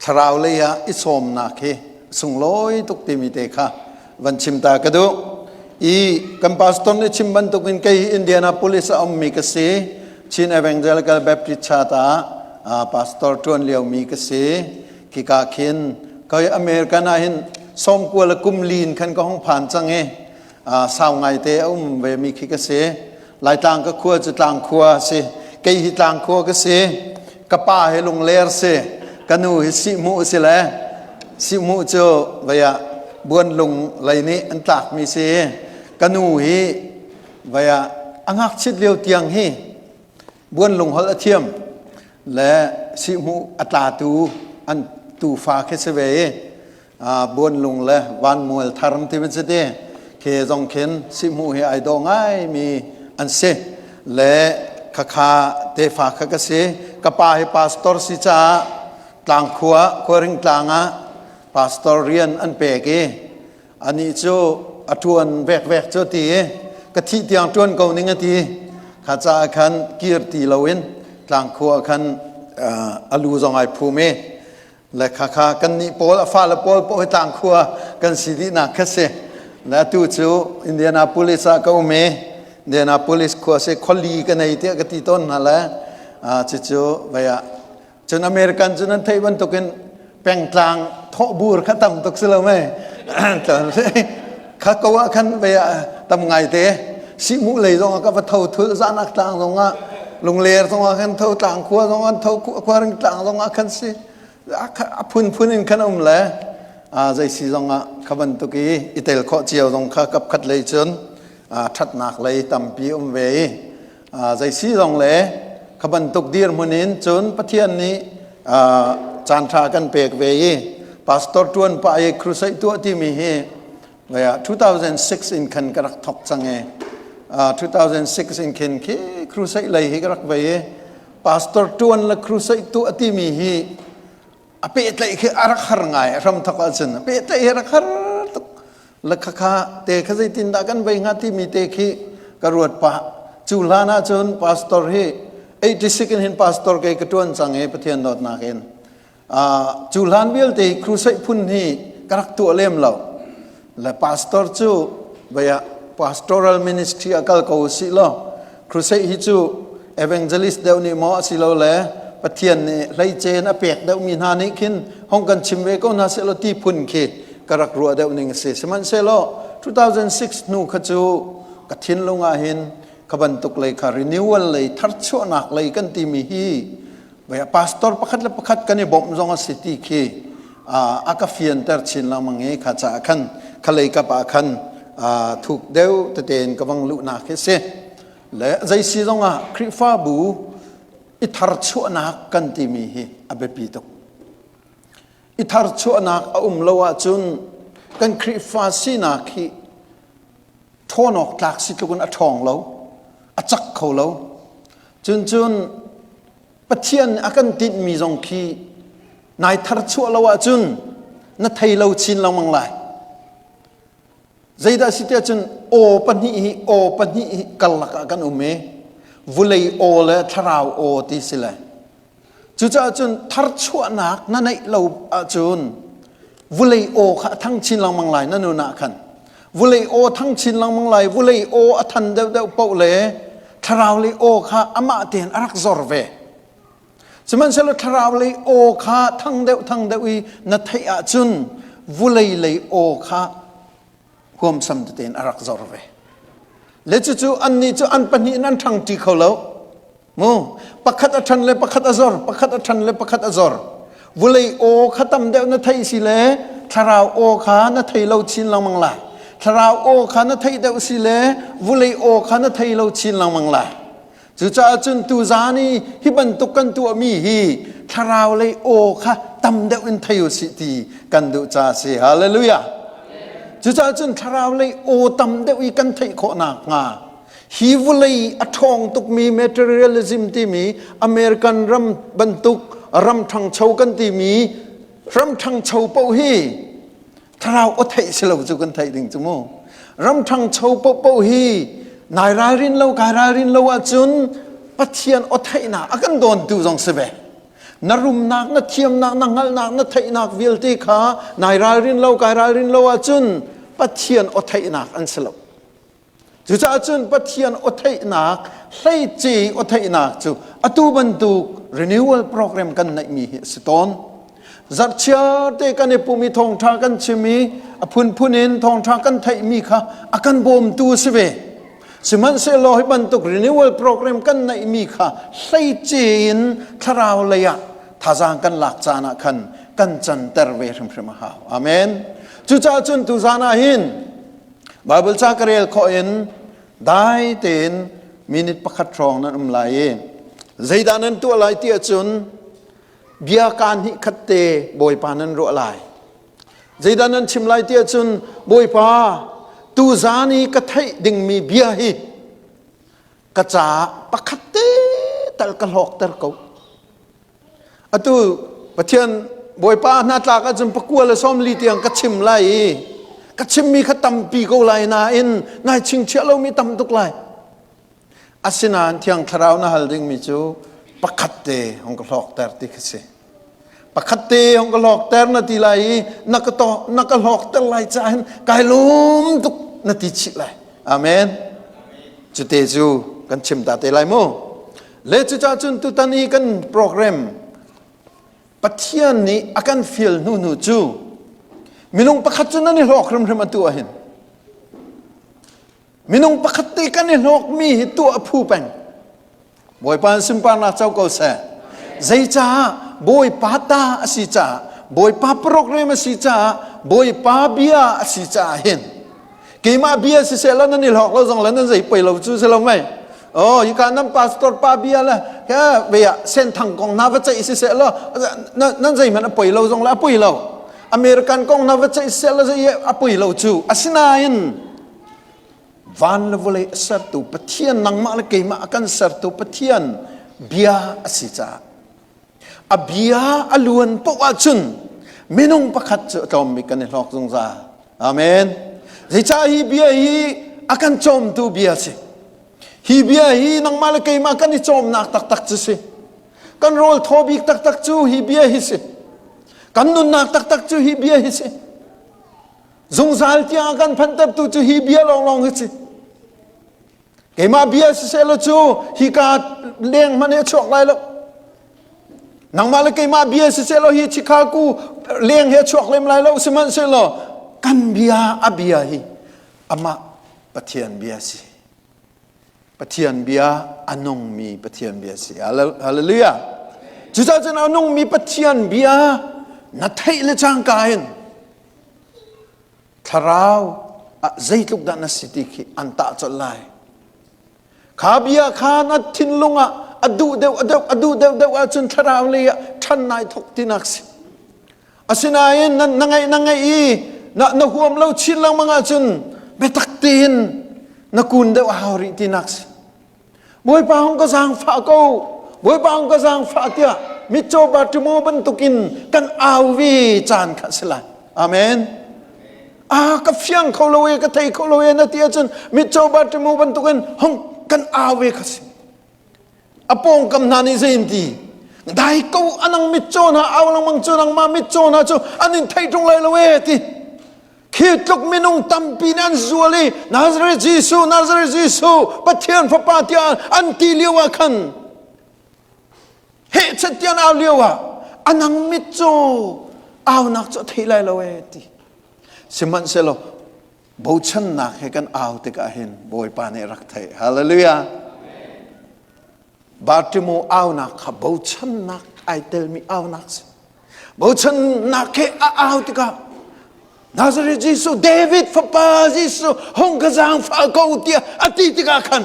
Thlarau lei ah i sawmnak hi sunglawi tuk timi te kha van chim ta ka duh. I kan pastor nih chim bantukin kei hi Indianapolis a ummi ka si. Chin Evangelical Baptist Church ah pastor ṭuan liomi ka si. Khika khin koi American ah hin sawmkua le kum li in khan ka hung phan cang i sau ngaite a um vemi khi ka si. Laitlang ka khua cu tlangkhua a si. Kei hi tlangkhua ka si. Ka pa hi lungler si. Ka nu hi sihhmuh si le sihhmuh cu vei ah buanlung lei nih an tlakmi si. Ka nu hi vei ah a ngakchit lio tiang hi buanlung holh a thiam le sihhmuh a tlatu an tufa khi si ve i Buanlung le Vanmual thar ti ban si ti khi zong khin sihhmuh hi ai dawh ngaimi an si le khakha tefa kha ka si. Ka pa hi pastor si caah tlangkhua Khuaring tlang ah pastor rian an pek i anih cu a ṭuan vekvek cu ti i ka thih tiang ṭuan ko ning a ti. Kha caah khan kir ti loin tlangkhua khan a lu zong ai phum i le khakha kannih pawl a fale pawl paoh hi tlangkhua kan si dihnak kha si. Le atu cu Indianapolis ah ka um i Indianapolis khua si khuali ka nei tiah ka ti tawn hna le cucu vei ah cun American cu nan theih bantukin pengtlang thawhbur kha tam tuk si lo mei? Kha ko ah khan vei ah tam ngai te sihmuh lei zong ah ka va tho thul zanak tlang zong ah lungler zong ah khan tho tlang khua zong ah tho khuaring tlang zong ah khan si a phunphun in khan um le zei si zong ah kha bantuk i i tel khawh cio zong kha kap khat lei cun ṭhatnak lei tampi um ve i zei si zong le kha bantuk dirhmun in cun Pathian nih caan ṭha kan pek ve i pastor ṭuan pah i crusade tuah timi hi 2006 in khan ka rak thok cang i 2006 in khin khi crusade lei hi ka rak vei i pastor ṭuan le crusade tuah timi hi a pehtlaih khi a rak har ngai. A hram thok ahcun a pehtlaih hi a rak har tuk le khakha te kha zeitindah kan vei hnga timi te khi ka ruat pah. Cu hlan ahcun pastor hi 86 in hin pastor kei ka ṭuan cang i Pathian dawtnak in cu hlan vialte hi crusade phun hi ka rak tuah lem lo le pastor cu vei ah pastoral ministry a kal ko si law crusade hi cu evangelist deuh nih maw asilo le Pathian nih hleicen a pek deuhmi hna nih khin hong kan chim ve ko hna sehlaw ti phun khi ka rak ruah deuh ning a si. Sihmanhsehlaw 2006 hnu kha cu ka thinlung ah hin kha bantuk lei kha renewal lei tharchuahnak lei kan timi hi pastor pakhat le pakhat kan i bawmh zong a si ti khi a ka fianter chin lengmang i kha caah khan khalei kap ah khan thuk deuh tete in ka vang luhnak hi si. Le zei si zong ah Khrihfabu i tharchuahnak kan timi hi a biapi tuk. I tharchuahnak a um lo ahcun kan Khrihfa sinak hi ṭhawn awk tlak si tluk in a ṭhawng lo, a cak kho lo. Cun cun Pathian a kan tinhmi zong khi nai tharchuah lo ahcun na thei lo chin lengmang lai. Zeidah si tiah cun aw pahnih hi karlak ah kan um i vulei aw le thlarau aw ti si le cucaah cun tharchuahnak na neih lo ahcun vulei aw kha a thang chin lengmang lai na nun ah khan. Vulei aw thang chin lengmang lai. Vulei aw a than deuhdeuh paoh le thlarau lei aw kha amah tein a rak zor ve. Sihmanhsehlaw thlarau lei aw kha thang deuh thang deuh i na theih ahcun vulei lei aw kha huamsam tein a rak zor ve. Le cucu annih cu an pahnih in an ṭhangṭi kho lo mu. Pakhat a ṭhan le pakhat a zor, pakhat a ṭhan le pakhat a zor. Vulei aw kha tam deuh na theih si le thlarau aw kha na thei lo chin lengmang lai. Thlarau aw kha na theih deuh si le vulei aw kha na thei lo chin lengmang lai. Cucaah cun tuzaan i hi bantuk kan tuahmi hi thlarau lei aw kha tam deuh in thei u sih ti kan duh caah a si. Hallelujah. Cucaah cun thlarau lei aw tam deuh i kan theih khawh nakhnga hi vawlei a ṭhawng tukmi materialism timi American ram bantuk ram ṭhangcho kan timi ram ṭhangcho paoh hi thlarau aw theih si lo cu kan theih ding cu mu. Ram ṭhangcho paohpaoh hi nai ralrin lo kai ralrin lo ahcun Pathian aw theihnak a kan dawntu zong si ve. Na rumnak, na thiamnak, na hngalhnak, na theihnak vialte kha nai ralrin lo, kai ralrin lo ahcun Pathian aw theihnak an si lo. Cucaah cun Pathian aw theihnak, hleice aw theihnak cu atu bantuk renewal program kan neihmi hi a si tawn. Zarhchiar te kan i pum i thawngṭha kan chim i a phunphun in thawngṭha kan theihmi kha a kan bawmtu a si ve. Sihmanhsehlaw hi bantuk renewal program kan neihmi kha hleice in thlarau lei ah thazaang kan lak caan ah khan kan canter ve hrimhrim a hau. Amen. Cucaah cun tuzaan ah hin Bible ca ka rel khawh in dai tein minute pakhat hrawng nan um lai i zeidah nan tuah lai ti ahcun bia kaa hnih khat te Bawipa nan ruah lai. Zeidah nan chim lai ti ahcun Bawipa tuzaan i ka theih dingmi bia hi ka caah pakhat te tal ka hlawkter ko. Atu Pathian Bawipa hna tlak ahcun pakua le 40 tiang ka chim lai i ka chimmi kha tampi ko lai nain nai chingchiah lomi tam tuk lai. Asinain Thiang Thlarau na hal dingmi cu pakhat te hong ka hlawkter ti kha si. Pakhat te hong ka hlawkter na ti lai i na ka to na ka hlawkter lai caah hin kai lum tuk na ti chih lai. Amen. Cute cu kan chim ta te lai mu. Le cucaah cun tutan i kan program Pathian nih a kan fial hnu hnu cu minung pakhat cu nan i hlawk hrimhrim atu ah hin Minung pakhat te kan i hlawkmi hi tuah a phu peng. Bawipa in sunparnak co ko seh. Zeicah Bawipa ta a si caah, Bawipa program a si caah, Bawipa bia a si caah hin keimah bia siseh la nan i hlawk lo zong le nan zei poi lo cu si lo mei. Oh, hika nan pastor pa bia le he ve ah senthang kong na va ceih siseh law nan zeihmanh a poi lo zong le a poi lo. American kong na va ceih siseh la zei a poi lo cu. Asinain Van le vawlei a sertu Pathian nangmah le keimah a kan sertu Pathian bia a si caah a bia a luan paoh ahcun minung pakhat cu a tlawm bik kan i hlawk zungzal. Amen. Zeicah hi bia hi a kan cawmtu bia a si. Hi bia hi nangmah le keimah kan i cawmnak taktak cu si. Kan rawl thaw bik taktak cu hi bia hi si. Kan nunnak taktak cu hi bia hi si. Zungzal tiang a kan phantertu cu hi bia lawnglawng hi si. Keimah bia siseh cu hika leng hmanh hi a chuak lai lo. Nangmah le keimah bia siseh law hi Chicago leng hi a chuak lem lai lo sihmanhsehlaw kan bia a bia hi amah Pathian bia si. Pathian bia a nungmi Pathian bia si. Hallelujah. Cucaah cun a nungmi Pathian bia na theih le cangka in Thlarau ah zeitluk dah na si ti khi an tah colh lai. Kha bia kha na thinlung ah a duh deuh a deuh a duh deuh deuh ahcun thlarau lei ah ṭhan nai thok tinak si. Asinain na, na ngaih na ngaih i na, na huam lo chin lengmang ahcun biatak tein na kun deuh a hau rih tinak si. Bawipa hung ka zaangfah ko Bawipa hung ka zaangfah tiah mitcaw Bartimaeus bantukin kan au ve caan kha si lai. Amen. Ah ka fiang kho lo e ka thei kho lo e na ti ahcun mitcaw Bartimaeus bantukin hung kan au ve kha si. A pawngkam hna nih zei in ti dai ko anang mitcaw hna au lengmang cu nangmah mitcaw hna cu an in thei ṭung lai lo e ti Khi tluk minung tampi nih an zual i Nazareth Jesuh, Nazareth Jesuh, Pathian Fapa tiah an ti lio ah khan hehchet tiah an au lio ah anang mit cu aunak cu a thei lai lo ee ti. Sihmanhsehlaw bochannak he kan au tikah hin Bawipa nih rak theih. Hallelujah. Bartimu aunak kha bochannak ai telmi aunak si. Bochannak he a au tikah Nazareth Jesuh David fapa Jesuh hung ka zaangfah ko tiah a ti tikah khan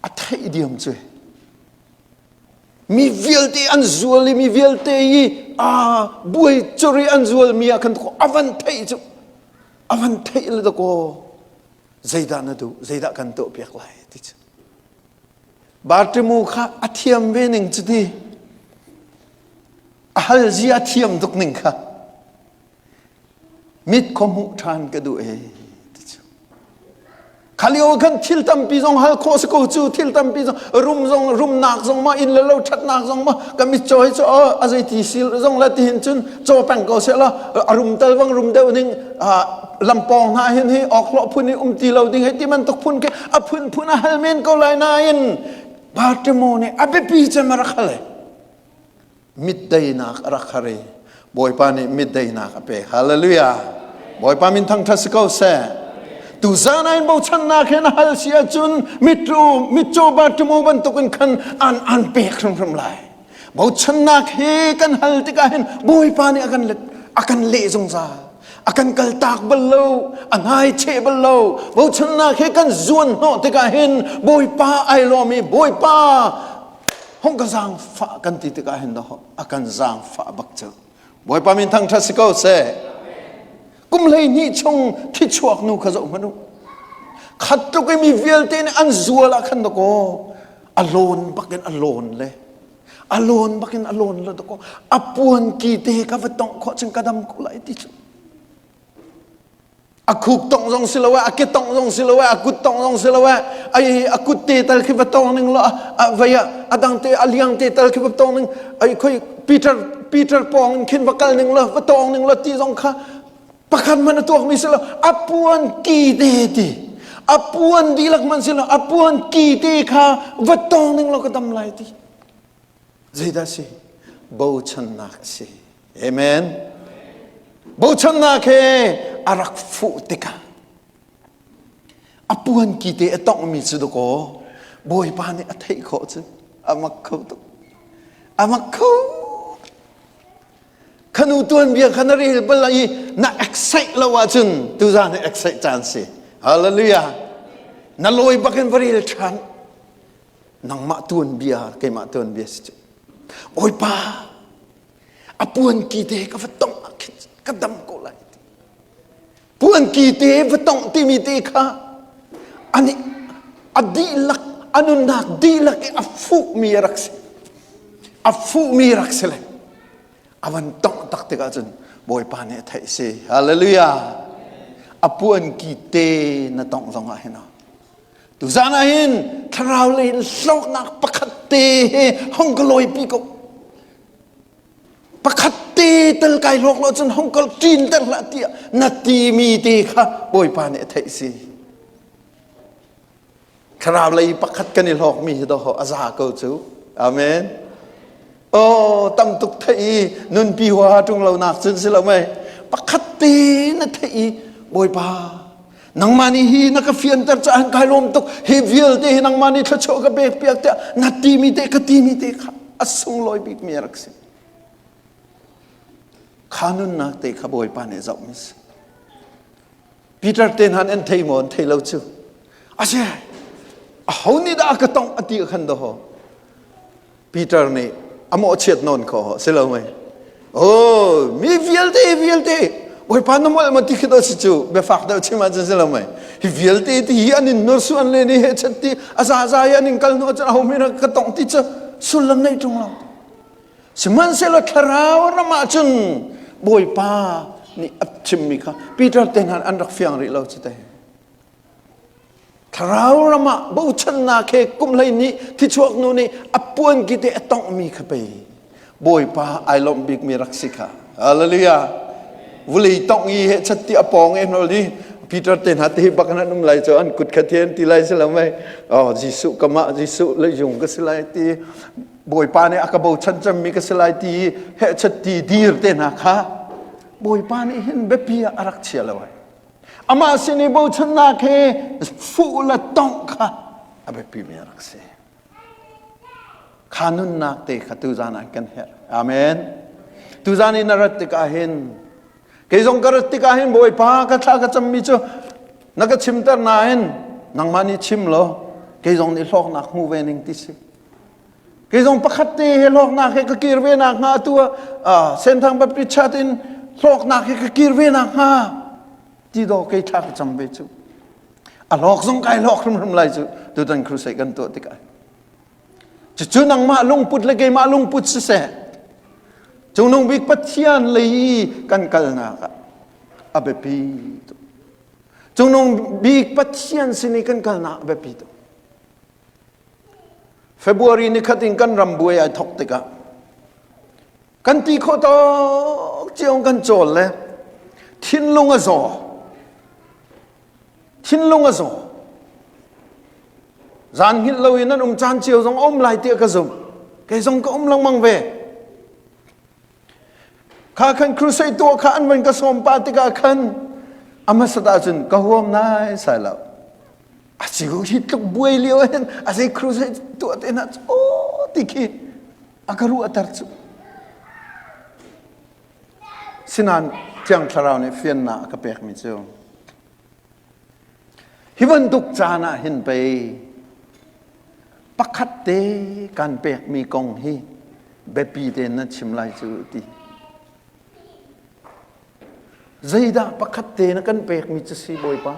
a theih diam cu mi vialte an zual i mi vialte i a buai curi an zual mi ah khan a van theih cu a van theih le dakaw zeidah na duh zeidah kan tuah piak lai ti cu Bartimu kha a thiam ve ning cu ti a hal zia thiam tuk ning kha mit kho hmuh ṭhan ka duh e ti cu. Kha lio khan thil tampi zong hal khawh si ko cu thil tampi zong rum zong rumnak zong ma inn le lo ṭhatnak zong ma ka mitcaw hi cu a zeiti sil zong le tihin cun caw peng ko seh law a rum tal bang rum deuh ning lampawng hna hin hi awkhlawh phun i um ti lo ding hei ti bantuk phun khi a phun phun a hal men ko lai nain Bartimo nih a biapi cem a rak hal mit deinak a rak har i Bawipa nih mit deinak a pek. Hallelujah. Bawipa min thangṭhat si ko seh. Tuzan ah in bochannak he na hal si ahcun mitru mitcaw Bartimu bantukin khan an an pek hrimhrim lai. Bochannak he kan hal tikah hin Bawipa nih a kan let a kan leh zungzal. A kan kaltak bal lo, a ngai cheh bal lo. Bochannak he kan zuan hnawh tikah hin Bawipa ai lawm i Bawipa hong ka zaangfah kan ti tikah hin dah a kan zaangfah bak cu Bawipa min thangṭhat si ko seh kum 12 chung thichuak nu kha zoh hmanh u khat tluk i mi vialte nih an zual ah khan dakaw a lawn bakin a lawn le a lawn bakin a lawn le dakaw a puan ki te ka va tongh khawh cun ka dam ko lai ti cu A khuk tongh zong si lo a ke tongh zong si lo a kut tongh zong si lo ai a kut te tal khi va tong ning lo a vei a dang te a liang te tal khi va tong ning ai khoi Peter Peter pong in khin va kal ning lo va tong ning lo ti zong kha pakhat man a tuak mi si lo a puan ki te ti a puan dihlak man si lo a puan ki te kha va tong ning lo ka dam lai ti Zeidah si? Bochannak a si. Amen. Bochannak he a rak fuh tikah a puan ki te a tonghmi cu dakaw Bawipa nih a theih khawh cu a mak kho tuk. A mak kho. Khanu tuanbia kha na rel bal i na excite lo ahcun tuzaan hi excite caan si. Hallelujah. Na lawi bakin va rel ṭhan. Nangmah tuanbia keimah tuanbia si cu. Bawipa a puan ki te ka va tongh ah khin ka dam ko lai. Puan ki te va tongh timi te kha ani a dihlak a nunnak dihlak i a fuhmi a rak si. A fuhmi rak si le a van tongh tak tikah cun Bawipa nih a theih si. Hallelujah. A puan ki te na tongh zong ah hin Tuzaan ah hin thlarau lei in hlawknak pakhat te he hong ka lawipi ko. Pakhat te tel kai hlawk lo cun hong kal ṭin ter hlah tiah na timi te kha Bawipa nih a theih si. Thlarau lei pakhat kan i hlawkmi hi daw a za ko cu. Amen. Oh, tam tuk theih i nunpi huaha ṭung lo nak cun si lo mei. Pakhat te na theih i Bawipa nangmah nih hi na ka fianter caah kai lawm tuk hi vialte hi nangmah nih thluachuah ka pek piak tiah na timi te ka timi te kha a sunglawi bik mi a rak si. Kha nunnak te kha Bawipa nih zoh mi si. Peter te hna an thei maw an thei lo cu. Ase aho nih dah a ka tongh a ti khan daw Peter nih a mawhchiat nawn kho si lo mei oh mi vialte vialte Bawipa na molh ma ti khi si cu biafak deuh chim ahcun si lo mei hi vialte ti hi an in nur su an le ni he chat ti a za za i an in kal hnu ahcun aho mi ka tongh ti cu sullam nei ṭung lo sihmanhsehlaw thlarau ram ahcun Bawipa nih a chimmi kha Peter te hna an rak fiang rih lo cu te Thlarau ram ah bochannak he kum 12 thichuak nu nih a puan kite a tonghmi kha pei Bawipa ai lawmh bikmi rak si kha. Hallelujah. Vulei tongh i he chat ti a pawng e hnol i Peter te hna te bak an um lai cu an kut kha thian ti lai si lo mei. Oh Jesuh kamah Jesuh leijung ka si lai ti Bawipa nih a ka bochan cemmi ka si lai ti he chat ti dir te hna kha Bawipa nih hin biapi ah a rak chia lo ai. Amah sin i bochannak he fuh le tongh kha a biapimi a rak si. Kha nunnak te kha tuzan ah kan herh. Amen. Tuzan i na rat tikah hin kei zong ka rat tikah hin Bawipa ka thla ka cammi cu na ka chimter nain nangmah nih chim law kei zong nih hlawknak hmu ve ning ti si. Kei zong pakhat te he hlawknak he ka kir ve nak hnga atu ah Senthang Baptist Church in hlawknak he ka kir ve nak hnga ti do kei thla ka cam ve cu. A hlawk zong kai hlawk hrimhrim lai cu tutan crusade kan tuah tikah. Cucu nangmah lungput le keimah lungput siseh Cungnung bik Pathian lei i kan kalnak ah a biapi tuk. Cungnung bik Pathian sin i kan kalnak a biapi tuk. February ni khat in kan ram buai ai thok tikah kan ti khawh tawk cio kan cawl le thinlung a zaw. Thinlung a zaw. Zan hngilh lo in an um caan cio zong a um lai tiah ka zumh. Kei zong ka um lengmang ve. Kha khan crusade tuah kha an van ka sawm pa tikah khan a hmasat ahcun ka huam nai sai lo. A si hi tluk buai lio hin a zei crusade tuah te na o ti khi a ka ruahter cu. Sinan Thiang Thlarau nih fiannak a ka pekmi cu Hi bantuk caan ah hin pei pakhat te kan pekmi kong hi biapi tein nan chim lai cu ti. Zeidah pakhat te na kan pekmi cu si Bawipa?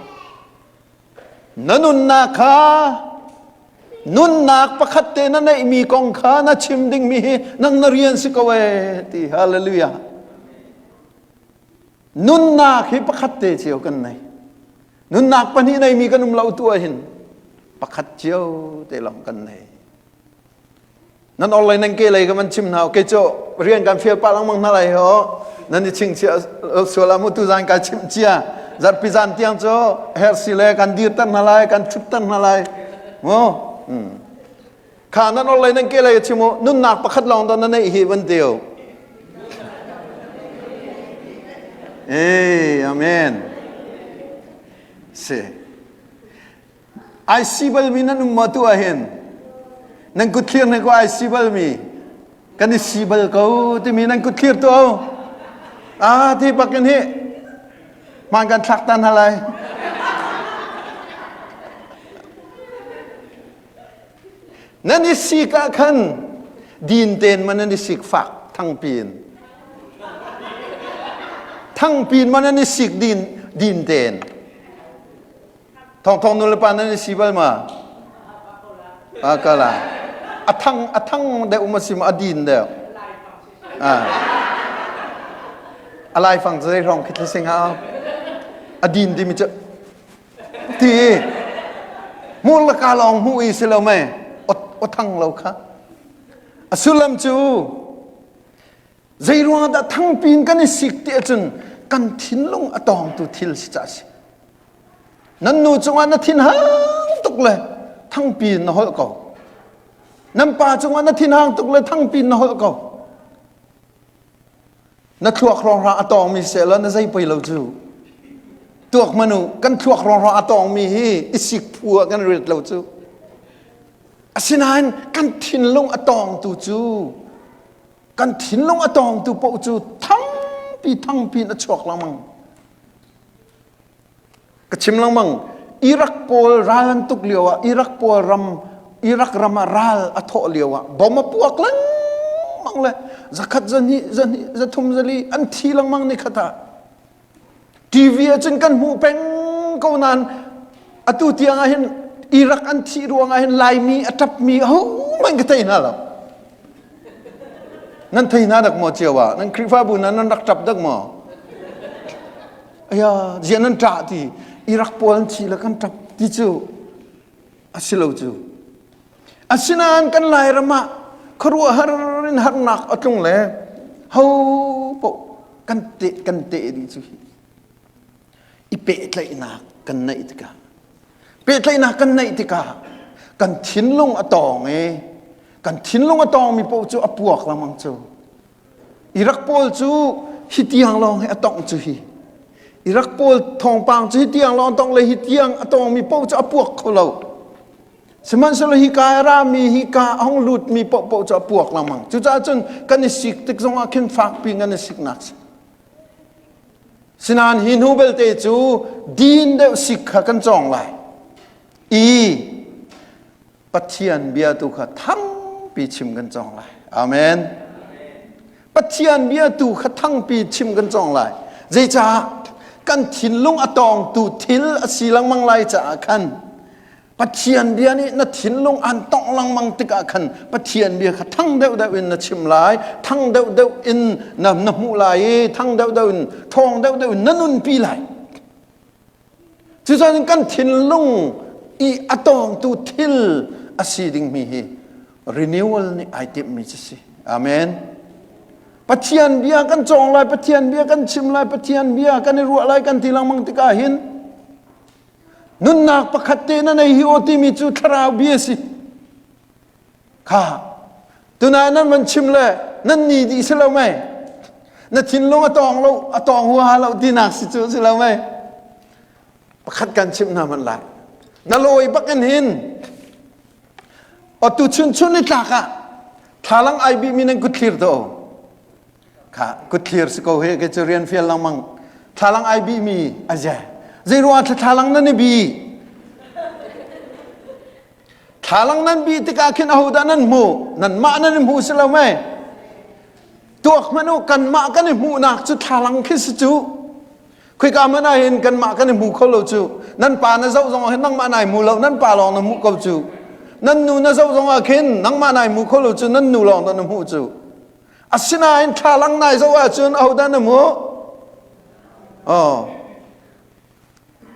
Na nunnak kha nunnak pakhat te na neihmi kong kha na chim dingmi hi nang na rian si ko ee ti hallelujah. Nunnak hi pakhat te cio kan nei. Nunnak pahnih neimi kan um lo tu ahhin pakhat cio te lawng kan nei. Nan orlei nan ke lei ka van chim hna ke cu rian kan fial pah lengmang hna lai ho nan i ching chia sual ah mu tu zan ka chim chia zarhpi zan tiang cu hersi le kan dirter hna lai kan thutter hna lai mu hmm. Kha nan orlei nan ke lei chim u nunnak pakhat lawng dah na neih hi van ti u. Eh, amen. Si. Ai si balmi nan um ma tu ahhin nan kut thlir ne ko ai si balmi kan i si bal ko timi nan kut thlir tu ah ti bakin hi man kan thlak tan halai Nan i sik ah khan din tein ma nan i sik fak thangpi in. Thangpi in ma nan i sik din din tein. Thong thong nu le pa nan i si bal ma? A kala. A thang a thang deuh ma si ma a din deuh. Ah. A lai fang zei rong khi thlasing ha. A din timi cu ti hmur le ka lawng hmuh i si lo mei aw thang lo kha a sullam cu zei ruang dah thangpi in kan i sik ti ahcun kan thinlung a tawngtu thil si ca si nan nu cungah na thin hang tuk le thangpi in na holh ko nan pa cungah na thin hang tuk le thangpi in na holh ko Na thluak hrawnghrang a tawngmi seh law na zei poi lo cu. Tuak manu kan thluak hrawnghrang a tawngmi hi i sik phu ah kan rit lo cu. Asinain kan thinlung a tawngtu cu kan thinlung a tawngtu paoh cu thangpi thangpi in a chuak lengmang. Ka chim lengmang Iraq pawl ral an tuk lio ah Iraq pawl ram Iraq ram ah ral a thawh lio ah bom a puak lengmang le zakhat zahnih zahnih zathum zali an thi lengmang ni khat ah TV ah cun kan hmuh peng ko nain atu tiang ah hin Iraq an thih ruang ah hin Laimi a ṭapmi ahohmanh ka thei hna lo. Nan thei hna dak maw cio ah? Nan Khrihfabu hna nan rak ṭap dak maw? Aya, zian nan ṭah ti Iraq pawl an thi le kan ṭap ti cu a si lo cu. Asinain kan Lairam ah khuaruahhar in harnak a tlung le ho paoh kan teh kan teh dih cu hi. I pehtlaihnak kan neih tikah pehtlaihnak kan neih tikah kan thinlung a tawng i kan thinlung a tawngmi paoh cu a puak lengmang cu. Iraq pawl cu hi tiang lawng hi a tongh cu hi. Iraq pawl thawngpang cu hi tiang lawng tong le hi tiang a tongmi paoh cu a puak kho lo. Sihmanhsehlaw hi ka a rami hi ka a hung lutmi paohpaoh cu a puak lengmang. Cucaah cun kan i sik tik zongah khin fakpi kan i siknak si. Sinain hi hnu belte cu din deuh sik kha kan cawng lai. I Pathian bia tu kha thangpi chim kan cawng lai. Amen. Pathian bia tu kha thangpi chim kan cawng lai. Zeicah kan thinlung a tawngtu thil a si lengmang lai caah khan Pathian bia nih na thinlung an tongh lengmang tikah khan Pathian bia kha thang deuhdeuh in na chim lai, thang deuhdeuh in na, na hmuh lai i thang deuhdeuh in thawng deuhdeuh in na nunpi lai. Cucaah kan thinlung i a tawngtu thil a si dingmi hi renewal nih ai timhmi cu si. Amen. Pathian bia kan cawng lai, Pathian bia kan chim lai, Pathian bia kan i ruah lai kan ti lengmang tikah hin nunnak pakhat te na nei hi aw timi cu thlarau bia si. Kha tunai nan van chim le nan ni dih si lo mei na thinlung a tawng lo a tawng huaha lo tinak si cu si lo mei pakhat kan chimh hna man lai na lawi bak in hin atu chun chun ni tlak ah thlalang ai bi mi nan kut thlir to kha kut thlir si ko he ke cu rian fial langmang thlalang ai bi mi aje zei ruang thlalang nan i bi Thlalang nan bih tikah khin ahodah nan hmuh? Nanmah nan i hmu si lo mei? Tuak hmanh u, kanmah kan i hmuhnak cu thlalang khi si cu. Khoika hmanh ah hin kanmah kan i hmu kho lo cu. Nan pa na zoh zong ah hin nangmah nai hmu lo, nan pa lawng na hmuh ko cu. Nan nu na zoh zong ah khin nangmah nai hmu kho lo cu, nan nu lawng na hmuh cu. Asinain thlalang nai zoh ahcun ahodah na hmuh? Oh.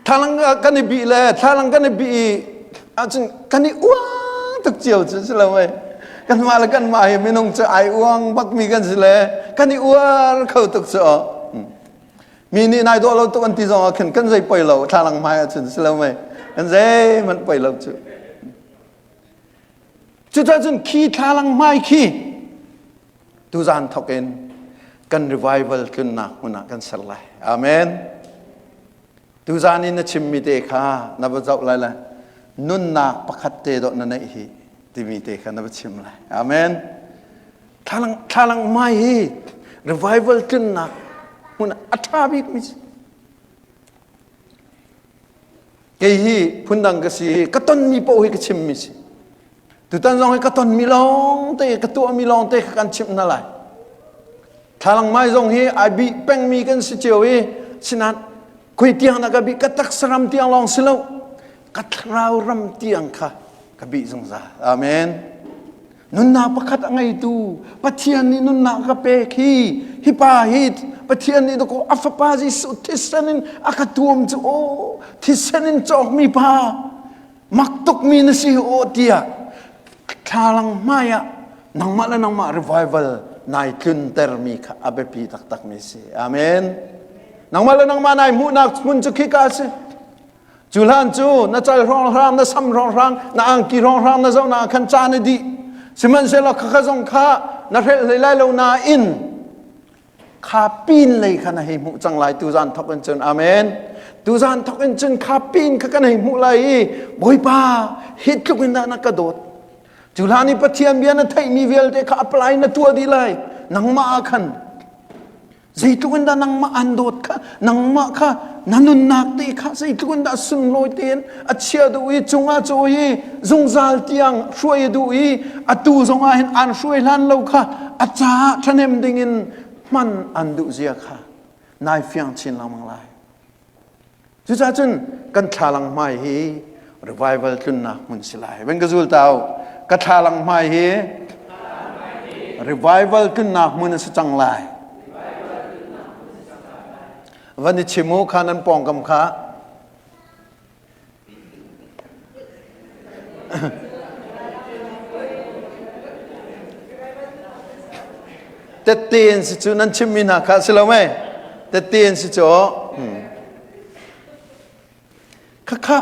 Thlalang kan i bih le thlalang kan i bih i ahcun kan i uang tuk cio cu si lo mei. Kanmah le kanmah hi minung cu ai uang bakmi kan si le kan i uar kho tuk cu. Mi nih nai dawh lo tuk an ti zong ah khin kan zei poi lo thlalang hmai ahcun si lo mei. Kan zeihmanh poi lo cu. Cucaah cun khi thlalang hmai khi tuzan thawk in kan revival tlunnak hmun ah kan ser lai. Amen. Tuzan in na chimmi te kha na va zoh lai le nunnak pakhat te dawh na neih hi timi te kha na va chim lai. Amen. Thlalang thlalang mai hi revival tlunnak hmun a ṭha bikmi si. Kei hi phundang ka si ka tonmi paoh hi ka chimmi si. Tutan zong hi ka tonmi lawng te ka tuahmi lawng te kha kan chimh hna lai. Thlalang mai zong hi ai bih pengmi kan si cio i sinain khui tiang na ka bih ka taksa ram tiang lawng si lo ka thlarau ram tiang kha ka bih zungzal. Amen. Nunnak pakhat a ngeitu Pathian nih nunnak ka pek hi hi pa hi Pathian nih dakaw a fapa Jesuh thisen in a ka tuam cu aw thisen in cawkmi pa mak tukmi na si aw tiah thlalang hmai ah nangmah le nangmah revival nai tluntermi kha a biapi taktakmi si. Amen. Nangmah le nangmah nai hmuhnak hmun cu khika si. Cu hlan cu na cal hrawnghrang, na sam hrawnghrang, na angki hrawnghrang na zohnak khan caan i dih. Sihmanhsehlaw khakha zong kha na hrelh hlei lai lo nain kha pin lei kha na hei hmuh cang lai tuzan thok in cun amen tuzan thok in cun kha pin kha kan hei hmuh lai i bawipa hi tluk in dah na ka dawt cu hlan i pathian bia na theihmi vialte kha apply na tuah dih lai nangmah ah khan Zeitluk in dah nangmah an dawt kha, nangmah kha na nunnak te kha zeitluk in dah sunlawi tein a chia duh i cungah cawi i zungzal tiang hruai a duh i atu zongah hin an hruai hlan lo kha a caah ṭhahnem dingin hman an duh zia kha nai fiang chin lengmang lai. Cucaah cun kan thlalang hmai hi revival tlunnak hmun si lai. Van ka zul ta u. Ka thlalang hmai hi revival tlunnak hmun a si cang lai. Van i chim u kha nan pawngkam kha. Tette in si cu nan chimmi hna kha si lo mei? Tette in si cu. Khakha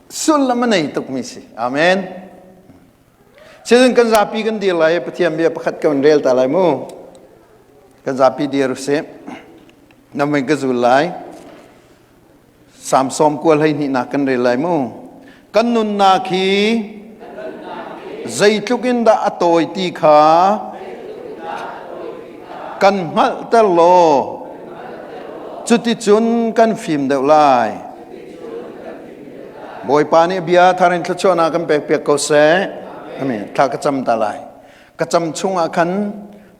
sullam a nei tukmi si. Amen. Cun kan zapi kan dir lai Pathian bia pakhat kan rel ta lai mu. Kan zapi dir usih. Nam ka zul lai. Samsawm kual hei hnihnak kan rel lai mu. Kan nunnak hi zeitluk in dah a tawi ti kha kan hngalhter law cuticun kan fim deuh lai. Bawipa nih bia thar in thluachuahnak kan pek piak ko seh. Amen. Thla ka cam ta lai. Ka cam chungah khan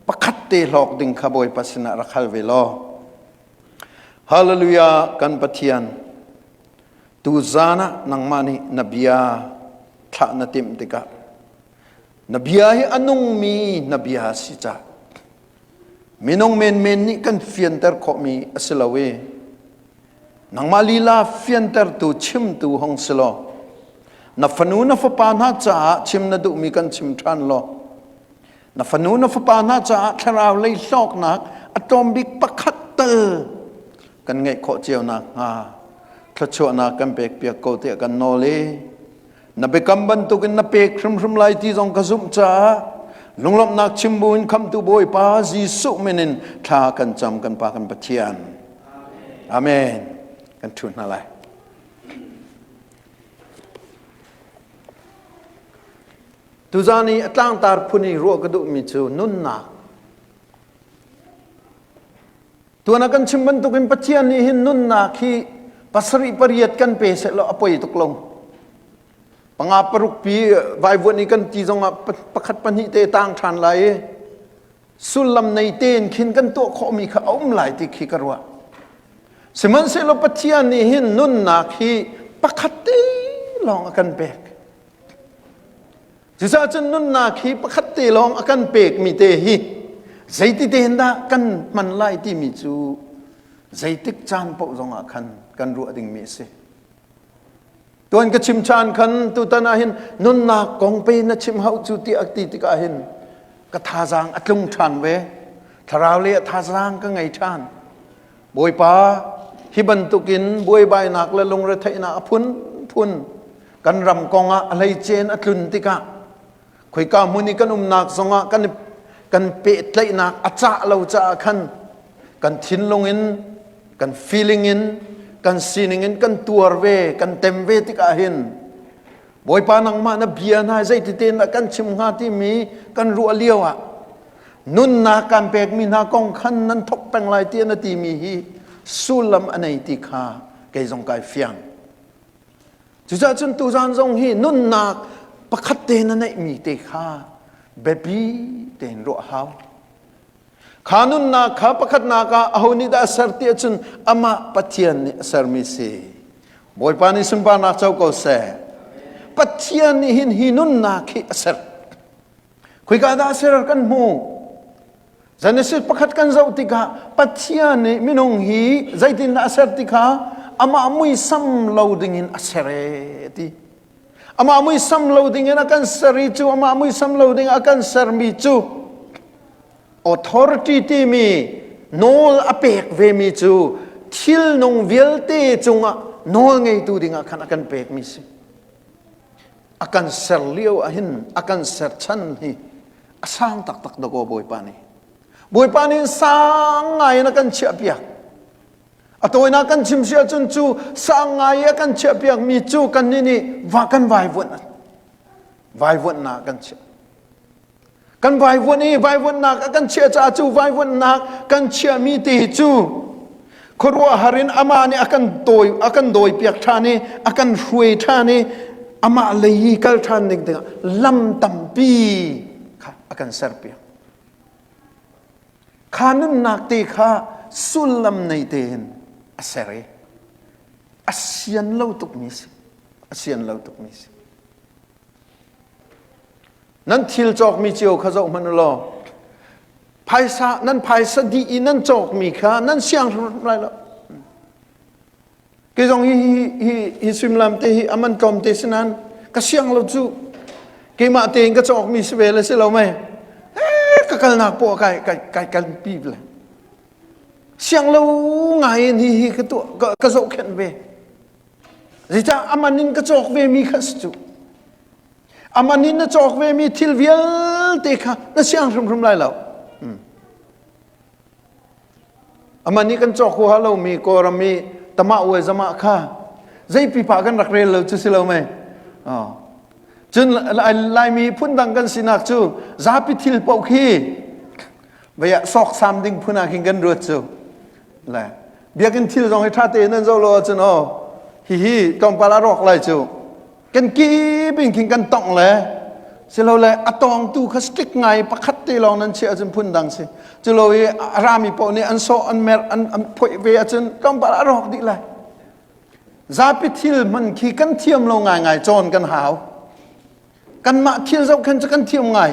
pakhat te hlawk ding kha Bawipa sinah rak hal ve law. Hallelujah kan Pathian tuzan ah nangmah nih na bia thlah na timh tikah na bia hi a nungmi na bia si ca minung menmen nih kan fianter khawhmi a si lo i. Nangmah lila fiantertu chimtu hong si law, na fanu na fapa hna caah chim na duhmi kan chim ṭhan law, na fanu na fapa hna caah thlarau lei hlawknak a tlawm bik pakhat tal kan ngeih khawh cio nakhnga thluachuahnak kan pekpiak ko tiah kan nawl i na biakam bantukin na pek hrimhrim lai ti zong ka zumh caah lunglawmhnak chim buin khamtu Bawipa Jesuh min in thla kan cam kan Pa kan Pathian. Amen. Kan ṭhu hna lai. Tuzan i a tlangtar phun i ruah ka duhmi cu nunnak. Tuan ah kan chim bantukin Pathian nih hin nunnak hi pasarih pariat kan pe sehlaw a poi tuk lo. Panga paruk pi vaivuan i kan ti zongah pakhat pahnih te tang ṭhan lai i sullam nei tein khin kan tuah khawhmi kha a um lai ti khi ka ruah. Sihmanhsehlaw Pathian nih hin nunnak hi pakhat te lawng a kan pek. Cucaah cun nunnak hi pakhat te lawng a kan pekmi te hi zeiti tein dah kan hman lai timi cu zeitik caan paoh zongah khan kan ruah dingmi a si. Tuan ka chim caan khan tutan ah hin nunnak kong pe na chim hau cu ti a ti tikah hin ka thazaang a tlung ṭhan ve. Thlarau le a thazaang ka ngei ṭhan. Bawipa, hi bantukin buaibainak le lungretheihnak a phunphun kan ram kongah a hleicen a tlun tikah khoika hmun i kan umnak zongah kan kan pehtlaihnak a cah lo caah khan kan thinlung in kan feeling in kan sining in kan tuar ve kan tem ve tikah hin Bawipa nangmah na bia hna zeiti tein dah kan chim hnga timi kan ruah lio ah nunnak kan pekmi hna kong khan nan thok peng lai tiah na timi hi sullam a nei ti kha kei zong kai fiang. Cucaah cun tuzan zong hi nunnak pakhat te na neihmi te kha biapi tein ruah hau. Kha nunnak kha pakhatnak ah aho nih dah a ser ti ahcun amah Pathian nih a sermi si. Bawipa nih sunparnak co ko seh. Pathian nih hin hi nunnak hi a ser. Khoika dah a ser kan hmu. Genesis pakhat kan zoh tikah Pathian nih minung hi zeitindah a ser ti kha amah muisam lo dingin a ser e ti. Amah muisam lo dingin a kan ser i cu amah muisam lo ding a kan sermi cu authority timi nawl a pek vemi cu thil nung vialte cungah nawl ngeitu dingah khan a kan pekmi si. A kan ser lio ahhin a kan ser chan hi a sang taktak dakaw Bawipa nih. Bawipa nih sang ngai in a kan chiah piak. A tawinak kan chim si ahcun cu sang ngai i a kan chiah piakmi cu kannih nih va kan vaivuanh vaivuanhnak kan chiah. Kan vaivuanh i vaivuanhnak a kan chiah caah cu vaivuanhnak kan chiahmi te cu khuaruahhar in amah nih a kan dawi a kan dawipiak ṭhan i a kan hruai ṭhan i amah lei i kal ṭhan ding dingah lam tampi kha a kan serpiak. Kha nunnak te kha sullam nei tein a ser i a sian lo tukmi si. A sian lo tukmi si. Nan thil cawkmi cio kha zoh hmanh u law phaisa nan phaisa dih i nan cawkmi kha nan siang hrimhrim lai lo. Kei zong hi hi hi hi suimilam te hi aman tlawm te si nain ka siang lo cu keimah tein ka cawkmi si ve le si lo mei eh ka kalnak poah kai kai kai kan pi le siang lo ngai in hi hi ka tuah ka, ka zohkhenh ve zeicah aman in ka cawk ve mi kha si cu Aman in na cawk vemi thil vialte kha na siang hrimhrim lai lo. Hmm. Aman i kan cawk huaha lomi Kawlram i tama uai zama kha zei pipa kan rak rel lo cu si lo mei. Oh. Cun Laimi phundang kan sinak cu zapi thil paoh khi vei ah sawksam ding phun ah khin kan ruat cu. Le biakinn thil zong hi ṭha tein nan zoh lo ahcun aw hihi tlawmpal a rawk lai cu. Kan kip in khin kan tongh le silole a tawngtu kha strict ngai pakhat te lawng nan chiah ahcun phun dang si. Culo i a rami paoh nih an sawh an merh an, an phoih ve ahcun tlawmpal a rawk dih lai. Zapi thil hman khi kan thiam lo ngaingai cawn kan hau. Kanmah thil zohkhen cu kan thiam ngai.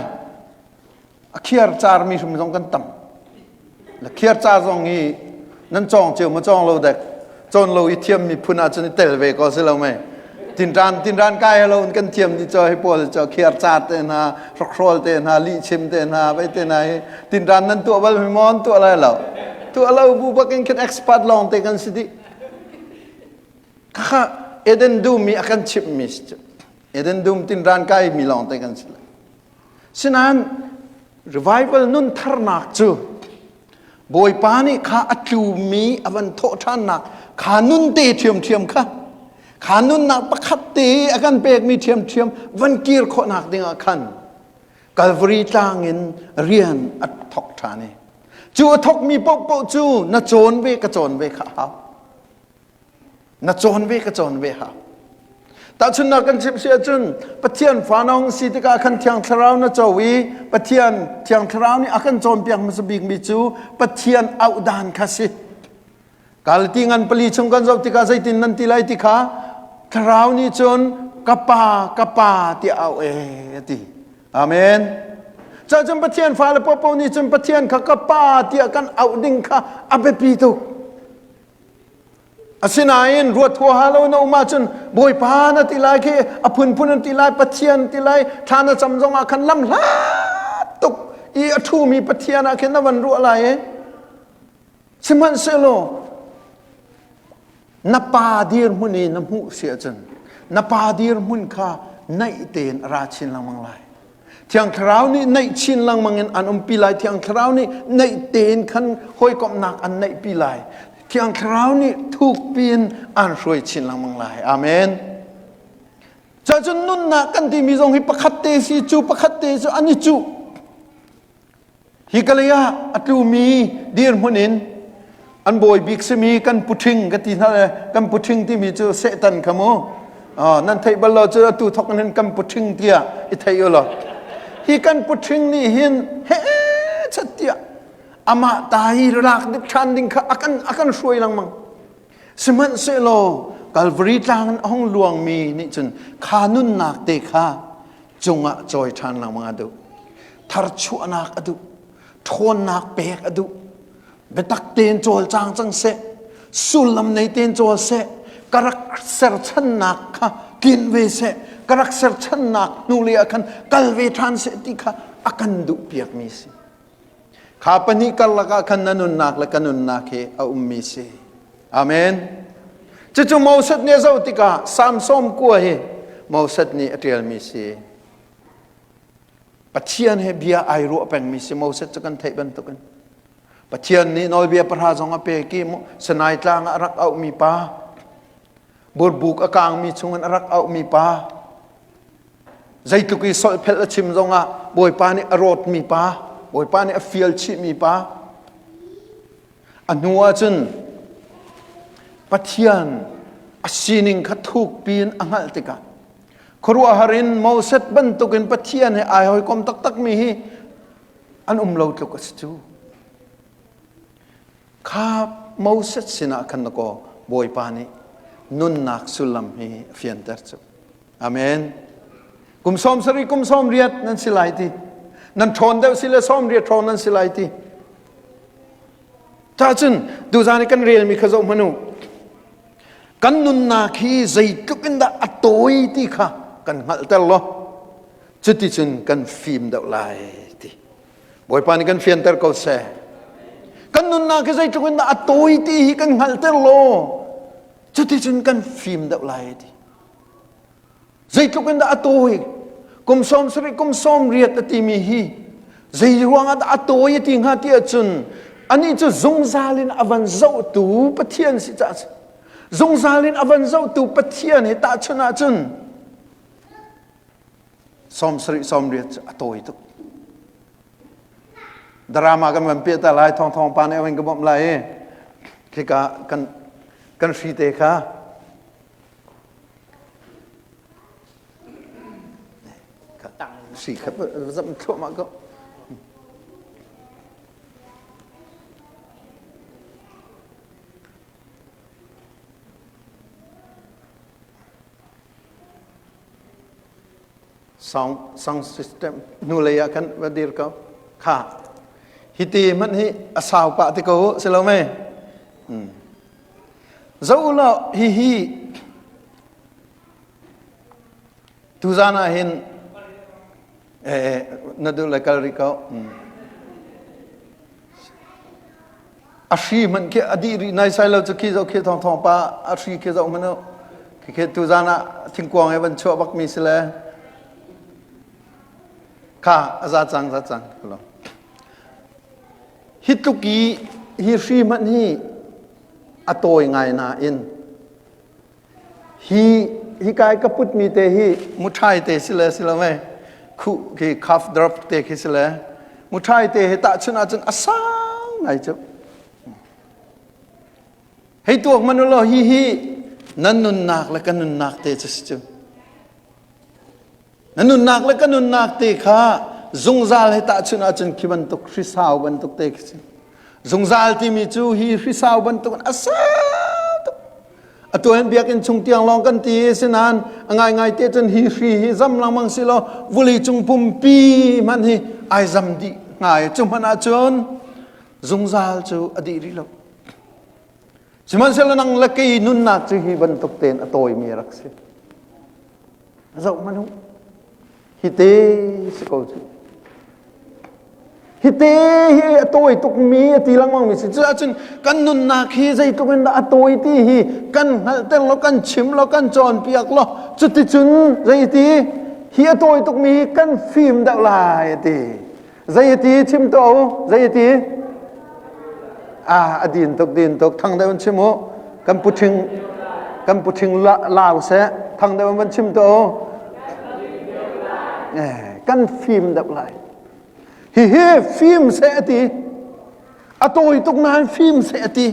A khiar carmi hrim zong kan tam. Le khiar car zong hi nan cawng cio ma cawng lo dek. Cawn lo i thiam mi phun ahcun i tel ve ko si lo mei. Tinṭan tinṭan kai lo in kan thiam ni cho hi pawl cho khiar ca te hna, hrokhrawl te hna, lihchim te hna, vai te hna hi tinṭan nan tuah bal mi maw an tuah lai lo. Tuah lo bu bak in khin expert lawng te kan si dih. Khakha Eden dum i a kan chimh mi si cu. Eden dum tinṭan kai mi lawng te kan si lai. Sinain revival nun tharnak cu Bawipa nih kha a tlumi a van thawh ṭhannak kha nun te ṭhiamṭhiam kha kha nunnak pakhat te a kan pekmi ṭhiamṭhiam van kir khawhnak dingah khan Calvary tlang in rian a thawk ṭhan i cu a thawkmi paohpaoh cu na cawn ve ka cawn ve kha a hau. Na cawn ve ka cawn ve hau. Tahchunhnak kan chimh si ahcun Pathian fa na hung si tikah khan Thiang Thlarau na co i Pathian Thiang Thlarau nih a kan cawnpiak hmasa bikmi cu Pathian auh dan kha si. Galati ngan pali chung kan zoh tikah zeitin nan ti lai ti kha Thlarau nih cun ka pa ka pa tiah auh e a ti. Amen. Cacun Pathian fale popo nih cun Pathian kha ka pa tiah kan auh ding kha a biapi tuk. Asinain ruat huaha lo na um ahcun Bawipa na ti lai khi a phunphun an ti lai Pathian ti lai thla na cam zong ah khan lam hlat tuk i a ṭhumi Pathian ah khin na van ruah lai i sihmanhsehlaw na pa dirhmun i na hmuh si ahcun na pa dirhmun kha naih tein a ra chin lengmang lai. Thiang Thlarau nih naih chin lengmang in an umpi lai. Thiang Thlarau nih naih tein khan hawikomhnak an neihpi lai. Thiang Thlarau nih thukpi in an hruai chin lengmang lai. Amen. Cacun nunnak kan timi zong hi pakhat te si cu pakhat te cu an i cuh. Hi ka lei ah a tlumi dirhmun in an bawi bik simi kan puṭhing ka ti hna le kan puṭhing timi cu Satan kha mu. nan theih bal lo cu atu thok in kan puṭhing tiah i thei u law. Hi kan puṭhing nih hin he chat tiah amah ta hi lak dik ṭhan ding kha a kan a kan hruai lengmang. Sihmanhsehlaw Calvary tlang in a hung luangmi nih cun kha nunnak te kha cungah cawi ṭhan lengmang a duh. Tharchuahnak a duh. Ṭhawnnak pek a duh. Biatak tein cawlcang cang seh. Sullam nei tein cawl seh. Ka rak serchannak kha tlin ve seh. Ka rak serchannak hnulei ah khan kal ve ṭhan seh ti kha a kan duh piakmi si. Kha pahnih karlak ah khan na nunnak le ka nunnak hi a ummi si. Amen. Cucu Moses nih a zoh tikah Salm sawm kua hi Moses nih a ṭialmi si. Pathian he bia ai ruah pengmi si Moses cu kan theih bantukin. Pathian nih nawlbia pahra zong a pek i Sinai tlang ah a rak auhmi pa, burbuk a kangmi chungin a rak auhmi pa, zeitluk i solhphelh a chim zongah Bawipa nih a rawtmi pa, Bawipa nih a fial chihmi pa, A hnu ahcun Pathian a sining kha thukpi in a hngalh tikah khuaruahhar in Moses bantukin Pathian he ai hawikom taktakmi hi an um lo tluk a si cu. Kha Moses sinah khan na kaw Bawipa nih nunnak sullam hi a fianter cu. Amen. Kum sawm sarih kum sawm riat nan si lai ti. Nan ṭhawn deuh si le sawm riat ṭhawn nan si lai ti. Cacun tuzan i kan relmi kha zoh hmanh u. Kan nunnak hi zeitluk in dah a tawi ti kha kan hngalhter law cuticun kan fim deuh lai ti. Bawipa nih kan fianter ko seh. Kan nunnak hi zeitluk in dah a tawi ti hi kan hngalhter law cuticun kan fim deuh lai ti. Zeitluk in dah a tawi? Kum sawm sarih, kum sawm riat a timi hi zei ruangah dah a tawi a ti hnga ti ahcun anih cu zungzal in a van zohtu Pathian si caah zungzal in a van zohtu Pathian he tahchunh ahcun sawm sarih sawm riat cu a tawi tuk. Drama kan van piah ta lai thawng thawng pa nih a van ka bawmh lai i khika kan kan hri te kha Si kha zam thluahmah ko. Sound, sound system hnulei ah khan va dir ko. Kha. Hi ti hmanh hi a sau pah ti ko si lo mei? Hmm. Zoh law hihi tuzan ah hin eh, na duh le kal rih ko. A hri hmanh khi a dih rih naisai lo cu khi zoh khi thong thong pa a hri khi zoh hmanh u. Khi khi tuzan ah thingkuang he van chuah bak mi si le kha a za cang za cang lo. Hi tluk i hi hri hmanh hi a tawi ngai nain hi hika i ka putmi te hi muṭhai te si le si lo mei khuh khi cough drop te khi si le muṭhai te hi tahchunh ahcun a sau ngai cu. Hei tuak hmanh u law hi hi nan nunnak le ka nunnak te cu si cu. Na nunnak le ka nunnak te kha zungzal he tahchunh ahcun khi bantuk hrisau bantuk te khi si. Zungzal timi cu hi hrisau bantuk in a sau tuk. Atu hin biakinn chung tiang lawng kan ti sinain a ngaingai te cun hi hri hi zam lengmang si law vawlei cung pumpi hmanh hi ai zam dih hnga i cu hmanh ahcun zungzal cu a dih rih lo. Sihmanhsehlaw nang le kei nunnak cu hi bantuk tein a tawimi a rak si. Zoh hmanh u. Hi te si ko cu. Hi te hi a tawi tukmi a ti lengmang mi si. Cuahcun kan nunnak hi zeitluk in dah a tawi ti hi kan hngalhter law kan chim law kan cawnpiak law cuticun zeiti hi a tawi tukmi hi kan fim deuh lai a ti. Zei a ti chim tuah u zei a ti ah a din tuk din tuk thang deuh in chim u kan puṭhing kan puṭhing lau seh thang deuh in van chim tuah u eh kan fim deuh lai hihi fim seh a ti a tawi tuk nain fim seh a ti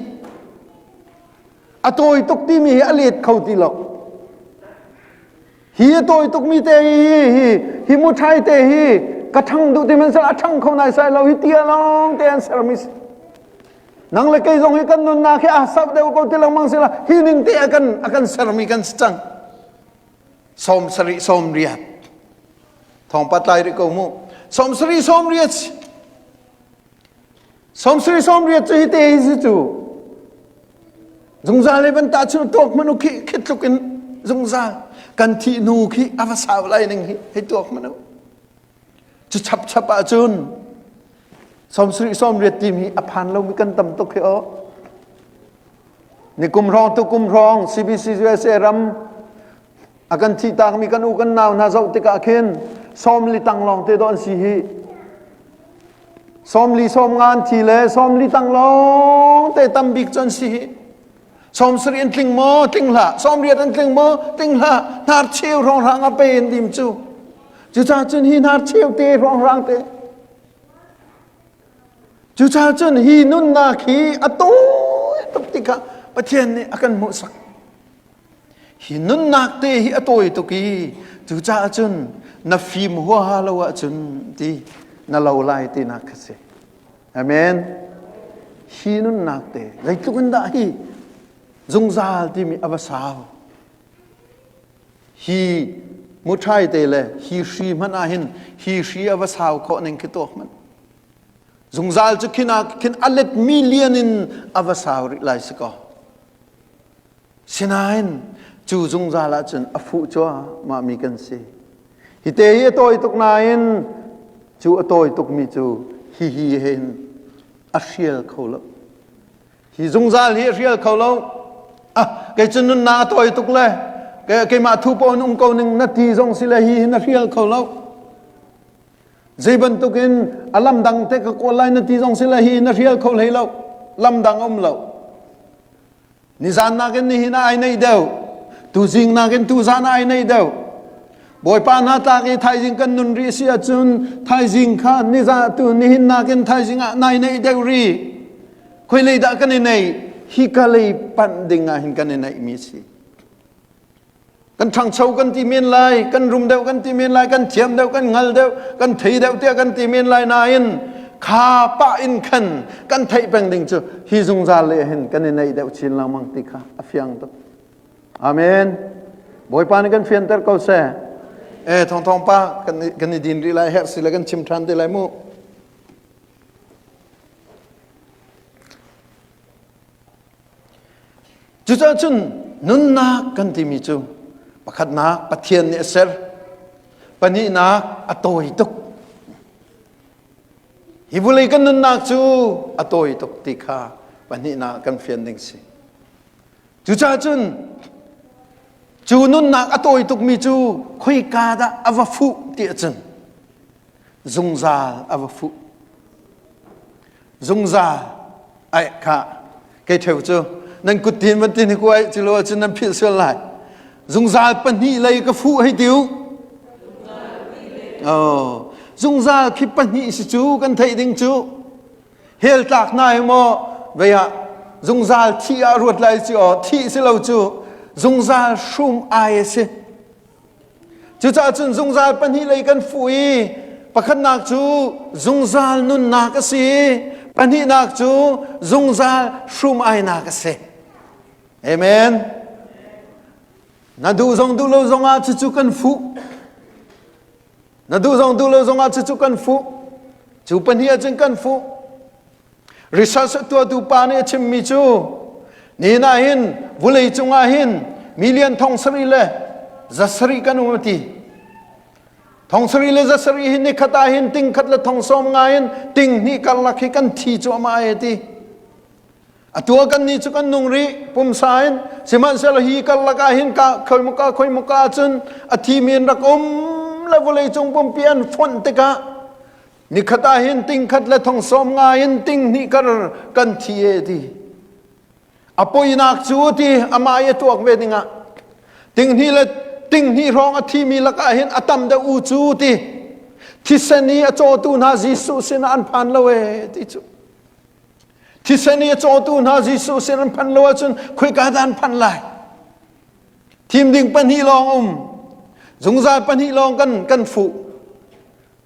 a tawi tuk timi hi a let kho ti lo Hi a tawi tukmi te hi hi hi muṭhai te hi ka ṭhang duh ti hmanhseh a ṭhang kho naisai lo hi tia lawng te an sermi si. Nang le kei zong hi kan nunnak hi a sau deuh ko ti lengmang si la hi ning te a kan a kan sermi kan si cang. Sawm sarih sawm riat. Thawngpa tlai rih ko mu. Sawm sarih sawm riat si. Sawmsarih sawmriat cu hi te hi si cu. Zungzal i van tahchunh tuak hmanh u khi khi tluk in zungzal kan thih hnu khi a va sau lai ning hi hei tuak hmanh u. Cu chap chap ahcun sawmsarih sawmriat timi a phan lomi kan tam tuk hi aw. Nikum hrawng tukum hrawng CBC USA ram a kan thih takmi kan u kan nau hna zoh tikah khin sawmli tang lawng te dawh an si hi. Sawmli sawm nga an thi le sawmli tang lawng te tam bik cu an si hi. Sawmsarih an tling maw? Tling hlah. Sawmriat an tling maw? Tling hlah. Hnar cheu hrawnghrang a pe in dim cu. Cucaah cun hi hnar cheu te hrawnghrang te. Cucaah cun hi nunnak hi a tawi tuk tikah Pathian nih a kan hmuhsak. Hi nunnak te hi a tawi tuk i cucaah cun na fim huaha lo ahcun ti na lo lai tinak kha si. Amen. Hi nunnak te zeitluk in dah hi zungzal timi a va sau. Hi muṭhai te le hi hri hmanh ah hin hi hri a va sau khawh ning khi tuak hmanh. Zungzal cu khin ah khin a let million in a va sau rih lai si kaw. Sinain cu zungzal ahcun a fuh cuahmah mi kan si. Hi te hi a tawi tuk nain cu a tawi tukmi cu hihi hin a hrial kho lo. Hi zungzal hi a hrial kho lo. Ah, kei cu nunnak a tawi tuk le keimah thu pawn um ko ning na ti zong si le hi hin a hrial kho lo. Zei bantukin a lam dang te ka kawl lai na ti zong si le hi na hrial kho hlei lo. Lam dang um lo. Nizan nakin nihin ah ai neih deuh. Tuzing nakin tuzan ah ai neih deuh. Bawipa hna tlak i thaizing kan nun rih si ahcun thaizing kha nizan tu nihin nakin thaizing ah nai neih deuh rih. Khoi lei dah kan i neih? Hi ka lei panh ding ah hin kan i neih mi si. Kan ṭhangcho kan ti men lai, kan rum deuh kan ti men lai, kan thiam deuh, kan hngal deuh, kan thei deuh tiah kan ti men lai nain kha pah in khan kan theih peng ding cu hi zungzal le hin kan i neih deuh chin lengmang ti kha a fiang tuk. Amen. Bawipa nih kan fianter ko seh. Eh thong thong pa kan kan i din rih lai herh si le kan chim ṭhan te lai mu. Cucaah cun nunnak kan timi cu pakhatnak Pathian nih a ser, pahnihnak a tawi tuk. Hi vulei kan nunnak cu a tawi tuk ti kha pahnihnak kan fian ding si. Cucaah cun cu nunnak a tawi tukmi cu khoika dah a va fuh ti ahcun zungzal a va fuh. Zungzal ai kha kei theu cu nan kut tin van tin hi kuai cu lo ahcun nan philh sual lai. Zungzal pahnih lei ka fuh hei tiu. Oh, zungzal khi pahnih si cu kan theih ding cu hell tlak na hi maw vei ah zungzal thi ah ruat lai cu aw thi si lo cu zungzal hrum ai a si. Cucaah cun zungzal pahnih lei kan fuh i pakhatnak cu zungzal nunnak a si pahnihnak cu zungzal hrum-ainak a si. Amen. Na duh zong duh lo zong ah cucu kan fuh. Na duh zong duh lo zong ah cucu kan fuh. Cu pahnih ahcun kan fuh. Research tuahtu pa nih a chimmi cu nihin ah hin vulei cungah hin million thong sarih le za sarih kan um a ti. Thong sarih le za sarih hi nikhat ah hin ting khat le thong sawm nga in ting hnih karlak hi kan thi cuahmah ai a ti. Atu ah kan nih cu kan nung rih pumsa in sihmanhsehlaw hi karlak ah hin ka khoi muka khoi muka cun a thimi in rak um le vawlei cung pumpi an fonh tikah Nikhat ah hin ting khat le thong sawm nga in ting hnih kar kan thi e ti. A poinak cu ti amah i a tuak ve dingah ting hnih le ting hnih hrawng a thimi lakah hin a tam deuh u cu ti. Thisen i a cawtu hna Jesuh sinah an phan lo e ti cu. Thisen i a cawtu hna Jesuh sin an phan lo ahcun khoika dah an phanh lai? Thim ding pahnih lawng um. Zungzal pahnih lawng kan kan fuh.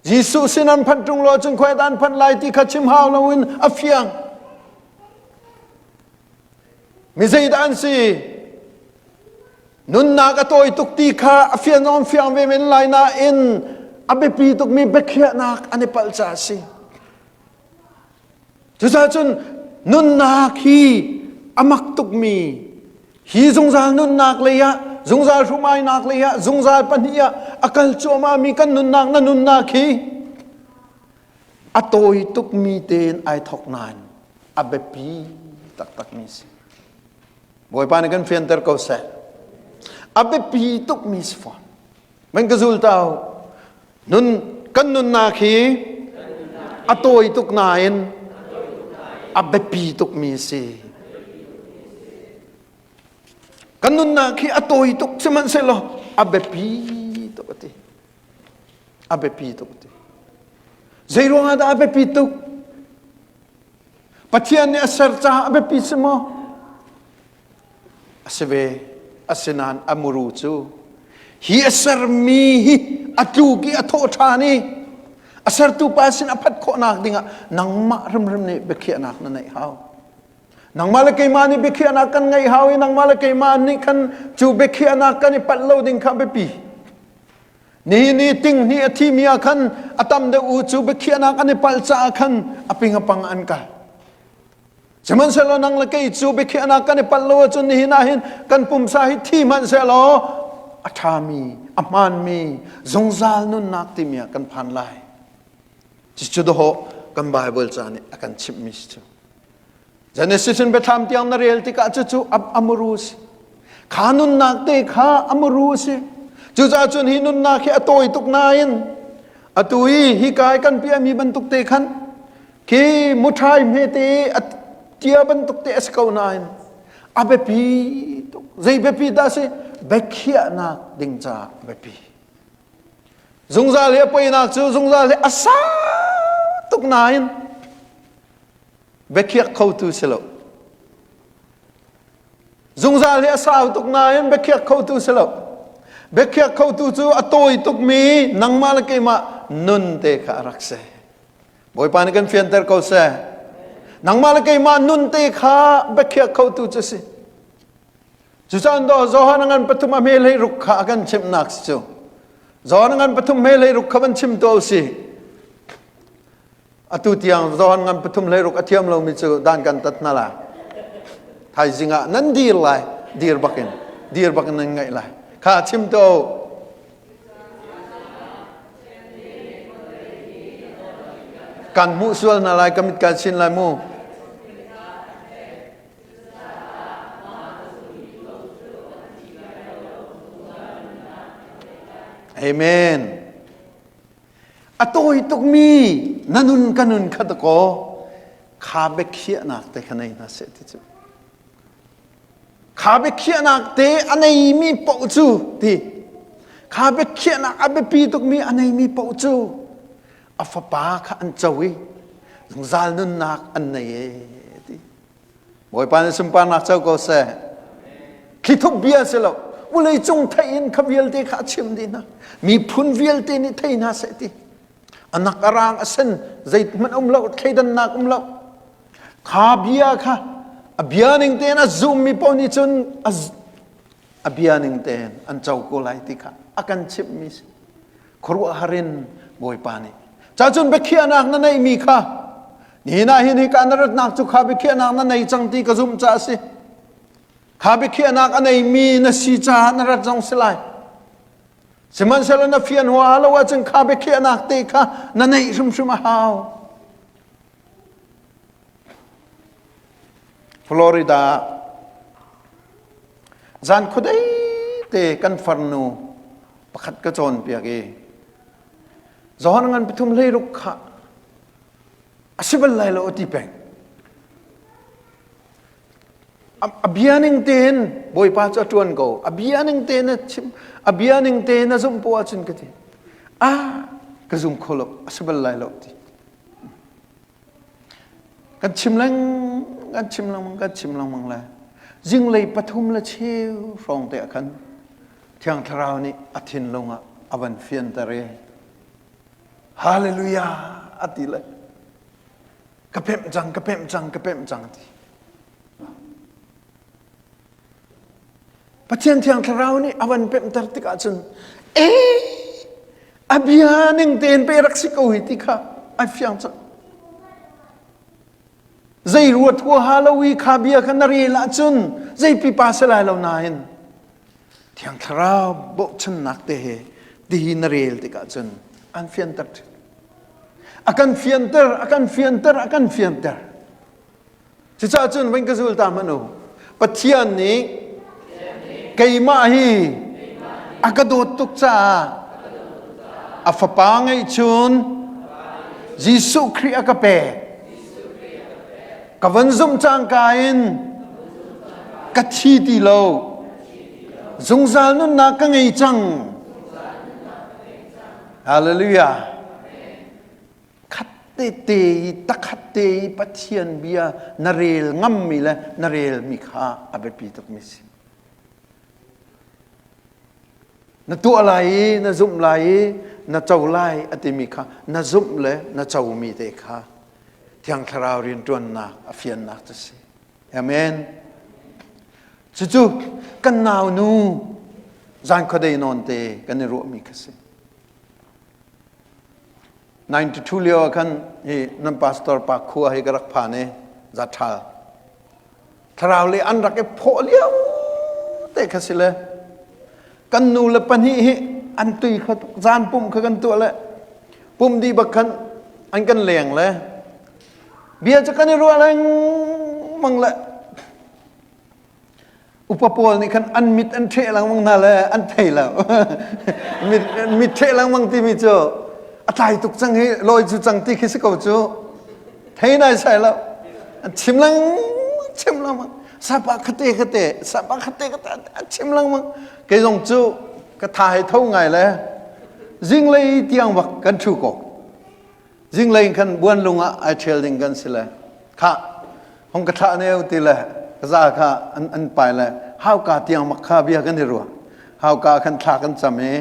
Jesuh sin an phanh ṭung lo cun khoi an phanh lai ti kha chim hau loin a fiang. Mi zeidah an si? Nunnak a tawi tuk ti kha a fian zong fiang ve men lai nain a biapi tukmi biakhiahnak an i palh caah a si. Cucaah cun nunnak hi a mak tukmi hi zungzal nunnak lei ah zungzal hrumainak lei ah zungzal pahnih ah a kal cuahmahmi kan nunnak na nunnak hi a tawi tukmi tein ai thawk nain a biapi taktakmi si. Bawipa nih kan fianter ko seh. A biapi tukmi si fawn. Man ka zul tau. Nun kan nunnak hi a tawi tuk nain a biapi tukmi a si. Kan nunnak hi a tawi tuk sihmanhsehlaw a biapi tuk a ti. A biapi tuk a ti. Zei ruangah dah a biapi tuk? Pathian nih a ser caah a biapi si maw? A si ve. Asinain a muru cu hi a sermi hi a tluk i a thawh ṭhan i a sertu pa sin a phanh khawhnak dingah nangmah hrimhrim nih biakhiahnak na neih hau. Nangmah le keimah nih biakhiahnak kan ngeih hau i nangmah le keimah nih khan cu biakhiahnak kan i palh lo ding kha biapi. Nihin i ting hnih a thimi ah khan a tam deuh u cu biakhiahnak an i palh caah khan a ping a pang an kal. Sihmanhsehlaw nang le kei cu biakhiahnak kan i palh lo ahcun nihin ah hin kan pumsa hi thi hmanhsehlaw a ṭhami, a hmaanmi zungzal nunnak timi ah kan phan lai. Cucu dawh kan Baibal ca nih a kan chimhmi si cu. Genesis in biathlam tiang na rel tikah cucu amuru si. Kha nunnak te kha amuru si. Cucaah cun hi nunnak hi a tawi tuk nain atu i hi kai kan piahmi bantuk te khan khi muṭhai hmete a tia bantuk te a si ko nain a biapi tuk zei biapi dah si biakhiahnak ding caah a biapi zungzal hi a poinak cu zungzal hi a sau tuk nain biakhiak khotu si lo zungzal hi a sau tuk nain biakhiak khotu si lo biakhiak khotu cu a tawi tukmi nangmah le keimah nun te kha a rak si Bawipa nih kan fianter ko seh. Nangmah le keimah nun te kha biakhiak khotu cu si. Cucaah do Johan ngan pathum a hme hlei ruk kha a kan chimhnak si cu. Johan ngan pathum hme hlei ruk kha van chim to si. Atu tiang Johan ngan pathum hlei ruk a thiam lomi cu dan kan tat hna la. Thaizing ah nan dir lai, dir bakin, dir bakin nan ngaih lai. Kha chim to. Kan hmuh sual hna lai, ka mit kan sin lai mu. Amen. A tawi tukmi na nun ka nun kha dakaw kha biakhiahnak te kha nei hna seh ti cu. Kha biakhiahnak te a neimi paoh cu ti. Kha biakhiahnak a biapi tukmi a neimi paoh cu a fapa kha an co i zungzal nunnak an nei e ti. Bawipa nih sunparnak co ko seh. Thlithup bia si lo. Vulei cung theih in kha vialte kha a chim dih hna. Miphun vialte nih thei hna seh ti. Anak a rang a sen zeihmanh um lo, thleidannak um lo. Kha bia kha a bia ning tein a zummi paoh nih cun a bia ning tein an co ko lai ti kha a kan chimhmi si. Khuaruahhar in Bawipa nih. Cacun biakhiahnak na neihmi kha nihin ah hin hika na ratnak cu kha biakhiahnak na nei cang ti ka zumh caah a si. Kha biakhiahnak a neimi na si caah na rat zong si lai. Sihmanhsehlaw na fian huaha lo ahcun kha biakhiahnak te kha na neih hrimhrim a hau. Florida zan khuadei te kan farnu pakhat ka cawnpiak i Johan ngan pathum hlei ruk kha a si bal lai lo a ti peng. A bia ning tein Bawipa cu a ṭuan ko. A bia ning tein a chim. A bia ning tein a zumh poah ahcun ka ti. Ah, ka zum kho lo. A si bal lai lo ti. Kan chim leng, kan chim lengmang, kan chim lengmang le zinglei pathum le cheu hrawng te ah khan Thiang Thlarau nih a thinlung ah a van fianter i Hallelujah a ti le ka pemh cang, ka pemh cang, ka pemh cang ti. Pathian Thiang Thlarau nih a van pemhter tikah cun e a bia ning tein pe rak si ko hi ti kha ai fiang cang. Zei ruat huaha lo i kha bia kha na rel ahcun zei pipa si lai lo nain Thiang Thlarau bochannak te he tihi na rel tikah cun an fianter ṭhin. A kan fianter, a kan fianter, a kan fianter. Cucaah cun van ka zul ta hmanh u. Pathian nih keimah hi a ka dawt tuk caah a fapa ngeihchun Jesuh Khrih a ka pek. Ka van zumh cangka in ka thi ti lo. Zungzal nunnak ka ngei cang. Hallelujah. Khat tete i takhat te i Pathian bia na rel ngammi le na relmi kha a biapi tukmi si. Na tuah lai i na zumh lai i na co lai a timi kha na zumh le na comi te kha Thiang Thlarau rianṭuannak a fiannak cu si. Amen. Cucu kan nau nu zan khuadei nawn te kan i ruahmi kha si. 92 lio ah khan hi nan pastor pa khua hi ka rak phan i za ṭhal thlarau le an rak i phawh lio te kha si le kan nu le pahnih hi an tui kha zan pum kha kan tuah le pum dih bak khan an kan leng le bia cu kan i ruah lengmang le Upa pawl nih khan an mit an ṭheh lengmang hna le an thei lo. mit, mit ṭheh lengmang timi cu a tlai tuk cang hi lawi cu cang ti khi si ko cu. Thei nai sai lo. An chim lengmang, chim lengmang. Sapa khate khate, sapa khate khate an chim lengmang. Kei zong cu ka tha hei tho ngai le zinglei tiang bak kan ṭhu ko. Zinglei in khan buanlung ah ai ṭhial ding kan si le khah hong ka thlah neu ti le ka za kha an, an pai le hauka tiang mak kha bia kan i ruah hauka khan thla kan cam i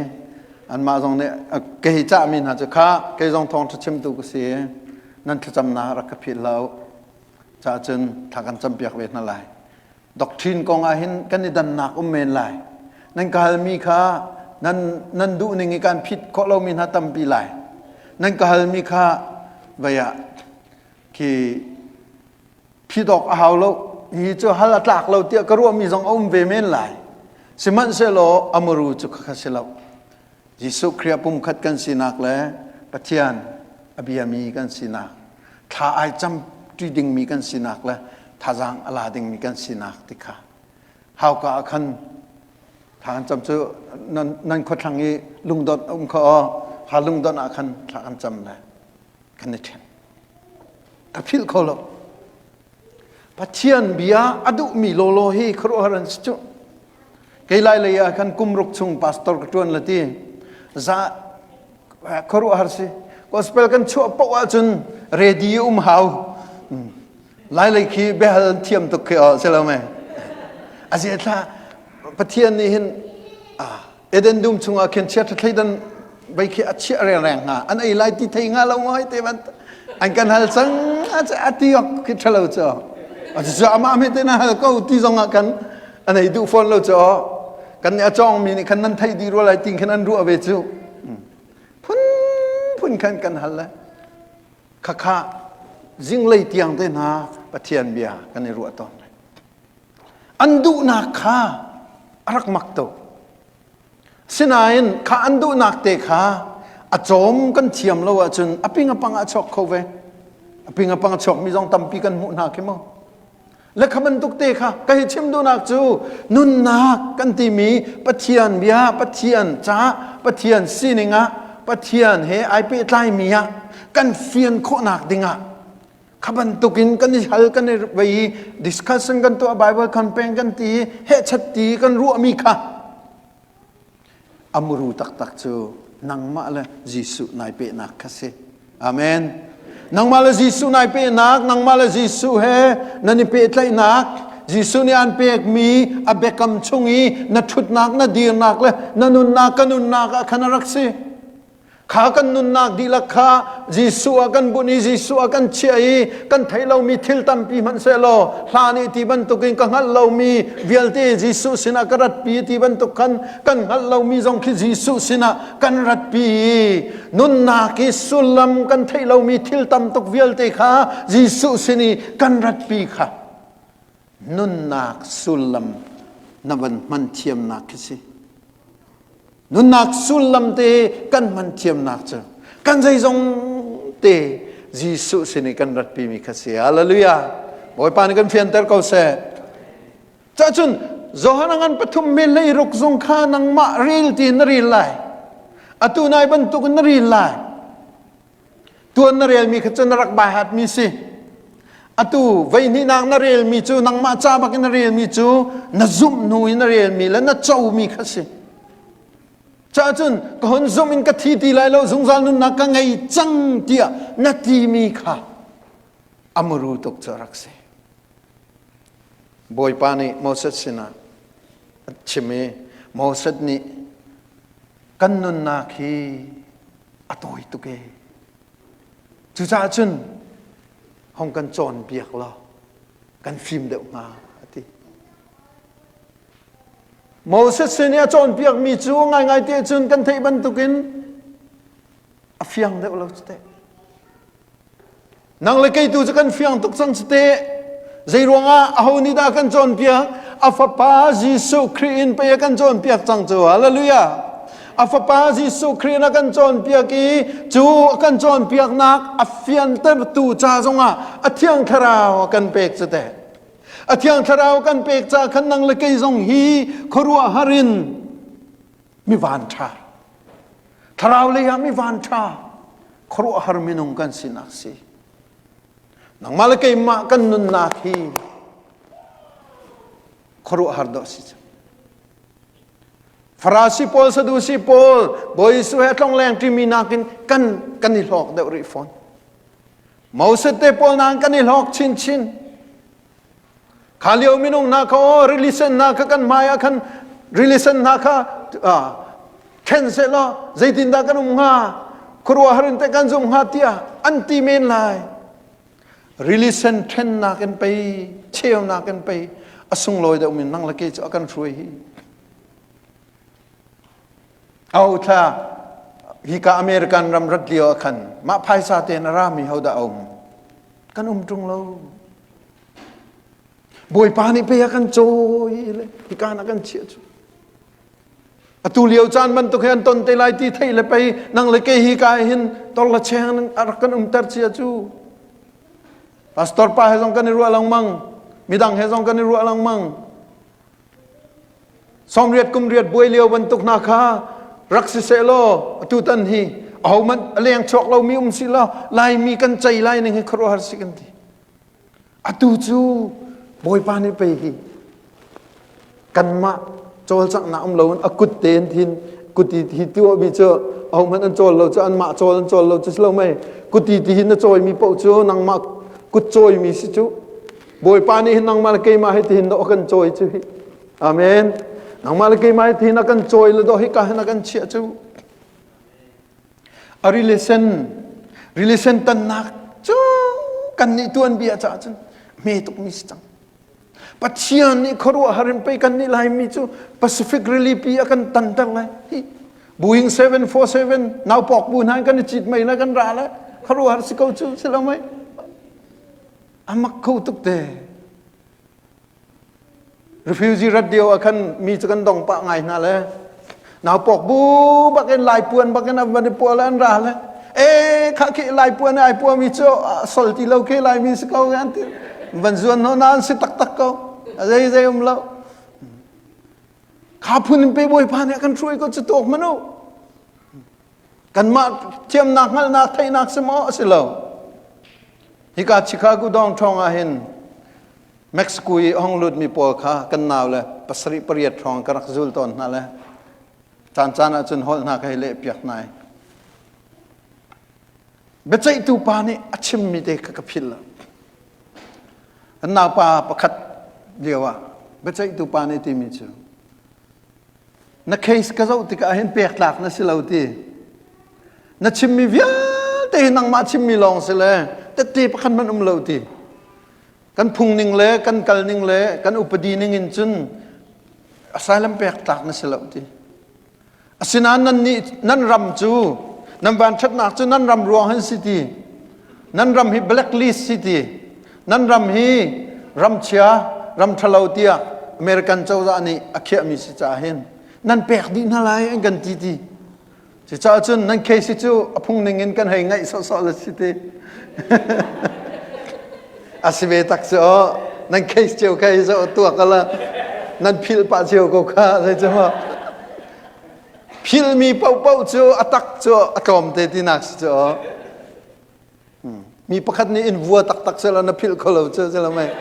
anmah zong nih kei cahmi hna cu kha kei zong thawngṭha chimtu ka si i nan thlacamnak rak ka philh hlah u caah cun thla kan campiak ve hna lai Doctrine kong ah hin kan i dannak um men lai. Nan ka halmi kha nan, nan duh ning i kan phit khawh lomi hna tampi lai. Nan ka halmi kha vei ah khi phit awk a hau lo. Hi cu hal a tlak lo tiah ka ruahmi zong a um ve men lai. Sihmanhsehlaw a muru cu khakha si lo. Jesuh Khrih ah pumkhat kan sinak le Pathian a biami kan sinak, thla ai cam ṭi dingmi kan sinak le thazaang a la dingmi kan sinak ti kha hauka ah khan thla kan cam cu nan, nan khuathlang i lungdonh a um kha aw kha lungdonh ah khan thla kan cam le kan i ṭhen. Ka philh kho lo. Pathian bia a duhmi lawlaw hi khuaruahhar an si cu. Kei lai lei ah khan kum ruk chung pastor ka ṭuan la ti. Za khuaruahhar si. Gospel kan chuah paoh ahcun ready um hau. Lai lei khi biahal thiam tuk khi aw si lo me. Azia thla Pathian nih hin Eden dum chungah khin chiat thleidan vei khi a chiah rengreng hnga an ei lai ti thei hnga lo maw te ban an kan hal cang a ti ok khi thalo cho a cu amah me te na hal ko ti zong ah kan an ei duh fawn lo cho kan nih a cawng mi nih khan nan thei di rua lai ting khan an ruah ve cu phun phun khan kan hal le khakha zinglei tiang te hna Pathian bia kan i ruah tawn An duhnak kha a rak mak tuk. Sinain kha an duhnak te kha a cawm kan thiam lo ahcun a ping a pang ah chuak kho ve. A ping a pang a chuakmi zong tampi kan hmuh hna khi mu. Le kha bantuk te kha ka hi chim duhnak cu nunnak kan timi Pathian bia, Pathian ca, Pathian sining ah, Pathian he ai pehtlaimi ah kan fian khawhnak dingah Kha bantukin kan i hal kan i vei i discussion kan tuah Bible campaign kan ti i hehchat ti kan ruahmi kha amuru taktak cu nangmah le Jesuh nai pehnak kha si. Amen. Nangmah le Jesuh nai pehnak, nangmah le Jesuh he nan i pehtlaihnak, Jesuh nih an pekmi a biakam chung i na ṭhutnak, na dirnak le na nunnak ka nunnak ah khan a rak si. Kha kan nunnak dihlak kha Jesuh ah kan bunh i Jesuh ah kan chiah i kan theih lomi thil tampi hmanhsehlaw hlan i ti bantukin ka hngalh lomi vialte Jesuh sinah ka ratpi ti bantuk khan kan hngalh lomi zong khi Jesuh sinah kan ratpi i nunnak i sullam kan theih lomi thil tam tuk vialte kha Jesuh sin i kan ratpi kha nunnak sullam na van hman thiamnak khi si. Nunnak sullam te kan hman thiamnak cu kan zeizong te Jesuh sin i kan ratpimi kha si. Hallelujah. Bawipa nih kan fianter ko seh. Cahcun Johan ngan pathum mi leiruk zong kha nangmah ril ti na ril lai. Atu nai bantuk in na ril lai. Tuan na relmi kha cu na rak bai hatmi si. Atu veihnihnak na relmi cu nangmah ca bak in na relmi cu na zumh hnu in na relmi le na comi kha si. Cahcun ka hun zumh in ka thi ti lai lo zungzal nunnak ka ngei cang tiah na timi kha amuru tuk cu rak si. Bawipa nih Moses sinah a chim i Moses nih kan nunnak hi a tawi tuk ee. Cucaah cun hong kan cawnpiak law kan fim deuh hnga a ti. Moses sin i a cawnpiakmi cu ngaingai te cun kan theih bantukin a fiang deuh lo cu teh. Nang le kei tu cu kan fiang tuk cang cu teh. Zei ruangah aho nih dah kan cawnpiak? A fapa Jesuh Khrih in pei a kan cawnpiak cang cu. Hallelujah. A fapa Jesuh Khrih in a kan cawnpiak i cu a kan cawnpiaknak a fiantertu ca zongah a Thiang Thlarau a kan pek cu teh. A Thiang Thlarau kan pek ca khan nang le kei zong hi khuaruahhar in mi van ṭha thlarau lei ah mi van ṭha khuaruahhar minung kan sinak si nangmah le keimah kan nunnak hi khuaruahhar dawh si cang Farasi pawl Sadusi pawl Bawi Jesuh he tlongleng ṭimi nakin kan kan i hlawk deuh rih fawn Moses te pawl nakin kan i hlawk chinchin Kha lio minung hna kha aw rili sen hna kha kan hmai ah khan rili sen hna kha ṭhen sehlaw zeitindah kan um hnga khuaruahhar in teh kan zumh hnga tiah an ti men lai. Rili sen ṭhennak in pei cheunak in pei a sunglawi deuhmi nang le kei cu a kan hruai hi. Au thla hika American ram rat lio ah khan mah phaisa tein a rami ho dah a um? Kan um ṭung lo. Bawipa nih pei a kan cawi le hika na kan chiah cu. Atu lio caan bantuk hi an ton te lai ti thei le pei nang le kei hi ka hin tor la cheng a rak kan umter cia cu. Pastor pa he zong kan i ruah lengmang. Midang he zong kan i ruah lengmang. Sawmriat kum riat buai lio bantuk hna kha rak si seh law atutan hi ahohmanh a leng chuak lomi um si law Laimi kan cei lai ning hi khuaruahhar si kan ti. Atu cu Bawipa nih pei hi kanmah cawlcanghnak um loin a kut tein thin kuti hi tuahmi cu ahohmanh an cawl lo cu anmah cawl an cawl lo cu si lo mei kuti ti hin na cawimi paoh cu nangmah kut cawimi si cu Bawipa nih hin nangmah le keimah hi tihin dawh a kan cawi cu hi. Amen. Nangmah le keimah hi tihin a kan cawi le dawh hika hin a kan chiah cu. A relation relation tannak cu kan nih tuanbia caah cun hme tukmi si cang. Pathian nih khuaruahhar in pei kan nih Laimi cu Pacific Rilipi a kan tanter lai. Hi Boeing 747 naupawk bu hna in kan i cit mei le kan ra le khuaruahhar si ko cu si lo mei. A mak kho tuk te. Refugee radio ah khan mi cu kan dong pah ngai hna le naupawk bu bakin lai puan bakin an van i pua le an ra le e kha khi lai puan ai pua mi cu sol ti lo khi lai mi si ko an ti van zuan no na an si taktak ko zei zei um lo kha phun in pe bawipa nih a kan hruai ko cu tuak manu Kanmah thiamnak hngalhnak theihnak si maw a si lo. Hika Chicago downtown ah hin Mexico i hong lutmi pawl kha kan nau le pasarih pariat hrawng ka rak zul tawn hna le caan caan ah cun holh hna ka hei leh piak hna i biaceihtu pa nih a chimmi te kha ka philh lo. Kan naupa pakhat lio ah biaceihtu pa nih timi cu Na case ka zoh tikah hin pek tlak na si lo ti. Na chimmi vialte hi nangmah chimmi lawng si le tette pakhat hmanh um lo ti. Kan phung ning le kan kal ning le kan upadi ning in cun asylum pek tlak na si lo ti. Asinain nan nih nan ram cu nan vanṭhatnak cu nan ram ruang hin si ti. Nan ram hi blacklist si ti. Nan ram hi ramchia, ram ṭhalo tiah American cozah nih a khiahmi si caah hin nan pek dih hna lai an kan ti ti. Cucaah cun nan case cu a phung ning in kan hei ngaih sawhsawh le si ti. A si ve tak cu aw nan case cio kha hi zoh tuak ala nan philh pah cio ko kha zei cu maw. Philmi paohpaoh cu a tak cu a tlawm te tinak si cu aw. Mi pakhat nih in vua taktak sela na philh kho lo cu sila mei.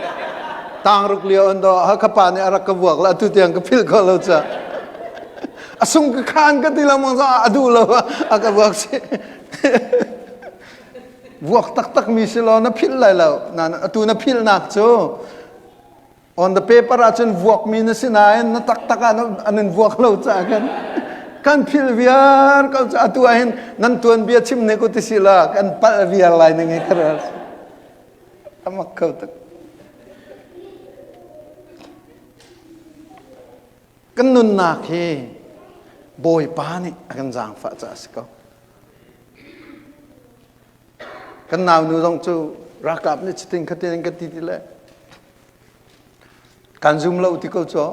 Tang ruk lio an do Hakha pa nih a rak ka vuak la atu tiang ka philh kho lo cu. A sung ka khan ka ti lengmang zong a duh lo a ka vuak si. Vuak taktak mi si law na philh lai lo. Na atu na philhnak cu On the paper ahcun vuakmi na si nain na taktak ah an in vuak lo caah kan kan philh viar ko cu atu ah hin nan tuanbia chim ne ko ti si la kan palh viar lai ning hi ka amak kho tuk kan nunnak hi Bawipa nih a kan zaangfah caah a si ko Kan naunu zong cu ralkap nih cutin khatin an kan ti ti le kan zum lo ti ko cu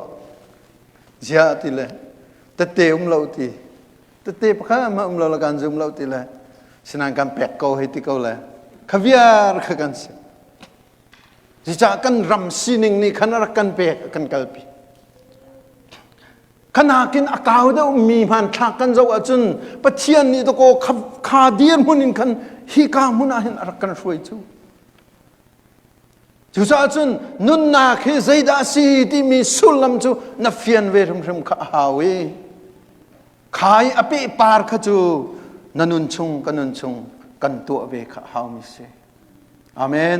ziah ti le tette um lo ti tette pakhat hmanh um lo le kan zum lo ti le sinain kan pek ko hei ti ko le kha viar kha kan si Cucaah kan ram sining nih khan a rak kan pek kan kalpi Khanakin a kau deuhmi hmanthlak kan zoh ahcun Pathian nih dakaw kha dirhmun in khan hika hmun ah hin a rak kan hruai cu. Cucaah cun nunnak hi zeidah a si timi sullam cu na fian ve hrimhrim kha a hau i kha i a pehpar kha cu na nun chung ka nun chung kan tuah ve kha a haumi si. Amen.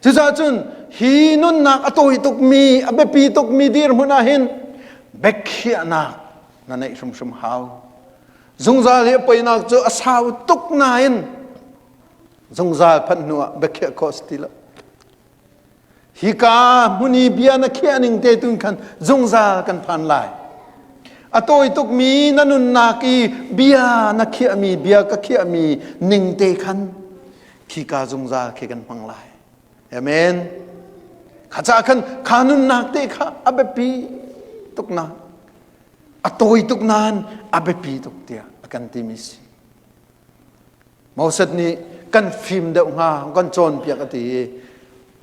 Cucaah cun hi nunnak a tawi tukmi, a biapi tukmi dirhmun ah hin biakhiahnak na neih hrimhrim hau. Zungzal hi a poinak cu a sau tuk nain zungzal phanh hnu ah biakhiah khawh si ti lo. Hika hmun i bia na khiah ning te tun khan zungzal kan phan lai. A tawi tukmi na nunnak i bia na khiahmi bia ka khiahmi ning te khan khika zungzal khi kan hmang lai. Amen. Kha ca khan kha nunnak te kha a biapi tuk na a tawi tuk nain a biapi tuk tiah a kan timi si. Moses nih kan fim deuh hnga kan cawnpiak a ti i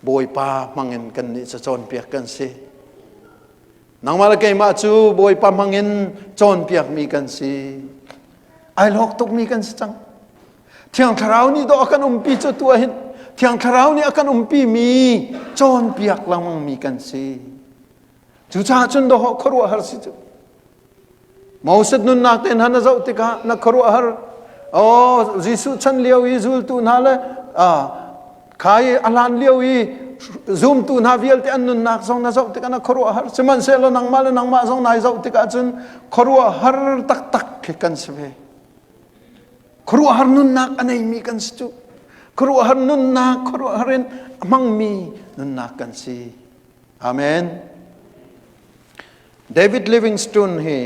Bawipa hmangin kan nih cu cawnpiak kan si. Nangmah le keimah cu Bawipa hmangin cawnpiakmi kan si. Ai hlawk tukmi kan si cang. Thiang Thlarau nih dawh a kan umpi cu tu hin Thiang Thlarau nih a kan umpi mi cawnpiak lengmang mi kan si. Cucaah cun dawh khuaruahhar si cu. Moses nunnak te hna na zoh tikah na khuaruahhar. Oh, Jesuh chan lio i zultu hna le kha i a hlan lio i zumtu hna vialte an nunnak zong na zoh tikah na khuaruahhar. Sihmanhsehlaw nangmah le nangmah zong nai zoh tikah cun khuaruahhar taktak khi kan si ve. Khuaruahhar nunnak a neimi kan si cu. Khuaruahhar nunnak, khuaruahhar in a hmangmi nunnak kan si. Amen. David Livingstone hi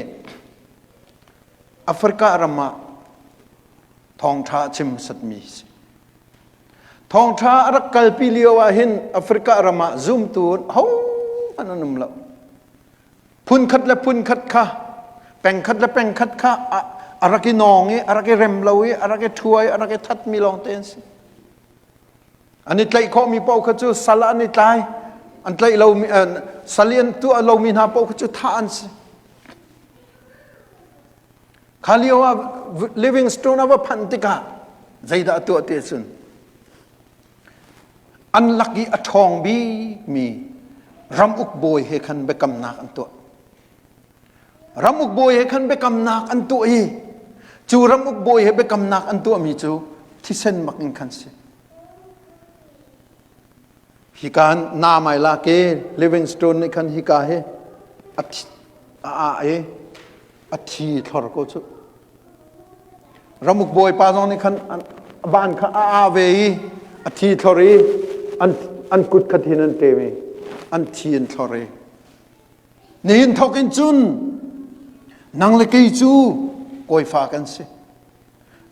Africa ram ah thawngṭha a chim hmasatmi si. Thawngṭha a rak kalpi lio ah hin Africa ram ah zumtu hohmanh an um lo. Phunkhat le phunkhat kha pengkhat le pengkhat kha a rak i nawng i a rak i rem lo i a rak i ṭhuai a rak i thatmi lawng te an si. An i tlaih khawhmi paoh kha cu sal an i tlai. An tlaih lomi sal i an tuah lomi hna paoh kha cu thah an si. Kha lio ah Livingstone a va phanh tikah zeidah a tuah ti ahcun an lak i a ṭhawng bikmi ramuk bawi he khan biakamnak an tuah. Ramuk bawi he khan biakamnak an tuah i cu ramuk bawi he biakamnak an tuahmi cu thisen bak in khan si. Hika na mai lak i Livingstone nih khan hika hi a a ah i a thi thlor ko cu. Ramuk bawipa zong nih khan a ban kha a ah ve i a thi thlor i an an kut kha thin an ṭem i an thi an thlor i Nihin thawk in cun nang le kei cu kawifa kan si.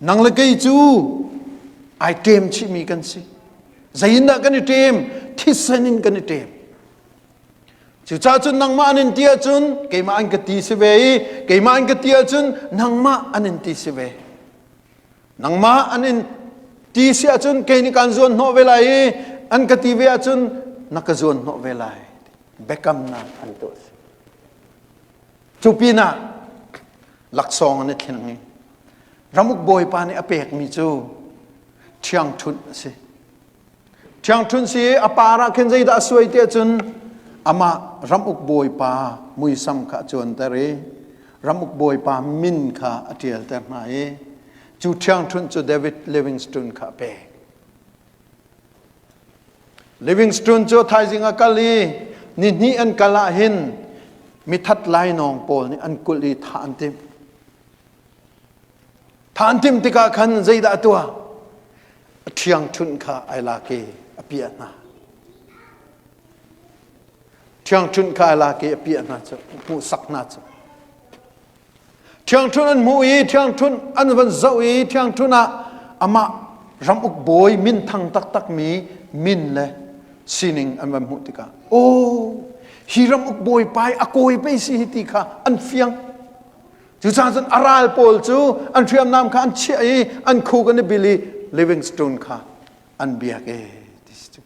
Nang le kei cu ai ṭem chihmi kan si. Zeiindah kan i ṭem? Thisen in kan i ṭem. Cucaah cun nangmah an in ti ahcun keimah an ka ti si ve i keimah an ka ti ahcun nangmah an in ti si ve. Nangmah an in ti si ahcun kei nih kaan zuan hnawh ve lai i an ka ti ve ahcun na ka zuan hnawh ve lai. Biakamnak an tuah si. Cu pinah laksawng an i thleng i ramuk bawipa nih a pekmi cu ṭhiangṭhunh a si. Ṭhiangṭhunh si i a par ah khin zeidah a suai ti ahcun amah ramuk bawipa muisam kha a cuanter i ramuk bawipa min kha a ṭialter hna i cu ṭhiangṭhunh cu David Livingstone kha a pek. Livingstone cu thaizing a kal i nihnih an kal ah hin mithat lainawng pawl nih an kulh i thah an timh. Thah an timh tikah khan zeidah a tuah? A ṭhiangṭhunh kha ai lak i a piah hna. Ṭhiangṭhunh kha ai lak i a piah hna cu, hmuhsak hna cu. Ṭhiangṭhunh an hmuh i ṭhiangṭhunh an van zoh i ṭhiangṭhunh ah amah ramuk bawi minthang taktakmi min le sining an van hmuh tikah aw hi ramuk bawi pa i a kawi pei si hi ti kha an fiang. Cucaah cun a ral pawl cu an hriamnam kha an chiah i an khuk an i bil i Livingstone kha an biak e ti si cu.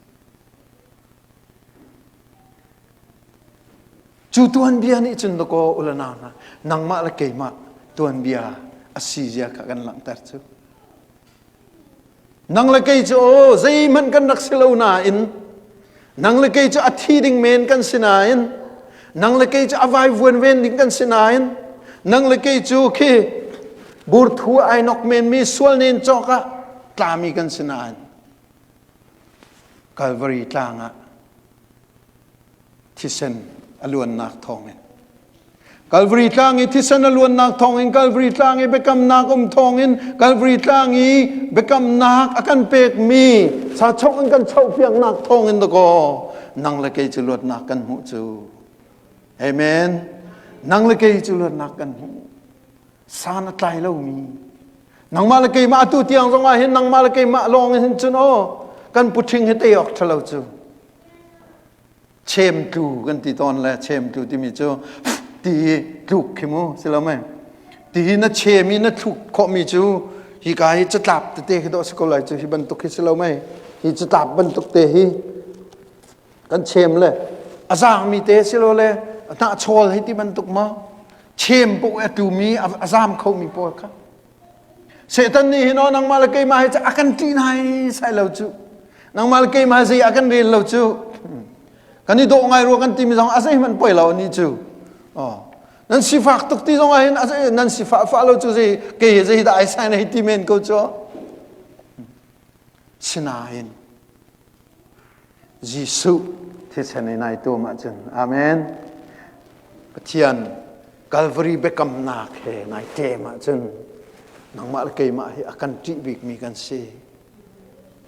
Cu tuanbia nih cun dakaw u le nau hna nangmah le keimah tuanbia a si zia kha kan langhter cu. Nang le kei cu aw zeihmanh kan rak si lo nain nang le kei cu a thi ding men kan si nain nang le kei cu a vaivuan ven ding kan si nain nang le kei cu khi burthu ai nok men mi sual nen cawk ah tlami kan si nain Calvary tlang ah thisen a luannak thawngin Calvary tlang i thisen a luannak thawngin Calvary tlang i biakamnak um thawngin Calvary tlang i biakamnak a kan pekmi sachok in kan chohpiaknak thawngin dakaw nang le kei cu luatnak kan hmuh cu Amen nang le kei cu luatnak kan hmuh san a tlai lomi nangmah le keimah atu tiang zong ah hin nangmah le keimah lawng hin cun aw kan puṭhing hi tei awk ṭhalo cu. Chemtlu kan ti tawn le chemtlu timi cu ti hi tluk khi mu si lo mei? Ti hi na chem i na thluk khawhmi cu hika hi catlap tete khi dawh si ko lai cu hi bantuk hi si lo mei? Hi catlap bantuk te hi kan chem le a zaangmi te si lo le hnahchawl hei ti bantuk maw? Chem paoh a tlumi a zaam khomi pawl kha. Satan nih hin aw nangmah le keimah hi a kan ṭih nai sai lo cu. Nangmah le keimah zei a kan rel lo cu. Kan i dawh ngai rua kan timi zong a zeihmanh poi lo ani cu. Oh. Nan sifak tuk ti zong ah hin nan sifah fah lo cu zei kei zei dah ai sai na hei ti men ko cu. Sinain Jesuh thisen in ai tuam ahcun Amen. Pathian Calvary biakamnak he nai ṭem ahcun nangmah le keimah hi a kan ṭih bikmi kan si.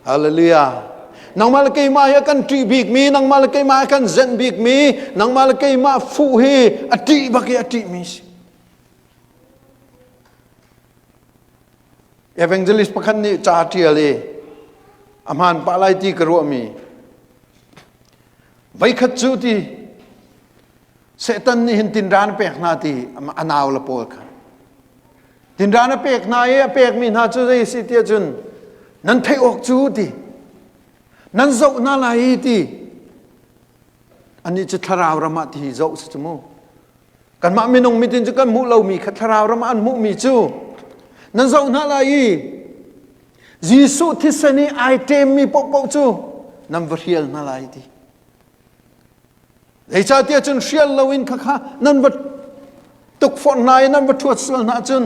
Hallelujah. Nangmah le keimah hi a kan ṭih bikmi, nangmah le keimah a kan zenh bikmi, nangmah le keimah fuh hi a ṭih bak i a ṭihmi si. Evangelist pakhat nih ca ṭial i a hmaan pah lai ti ka ruahmi voikhat cu ti Satan nih hin tinran a pek hna ti a nau le pawl kha tinran a pek hna i a pekmi hna cu zei si tiah cun nan theih awk cu ti nan zoh hna lai i ti anih cu thlarau ram ah ti zoh si cu mu Kanmah minung mitin cu kan hmuh lomi kha thlarau ram ah an hmuhmi cu nan zoh hna lai i Jesuh thisen i ai ṭemmi paohpaoh cu nan va hrial hna lai ti. Zeicahtiah cun hrial loin khakha nan va tukforh hna i nan va ṭhuat sual hna cun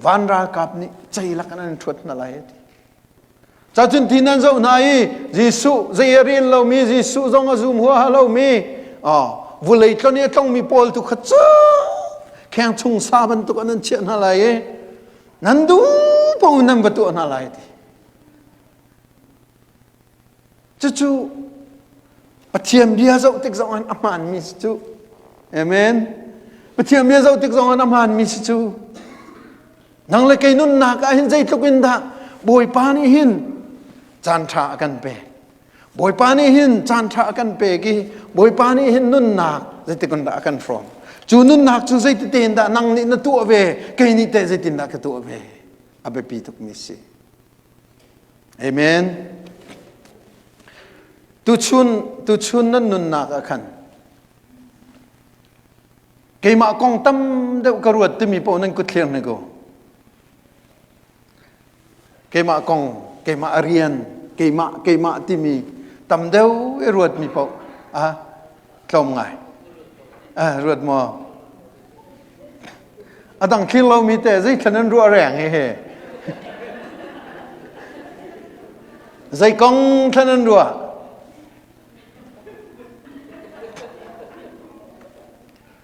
van ralkap nih ceilak in an ṭhuat hna lai ti. Cacun ti nan zoh hna i Jesuh zei a rian lomi Jesuh zong a zum huaha lomi vulei tlon i a tlongmi pawl tu kha cu kheng chung sa bantuk an nan chiah hna lai i nan duh paoh nan va tuah hna lai ti. Cucu Pathian bia zoh tik zong ah a hmaanmi si cu. Amen. Pathian bia zoh tik zong ah a hmaanmi si cu. Nang le kei nunnak ah hin zeitluk in dah Bawipa nih hin caan ṭha a kan pek. Bawipa nih hin caan ṭha a kan pek i Bawipa nih hin nunnak zeitik in dah a kan hrawm. Cu nunnak cu zeiti tein dah nang nih na tuah ve, kei nih teh zeitindah ka tuah ve. A biapi tukmi si. Amen. Tuchun tuchun nan nunnak ah khan keimah kong tam deuh ka ruat timi paoh nan kut thlir hnik u. Keimah kong, keimah rian, keimah keimah timi tam deuh i ruatmi paoh ah tlawm ngai. Ah ruat maw? A dang thlir lomi te zeithlan an ruah reng hi he. Zei kong thlan an ruah?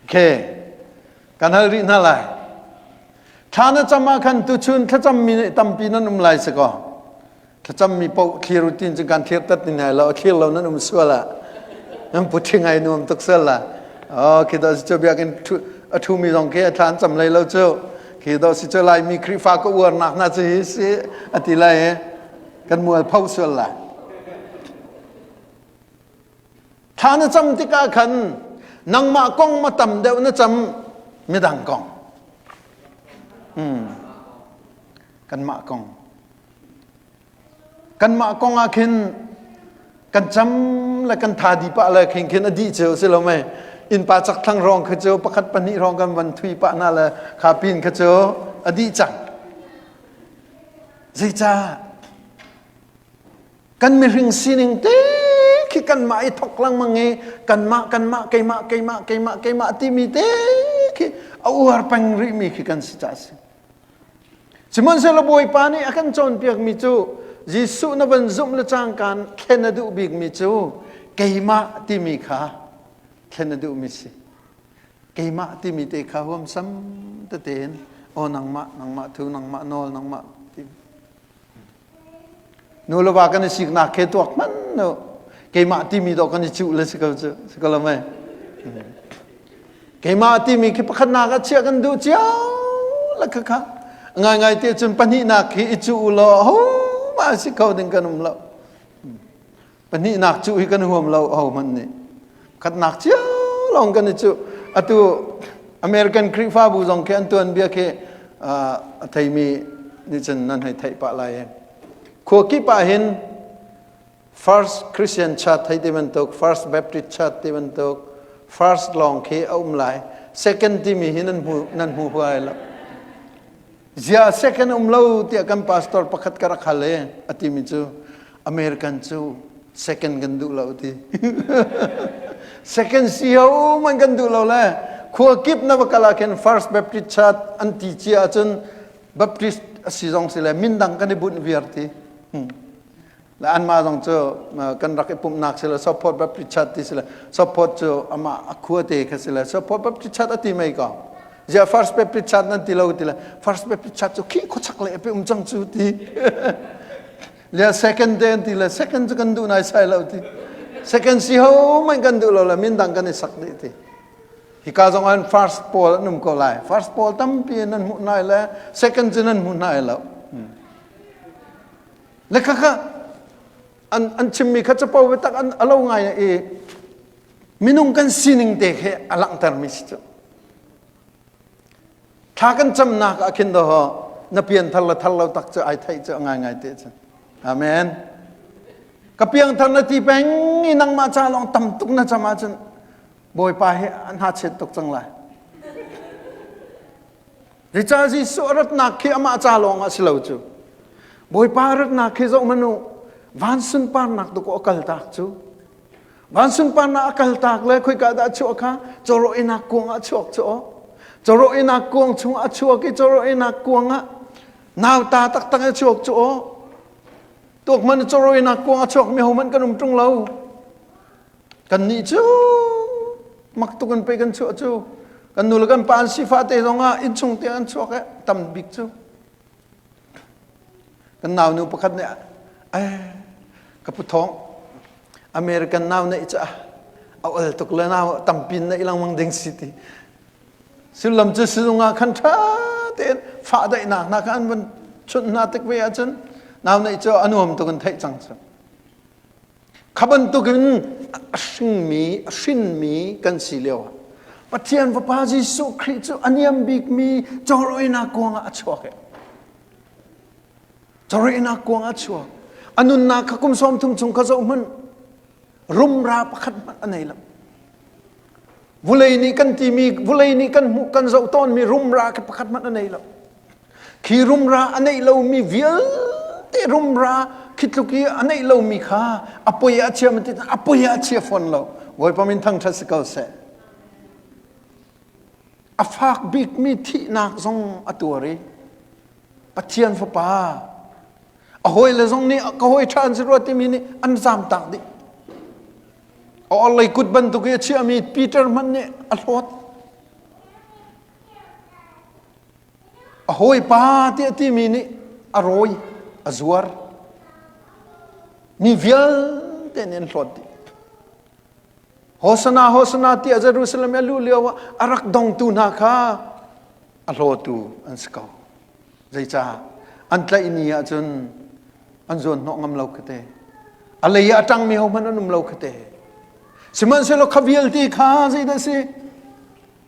Okay. Kan hal rih hna lai. Thla na cam ah khan tuchun thlacammi nih tampi nan um lai si kaw. Thlacammi paoh thlir u tin cu kan thlir tat ni hna lo. Thlir lo nan um sual ah. Nan pu ṭhing ai nuam tuk sual la. Oh, khi do si cu biakinn a ṭhumi zong khi a thla an cam lei lo cu. Khi do si cu Laimi Khrihfa ka uarnak hna cu hi si a ti lai i kan mual pho sual lai. Thla na cam tikah khan nangmah kong ma tam deuh na cam midang kong. Kanmah kong. Kanmah kong ah khin kan cam le kan tha di pah le khin khin a dih ceu si lo mei. Innpa chak thlang rong kha cu pakhat pahnih rong kan van thui pah na le kha pin kha cu a dih cang. Zeicah? Kan mihring sining te khi kanmah i thok lengmang i kanmah kanmah keimah keimah keimah keimah timi te khi a uar peng rihmi khi kan si ca si. Sihmanhsehlaw Bawipa nih a kan cawnpiakmi cu Jesuh na van zumh le cangkaan thlen a duh bikmi cu keimah timi kha thlen a duhmi si. Keimah timi te kha huamsam tete in aw nangmah nangmah thu nangmah nawl nangmah ti Nu le va kan i siknak khe tuak hmanh nu keimah timi dawh kan i cuh le si ko cu si ko lo mei keimah timi khi pakhatnak ah chiah kan duh cio la kha kha ngai ngai te cun pahnihnak khi i cuh u law ho ma si kho ding kan um lo pahnihnak cuh hi kan huam lo ho hmanh nih. Khatnak cio lawng kan i cuh. Atu American Khrihfabu zong khi an tuanbia khi a theimi nih cun nan hei theih pah lai. Khua kip ah hin First Christian Church hei ti bantuk, First Baptist Church ti bantuk, First lawng khi a um lai. Second timi hi nan hmu nan hmu huai lo. Zia second um lo tiah kan pastor pakhat ka rak hal e a timi cu American cu second kan duh lo ti. second si ho man kan duh lo le khua kip na va kal ah khin First Baptist Church an ti cia ahcun Baptist a si zong si le min dang kan i bunh viar ti. Hmm. Le anmah zong cu kan rak i pumhnak si le Support Baptist Church ti si le Support cu amah a khua te kha si le Support Baptist Church a ti mei ko. Zia First Baptist Church nan ti lo ti le First Baptist Church cu khi khuachak le pe um cang cu ti. Le second te an ti le second cu kan duh nai sai lo ti. Second si ho man kan duh lo le min dang kan i sak dih ti. Hika zong an first pawl an um ko lai. First pawl tampi nan hmuh nai le second cu nan hmu nai lo. Le khakha an an chimmi kha capo biatak an alo ngai i minung kan sining te khi a langhtermi si cu. Thla kan camnak ah khin do na pian thar le thar lo tak cu ai theih cu ngai ngai te cu. Amen. Ka piang thar na ti peng i nangmah ca lawng tam tuk na cam ahcun Bawipa hi an hna chet tuk cang lai. Zeicah Jesuh a ratnak khi amah ca lawng ah si lo cu. Bawipa a ratnak khi zoh hmanh u, van sunparnak tu a kaltak cu. Van sunparnak a kaltak le khoika dah a chuah kha cawrawh kuang ah a chuak cu aw. Cawrawh kuang chung ah a chuak i cawrawh kuang ah nauta taktak a chuak cu aw. Tuak hmanh cawrawh kuang a chuak mi ho hmanh kan um ṭung lo. Kannih cu mak tuk in pei kan chuah cu. Kan nu le kan pa an sifah te zongah innchung tiang an chuak eh tam bik cu. Kan naunu pakhat nih eh ka pu thawng American nau neih cu a ol tuk le nau tampi neih lengmang ding si ti. Sullam cu sizung ah khan ṭha tein fah daihnak hna kha an van chunh hna tik ve ahcun nau neih cu a nuam tuk in theih cang cu. Kha bantukin a hringmi, a hrinmi kan si lio ah Pathian Fapa Jesuh Khrih cu a niam bikmi cawrawinak kuang ah a chuak i cawrawinak kuang ah a chuak. A nunnak kha kum 30 chung kha zoh hmanh rumra pakhat hmanh a nei lo. Vulei nih kan timi, vulei nih kan hmuh kan zoh tawnmi rumra khi pakhat hmanh a nei lo. Khi rumra a neih lomi vialte rumra khi tluk i a neih lomi kha a poi ah chia ti a poi ah chia fawn lo. Bawipa min thangṭhat si ko seh. A fak bikmi thihnak zong a tuar i Pathian fapa a hawile zong nih ka hawi ṭha an si rua timi nih an zamtak dih. A orhlei kut bantuk i a chiahmi Peter hmanh nih a hlawt. A hawipa tiah timi nih a rawi, a zuar. Mi vialte nih an hlawt dih. Hosana, Hosana tiah Jerusalem a luh lio ah a rak dongtu hna kha a hlawtu an si ko. Zeicah? An tlaih ni ahcun an zuan hnawh ngam lo khate. A lei ah a ṭangmi hohmanh an um lo khate. Sihmanhsehlaw kha vialte kha zeidah si?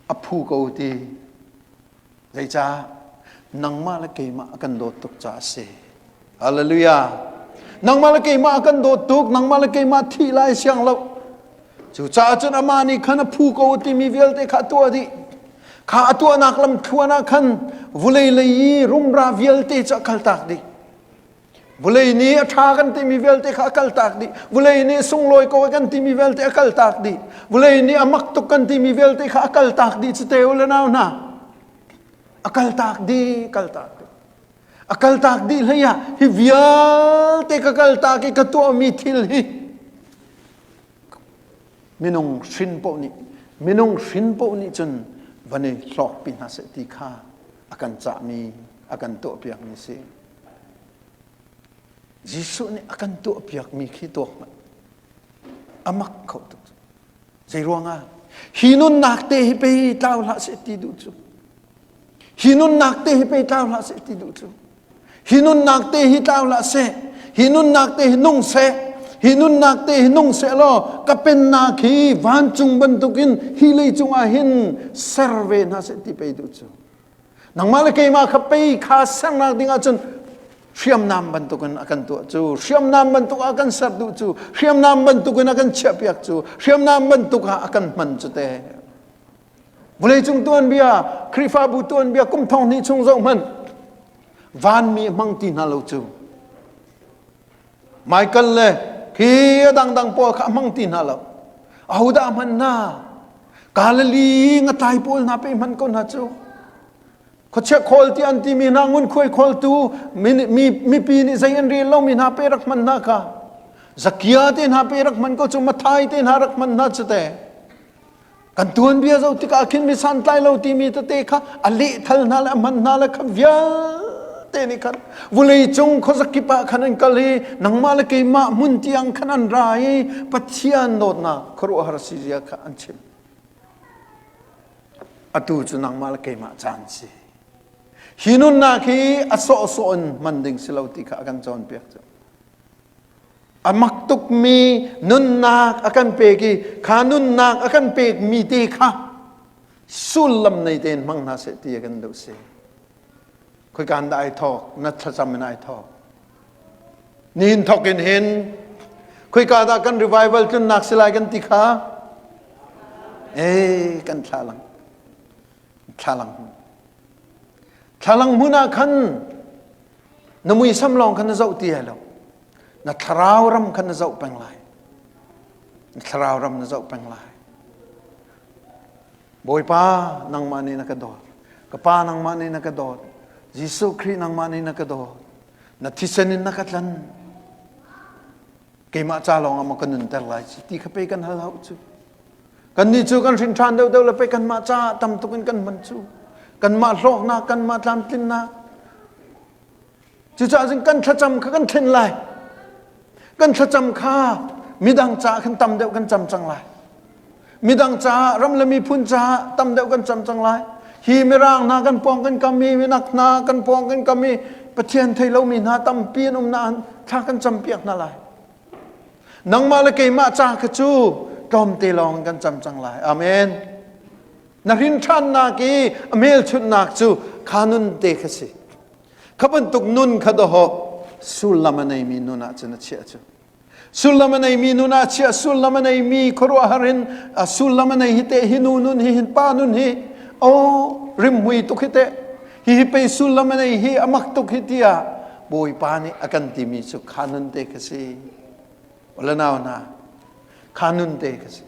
A phu ko ti. Zeicah? Nangmah le keimah a kan dawt tuk caah a si. Hallelujah. Nangmah le keimah a kan dawt tuk, nangmah le keimah thih lai siang lo. Cucaah cun amah nih khan a phu ko timi vialte kha a tuah dih. Kha a tuahnak lam thluan ah khan vulei lei i rumra vialte cu a kaltak dih. Vulei nih a ṭha kan timi vialte kha a kaltak dih. Vulei nih sunglawi ko kan timi vialte a kaltak dih. Vulei nih a mak tuk kan timi vialte kha a kaltak dih cu te u le nau hna. A kaltak dih, kaltak dih. A kaltak dih hlei ah hi vialte ka kaltak i ka tuahmi thil hi minung hrin paoh nih minung hrin paoh nih cun van i hlawkpi hna seh ti kha a kan cahmi a kan tuahpiakmi si. Jesuh nih a kan tuahpiakmi khi tuak hmanh. A mak kho tuk. Zei ruangah? Hi nunnak te hi pei tlau hlah seh ti duh cu. Hi nunnak te hi pei tlau hlah seh ti duh cu. Hi nunnak te hi tlau hlah seh. Hi nunnak te hi nung seh. Hi nunnak te hi nung seh law ka pennak hi vancung bantukin hi lei cungah hin ser ve hna seh ti pei duh cu. Nangmah le keimah kha pei kha sernak ding ahcun hriamnam bantukin a kan tuah cu hriamnam bantuk ah kan ser duh cu hriamnam bantukin a kan chiahpiak cu hriamnam bantuk ah a kan hman cu te vawleicung tuanbia Khrihfabu tuanbia kum thong hnih chung zoh hmanh vanmi hmang ti hna lo cu Michael le khi a dangdang pawl kha hmang ti hna lo ahodah hman hna Galilee ngatlai pawl hna pe hman ko hna cu khuachia khawl ti an timi hna ngunkhuai khawltu mipi nih zei an rel lomi hna pe rak hman hna kha Zakia te hna pe rak hman ko cu Mathai te hna rak hman hna cu te Kan tuanbia zoh tikah khin mi santlai lo timi tete kha a lehthal hna le a hman hna le kha vialte nih khan vawleicung khuazakip ah khan an kal i nangmah le keimah hmun tiang khan an ra i Pathian dawtnak khuaruahhar si zia kha an chim. Atu cu nangmah le keimah caan si. Hi nunnak hi a sawhsawh in hman ding si lo ti kha a kan cawnpiak cu. A mak tukmi nunnak a kan pek i kha nunnak a kan pekmi te kha sullam nei tein hmang hna seh ti a kan duh si. Khoikan dah ai thawk? Na thlacam in ai thawk. Nihin thawk in hin khoika dah kan revival tlunnak si lai kan ti kha? Eh, kan thlalang. Thlalang hmun. Thlalang hmun ah khan Na muisam lawng kha na zoh ti lai lo. Na thlarau ram kha na zoh peng lai. Na thlarau ram na zoh peng lai. Bawipa, nangmah nih na ka dawt. Ka pa nangmah nih na ka dawt. Jesuh Khrih nangmah nih na ka dawt. Na thisen in na ka tlan. Keimah ca lawng ah maw ka nunter lai ci ti kha pei kan hal hau cu. Kannih cu kan hrin ṭhan deuhdeuh le pei kanmah caah tam tuk in kan hman cu. Kanmah hlawknak, kanmah tlamtlinnak. Cucaah cun kan thlacam kha kan thlen lai. Kan thlacam kha midang caah khan tam deuh kan cam cang lai. Midang caah, ram le miphun caah tam deuh kan cam cang lai. Hi mirang hna kan pawng kan kam i minak hna kan pawng kan kam i Pathian thei lomi hna tampi an um nain thla kan campiak hna lai. Nangmah le keimah ca kha cu tlawmte lawng kan cam cang lai. Amen. Na hrin ṭhannak i a hmelchunhnak cu kha nun te kha si. Kha bantuk nun kha dawhawh sullam a neimi nun ah cun a chiah cu. Sullam a neimi nun ah chiah sullam a neimi khuaruahhar in sullam a nei hi te hi nu nun hi hin pa nun hi oh rimhmui tuk hi te hi hi pei sullam a nei hi a mak tuk hi tiah Bawipa nih a kan timi cu kha nun te kha si. Ola nau hna, kha nun te kha si.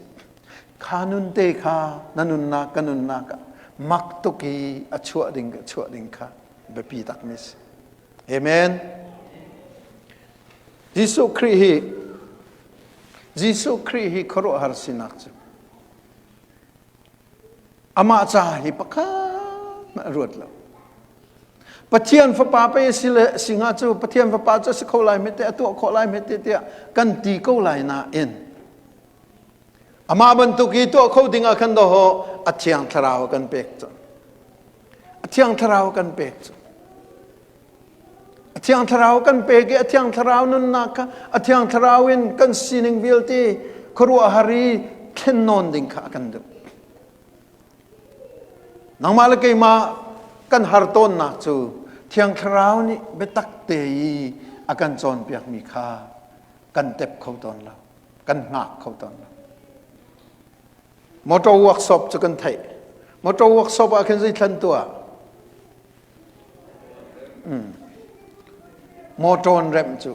Kha nun te kha na nunnak ka nunnak ah mak tuk i a chuah ding a chuah ding kha biapi takmi si. Amen. Jesuh Khrih hi Jesuh Khrih hi khuaruahhar sinak cu Amah ca hi pakhat hmanh a ruat lo. Pathian fapa pei a si le si hnga cu Pathian fapa cu a si kho lai hme a tuah khawh lai hme tiah kan ti ko lai nain amah bantuk i tuah kho ding ah khan dawh a thiang thlarau a kan pek cu. A thiang thlarau a kan pek cu. A thiang thlarau kan pek i a thiang thlarau nunnak kha a thiang thlarau in kan sining vialte khuaruahhar i thlen nawn ding kha a kan duh. Nangmah le keimah kan har tawnnak cu thiang thlarau nih biatak te i a kan cawnpiakmi kha kan tep kho tawn lo, kan hngak kho tawn lo. Motor workshop cu kan theih. Motor workshop ah khin zeithlan tuah? Motor an remh cu.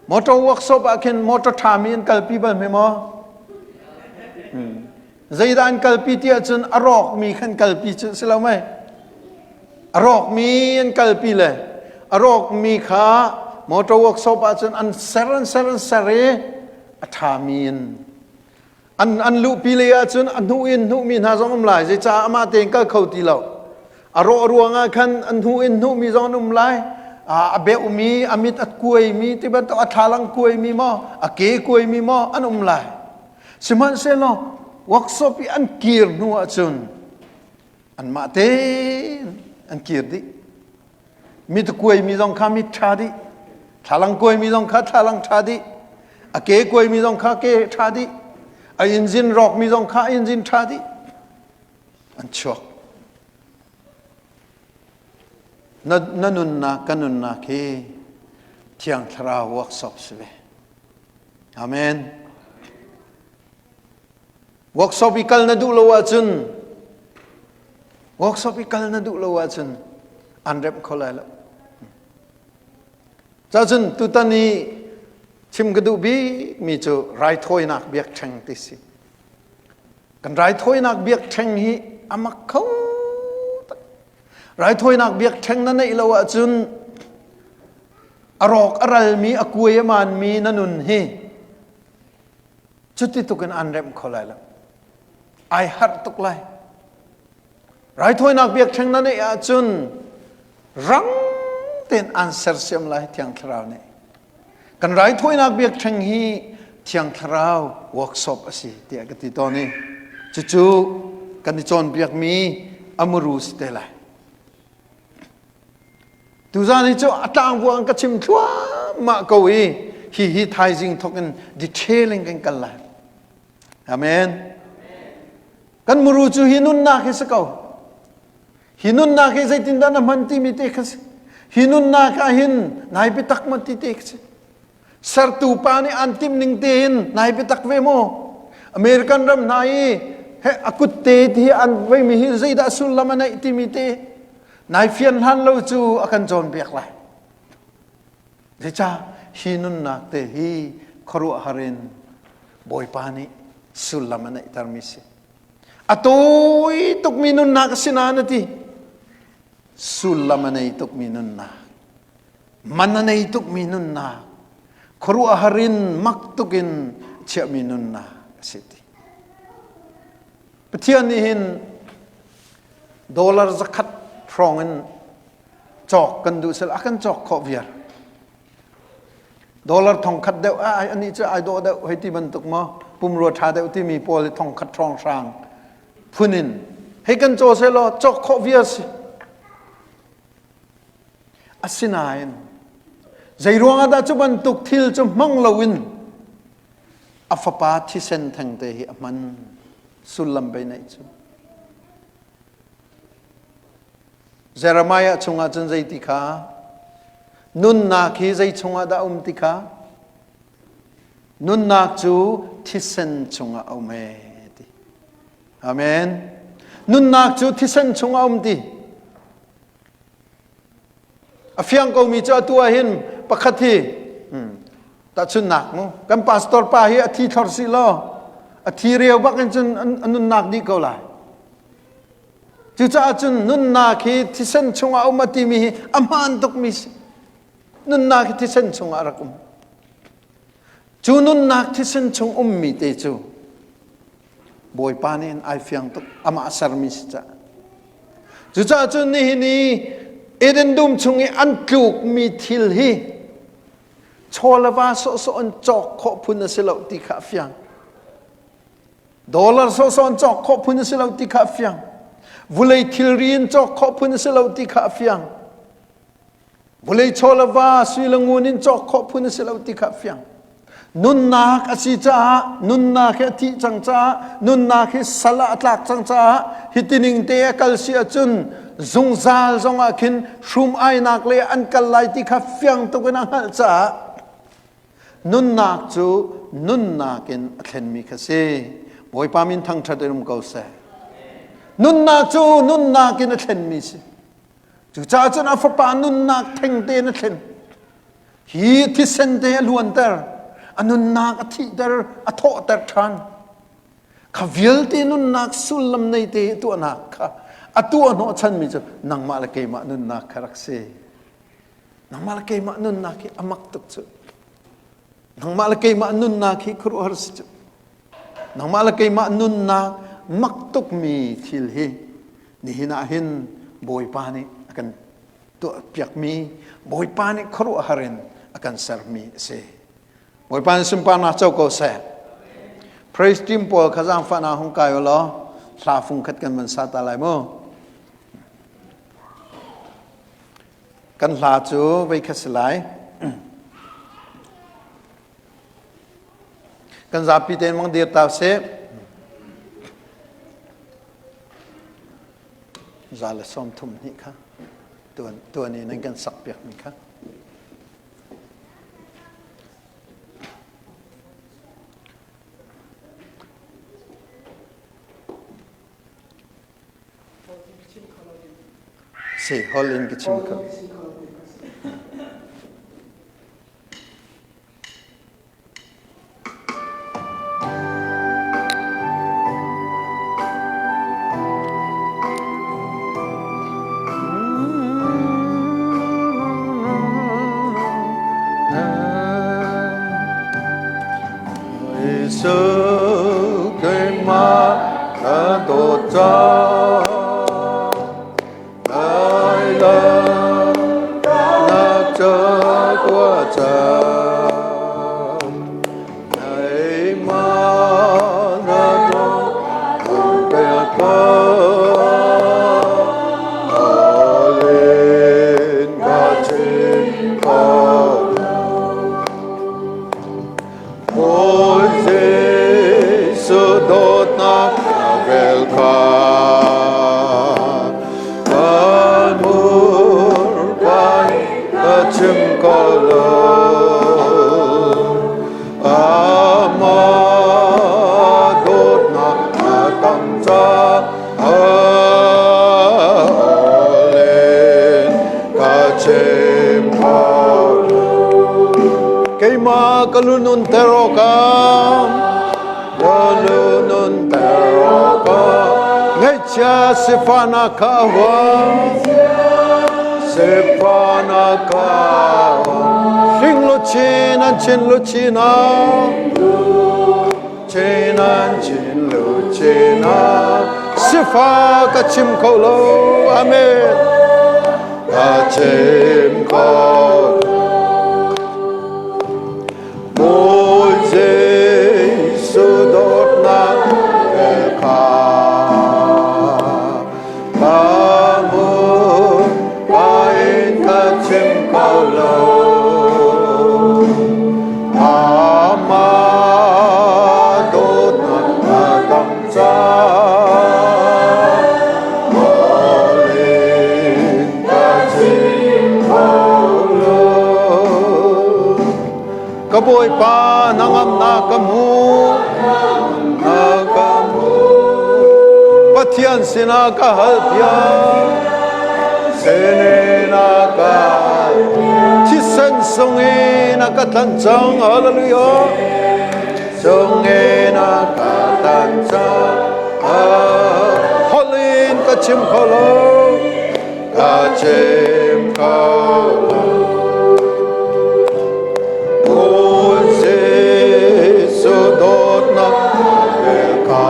Motor workshop ah khin motor ṭhami an kalpi bal hme maw? Zeidah an kalpi ti ahcun a rawkmi khan kalpi cu si lo mei? A rawkmi an kalpi le a rawkmi kha motor workshop ahcun an ser an ser an ser i a ṭhami in An, an luhpi lei ahcun a hnuh in hnuhmi hna zong um lai. Zeicah amah tein kal kho ti lo. A rawh ruangah khan an hnuh in hnuhmi zong an um lai. A beumi, a mit a kuaimi, ti bantuk a thlalang kuaimi maw, a ke kuaimi maw an um lai. Sihmanhsehlaw workshop i an kir hnu ahcun anmah tein an kir dih. Mit kuaimi zong kha mit ṭha dih. Thlalang kuaimi zong kha thlalang ṭha dih. A ke kuaimi zong kha ke ṭha dih. A engine rawkmi zong kha engine ṭha dih. An chuak. Na, na nunnak, ka nunnak hi Thiang Thlarau workshop si ve. Amen. Workshop i kal na duh lo ahcun workshop i kal na duh lo ahcun an remh kho lai lo. Cacun tutan i chim ka duh bikmi cu raithawinak biakṭheng ti si. Kan raithawinak biakṭheng hi a mak kho tak. Raithawinak biakṭheng na neih lo ahcun a rawk a ralmi a kuai a manmi na nun hi cuti tuk in an remh kho lai lo. Ai harh tuk lai. Raithawinak biakṭheng na neih ahcun rang tein aan sersiam lai Thiang Thlarau nih. Kan raithawinak biakṭheng hi Thiang Thlarau workshop a si tiah ka ti tawn i cucu kan i cawnpiakmi a muru si te lai. Tuzan hi cu a tlangvuang ka chim thluahmah ko i hi hi thaizing thawk in detail in kan kal lai. Amen. Kan muru cu hi nunnak hi si ko. Hi nunnak hi zeitindah na hman timi te kha si. Hi nunnak ah hin nai biatak ma ti te kha si. Sertu pa nih an timh ning tein nai biatak ve maw? American ram hna i he a kut te ti an veimi hi zeidah sullam a neih timi te nai fian hlan lo cu a kan cawnpiak lai. Zeicah hi nunnak te hi khuaruahhar in Bawipa nih sullam a neihtermi si. A tawi tukmi nunnak a si nain a ti. Sullam a nei tukmi nunnak. Man a nei tukmi nunnak. Khuaruahhar in mak tukin chiahmi nunnak a si ti. Pathian nih hin dollar zakhat hrawng in cawk kan duh sel a kan cawk khawh viar dollar thong khat deuh a ani cu ai dawh deuh hei ti bantuk maw pumrua ṭha deuh timi pawl i thong khat ṭhawng hrang phun in hei kan caw seh law cawk khawh viar si asinain zei ruangah dah cu bantuk thil cu hmang loin a fapa thisen thengte hi a hman sullam bei neih cu Jeremiah chungah cun zei ti kha nunnak hi zei chungah dah um ti kha nunnak cu thisen chungah a um e ti amen nunnak cu thisen chungah a um ti a fiang komi cu atu ah hin pakhat hi tahchunnak mu kan pastor pa hi a thi thlor si law a thi reu bak in cun a nunnak dih ko lai Cucaah cun nunnak hi thisen chungah a um a timi hi a hmaan tukmi si. Nunnak hi thisen chungah a rak um. Cu nunnak thisen chung ummi te cu Bawipa nih ai fiang tuk amah sermi si caah. Cucaah cun nihin i Eden dum chung i an tlukmi thil hi chaw le va sawhsawh in cawk khawh phun a si lo ti kha a fiang. Dollar sawhsawh in cawk khawh phun a si lo ti kha a fiang. Vulei thilri in cawk khawh phun a si lo ti kha a fiang. Vulei chaw le va sui le ngun in cawk khawh phun a si lo ti kha a fiang. Nunnak a si caah, nunnak hi a thih cang caah, nunnak hi sal ah a tlak cang caah, hi tining te a kal si ahcun zungzal zongah khin hrum ainak le an kal lai ti kha fiang tuk in a hngalh caah Nunnak cu nunnak in a thlenmi kha si. Bawipa min thangṭhat in um ko seh. Nunnak cu nunnak in a thlenmi si. Cucaah cun a fapa nunnak theng tein a thlen. Hi thisen te a luanter, a nunnak a thihter, a thawhter ṭhan. Kha vialte nunnak sullam nei te tuahnak kha a tuah hnawhchanmi cu nangmah le keimah nunnak kha rak si. Nangmah le keimah nunnak hi a mak tuk cu. Nangmah le keimah nunnak hi khuaruahhar si cu. Nangmah le keimah nunnak mak tukmi thil hi nihin ah hin Bawipa nih a kan tuahpiakmi Bawipa nih khuaruahhar in a kan sermi a si. Bawipa nih sunparnak co ko seh. Praise team pawl kha zaangfahnak hung kai u law hla fung khat kan van sa ta lai mu. Kan hla cu vei khat si lai. Kan zapi tein mang dir ta sih. 132 kha tuan tuan in nan kan sak piak mi kha. Si hol in ka chim kho. Jesuh keimah ka dawt cang Lai lam nak ca tua cang Keimah na dawt ka Alin ka chim kho Bawi Jesuh dawtnak a vel kha kan hmurka in ka chim ko lo. Amah dawtnak a tam caah len ka chim kho lo. Keimah ka lunun ter awkah ka lunun ter awkah ngaihchia sifahnak kha a huam sifahnak kha hring luchin an chin luchin ah chin an chin luchin ah sifah ka chim kho lo amen ka chim kho Bawi Jesuh dawtnak vel kha ka hmuh ka in ka chim ko lo. Amah dawtnak a tam caah Bawlin ka chim kho lo. Ka Bawipa hnangamnak ka hmu na ka hmu Pathian sinah ka hal piak sinin a ka thisen sungin a ka tlanh cang hallelujah sungin a ka tlanh cang holh in ka chim kho lo ka chim kho lo Bawi Jesuh dawtnak vel kha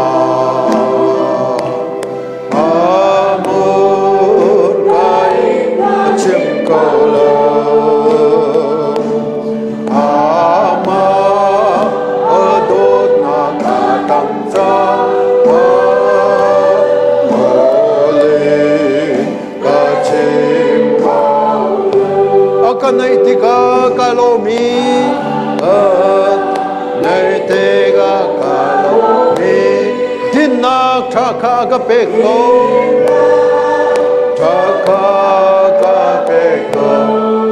amur kai ka chim ko lo Amah dawtnak a tam caah ka chim ko a ka neih tikah ka lawm i neih tikah ka lawm i dinnak ṭha kha ka pek ko ṭha kha ka pek ko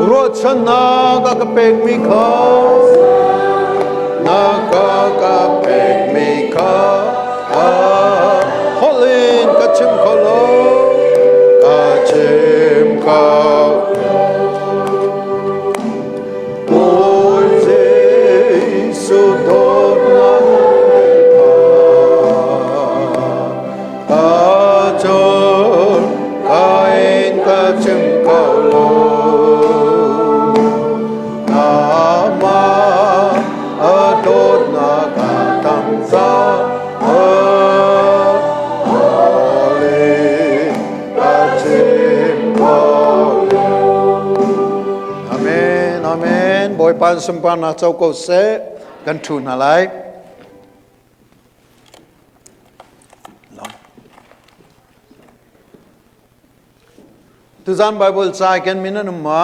ruahchannak a ka pekmi kha na ka ka pekmi kha Holh in ka chim kho lo, ka chim kho. Bawi Jesuh dawtnak kha ka cun ka in ka chim kho lo. Amah a dawtnak a tam caah Amen, amen. Bawipa sunparnak co ko seh. Kan ṭhu hna lai. Tuzan Bible ca kan min an um ma?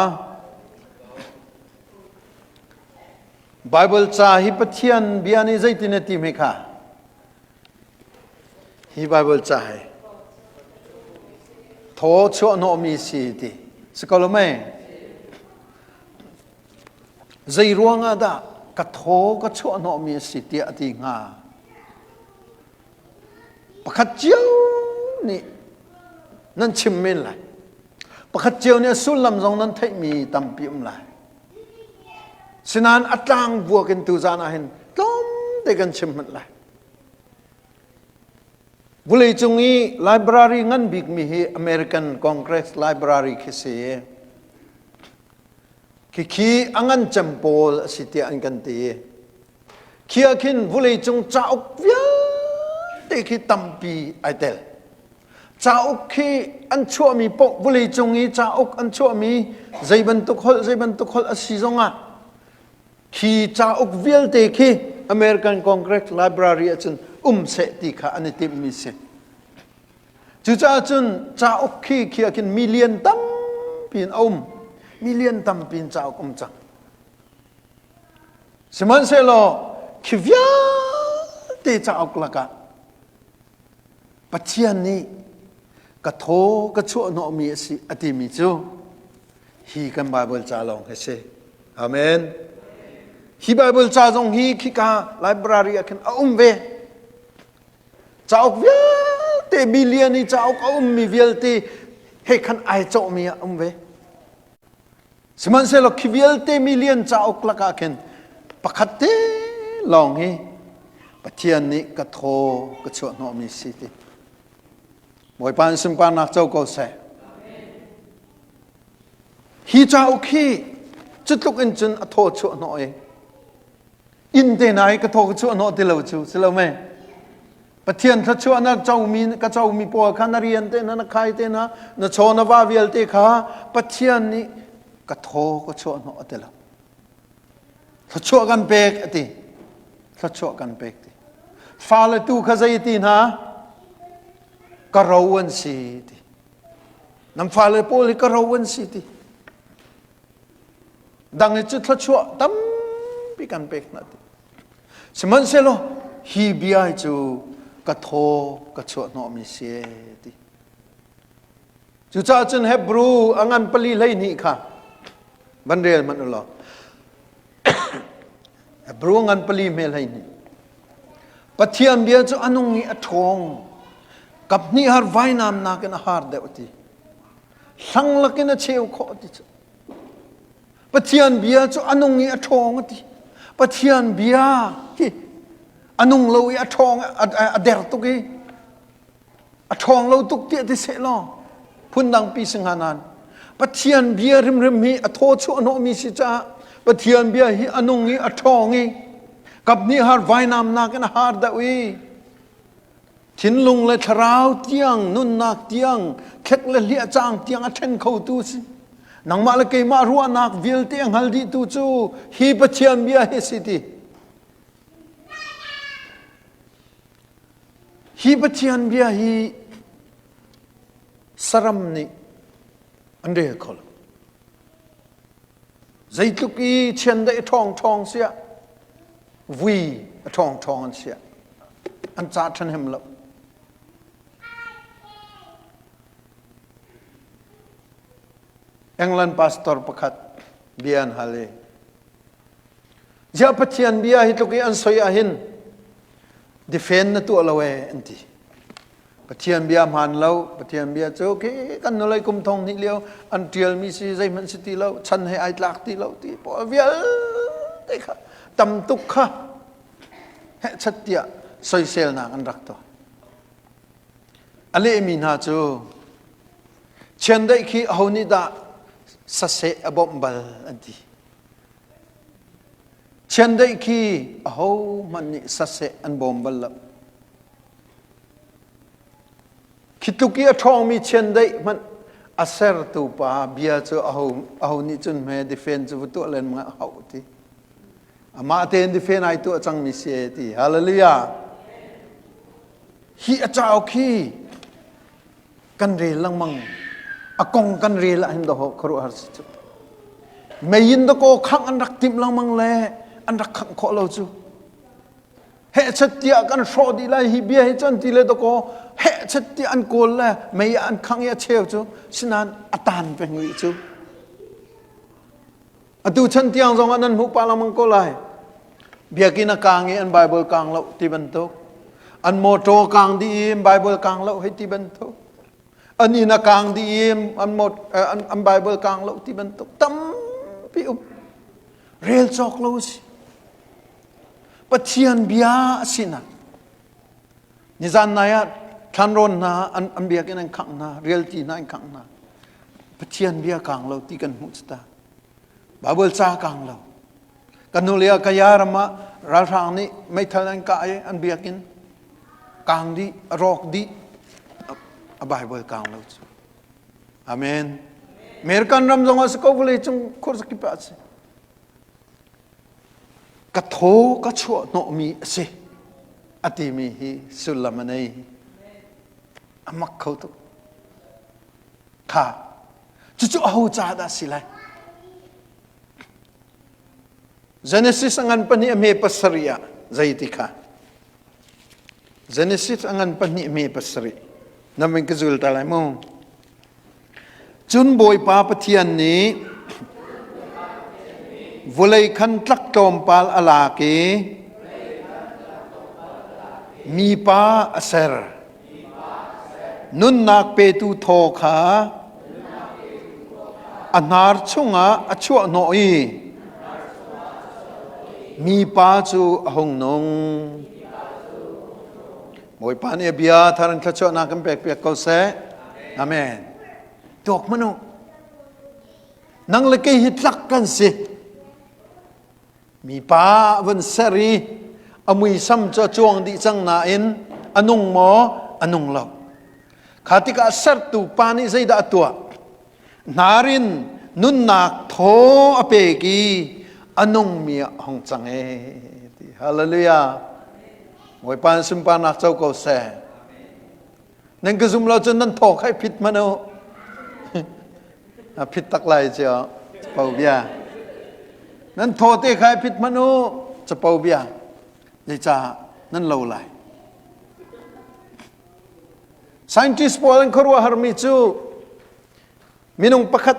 Bible ca hi Pathian bia nih zeitin a ti hme kha? Hi Bible ca hi thaw chuah hnawhmi si ti. Si ko lo mei? Zei ruangah dah ka thaw ka chuah hnawhmi a si tiah a ti hnga? Pakhat cio nih nan chim men lai. Pakhat cio nih a sullam zong nan theihmi tampi um lai. Sinain a tlang vuak in tuzaan ah hin tlawmte kan chim hmanh lai. Vawleicung i library ngan bikmi hi American Congress Library khi si. Khikhi a ngan cem pawl a si tiah an kan ti. Khi ah khin vawleicung cauk vialte khi tampi ai tel. Cauk khi an chuahmi paoh vawleicung i cauk an chuahmi zei bantuk holh zei bantuk holh a si zongah khi cauk vialte khi American Congress Library ahcun um seh ti kha an i timhmi si. Cucaah cun cauk khi khi ah khin million tampi in a um. Million tampi in cauk um cang. Sihmanhsehlaw khi vialte cauk lakah Pathian nih ka thaw ka chuahhnawhmi a si a timi cu hi kan Baibal ca lawng hi si. Amen. Hi Baibal ca zong hi khika library ah khin a um ve. Cauk vialte billion i cauk a ummi vialte he khan ai cawhmi a um ve. Sihmanhsehlaw khi vialte million cauk lakah khin pakhat te lawng hi Pathian nih ka thaw ka chuah hnawhmi si ti. Bawipa in sunparnak co ko seh. Hi cauk hi cutluk in cun a thaw chuah hnawh i inn te hna hi ka thaw ka chuah hnawh ti lo cu si lo mei Pathian thluachuah na comi ka comi pawl kha na rian te hna na khai te hna na chaw na va vialte kha Pathian nih ka thaw ka chuah hnawh a ti lo thluachuah kan pek a ti thluachuah kan pek ti fale tu kha zei ti hna ka ro an si ti nan fale pawl hi ka ro an si ti Dang i cu thluachuah tampi kan pek hna ti. Sihmanhsehlaw hi bia hi cu ka thaw ka chuah hnawhmi si ti. Cucaah cun Hebrew a ngan pali 12 kha van rel hmanh u law. Hebrew a ngan pali hme 12. Pathian bia cu a nung i a ṭhawng. Kap hnih har vainam nakin a har deuh ti. Hlang lakin a cheu khawh ti cu. Pathian bia cu a nung i a ṭhawng a ti. Pathian bia hi a nung lo i a ṭhawng a der tuk i a ṭhawng lo tuk tiah ti seh law phundang pi si hnga nain Pathian bia hrimhrim hi a thaw chuah hnawhmi si caah Pathian bia hi a nung i a ṭhawng i kap hnih har vainam nakin a har deuh i Thinlung le thlarau tiang, nunnak tiang, thlek le hliah cang tiang a ṭhen khotu si. Nangmah le keimah ruahnak vialte a hngal dihtu cu hi Pathian bia hi si ti. Hi Pathian bia hi saram nih an rel kho lo. Zeitluk i chiandeih ṭhawngṭhawng siah, vui a ṭhawngṭhawng an siah, an ca ṭhahnem lo. England pastor pakhat bia an hal i, Ziah Pathian bia hi tluk i an soi ahhin defend na tuah lo ee an ti. Pathian bia hmaan lo, Pathian bia cu khi kan nulei kum thong hnih lio an ṭialmi si zeihmanh si ti lo, chan he ai tlak ti lo ti pawl vialte kha tam tuk kha hehchat tiah soiselnak an rak tuah. A lehmi hna cu chiandeih khi aho nih dah saseh a bawmh bal an ti. Chiandeih khi aho hmanh nih saseh an bawm bal lo. Khi tluk i a ṭhawngmi chiandeih hmanh a sertu pa bia cu aho, aho nih cun hme defend cu va tuah len ma hauh ti. Amah tein defend ai tuah cangmi si e ti. Hallelujah. Hi a cauk hi kan rel lengmang. A kong kan rel ahhin dawh khuaruahhar si cu. Mei in dakaw khangh an rak timh lengmang le an rak khangh khawh lo cu. Hehchet tiah kan hrawh dih lai hi bia hi cu an ti le dakaw hehchet tiah an kawl le mei ah an khangh i a cheu cu sinain a tan peng rih cu. Atu chan tiang zong ah nan hmuh pah lengmang ko lai. Biakinn a kaang i an Bible kaang lo ti bantuk. An motor kaang dih i an Bible kaang lo hei ti bantuk. An inn a kaang dih i an, an, an Bible kaang lo ti bantuk tampi um. Rel cawk lo a si. Pathian bia a sinak. Nizan nai ah thlanrawn hna an, an biakinn an khangh hna, rialti hna an khangh hna. Pathian bia kaang lo ti kan hmuh ta. Bible ca kaang lo. Kan nu le kaya ram ah ralhrang nih meithal an kah i an biakinn kaang dih, a rawk dih. A Bible kaang lo cu. Amen. American ram zong ah si ko vawlei cung khuazakip ah a si. Ka thaw ka chuah hnawhmi a si a timi hi sullam a nei. A mak kho tuk. Kha cucu aho ca dah si lai? Genesis a ngan pahnih a hme pasarih ah zei ti kha? Genesis a ngan pahnih hme pasarih. Na min ka zul ta lai mu. Cun Bawipa Pathian nih vawlei khan tlak tlawmpal a lak i mipa a ser. Nunnak petu thaw kha a hnar chungah a chuahhnawh i mipa cu a hung nung. Bawipa nih a bia thar in thluachuahnak kan pekpiak ko seh. Amen. Tuak hmanh u. Nang le kei hi tlak kan si. Mipa van ser i a muisam cu a cuang dih cang nain a nung maw? A nung lo. Kha tikah sertu pa nih zeidah a tuah? Hnar in nunnak thaw a pek i a nungmi ah hong cang e. Ti. Hallelujah. Bawipa in sunparnak co ko seh. Nan ka zum lo cun nan thaw khai phit hmanh u. A phit tak lai cio. Capo bia. Nan thaw te khai phit hmanh u. Capo bia. Zeicah nan lo lai. Scientist pawl an khuaruahharmi cu minung pakhat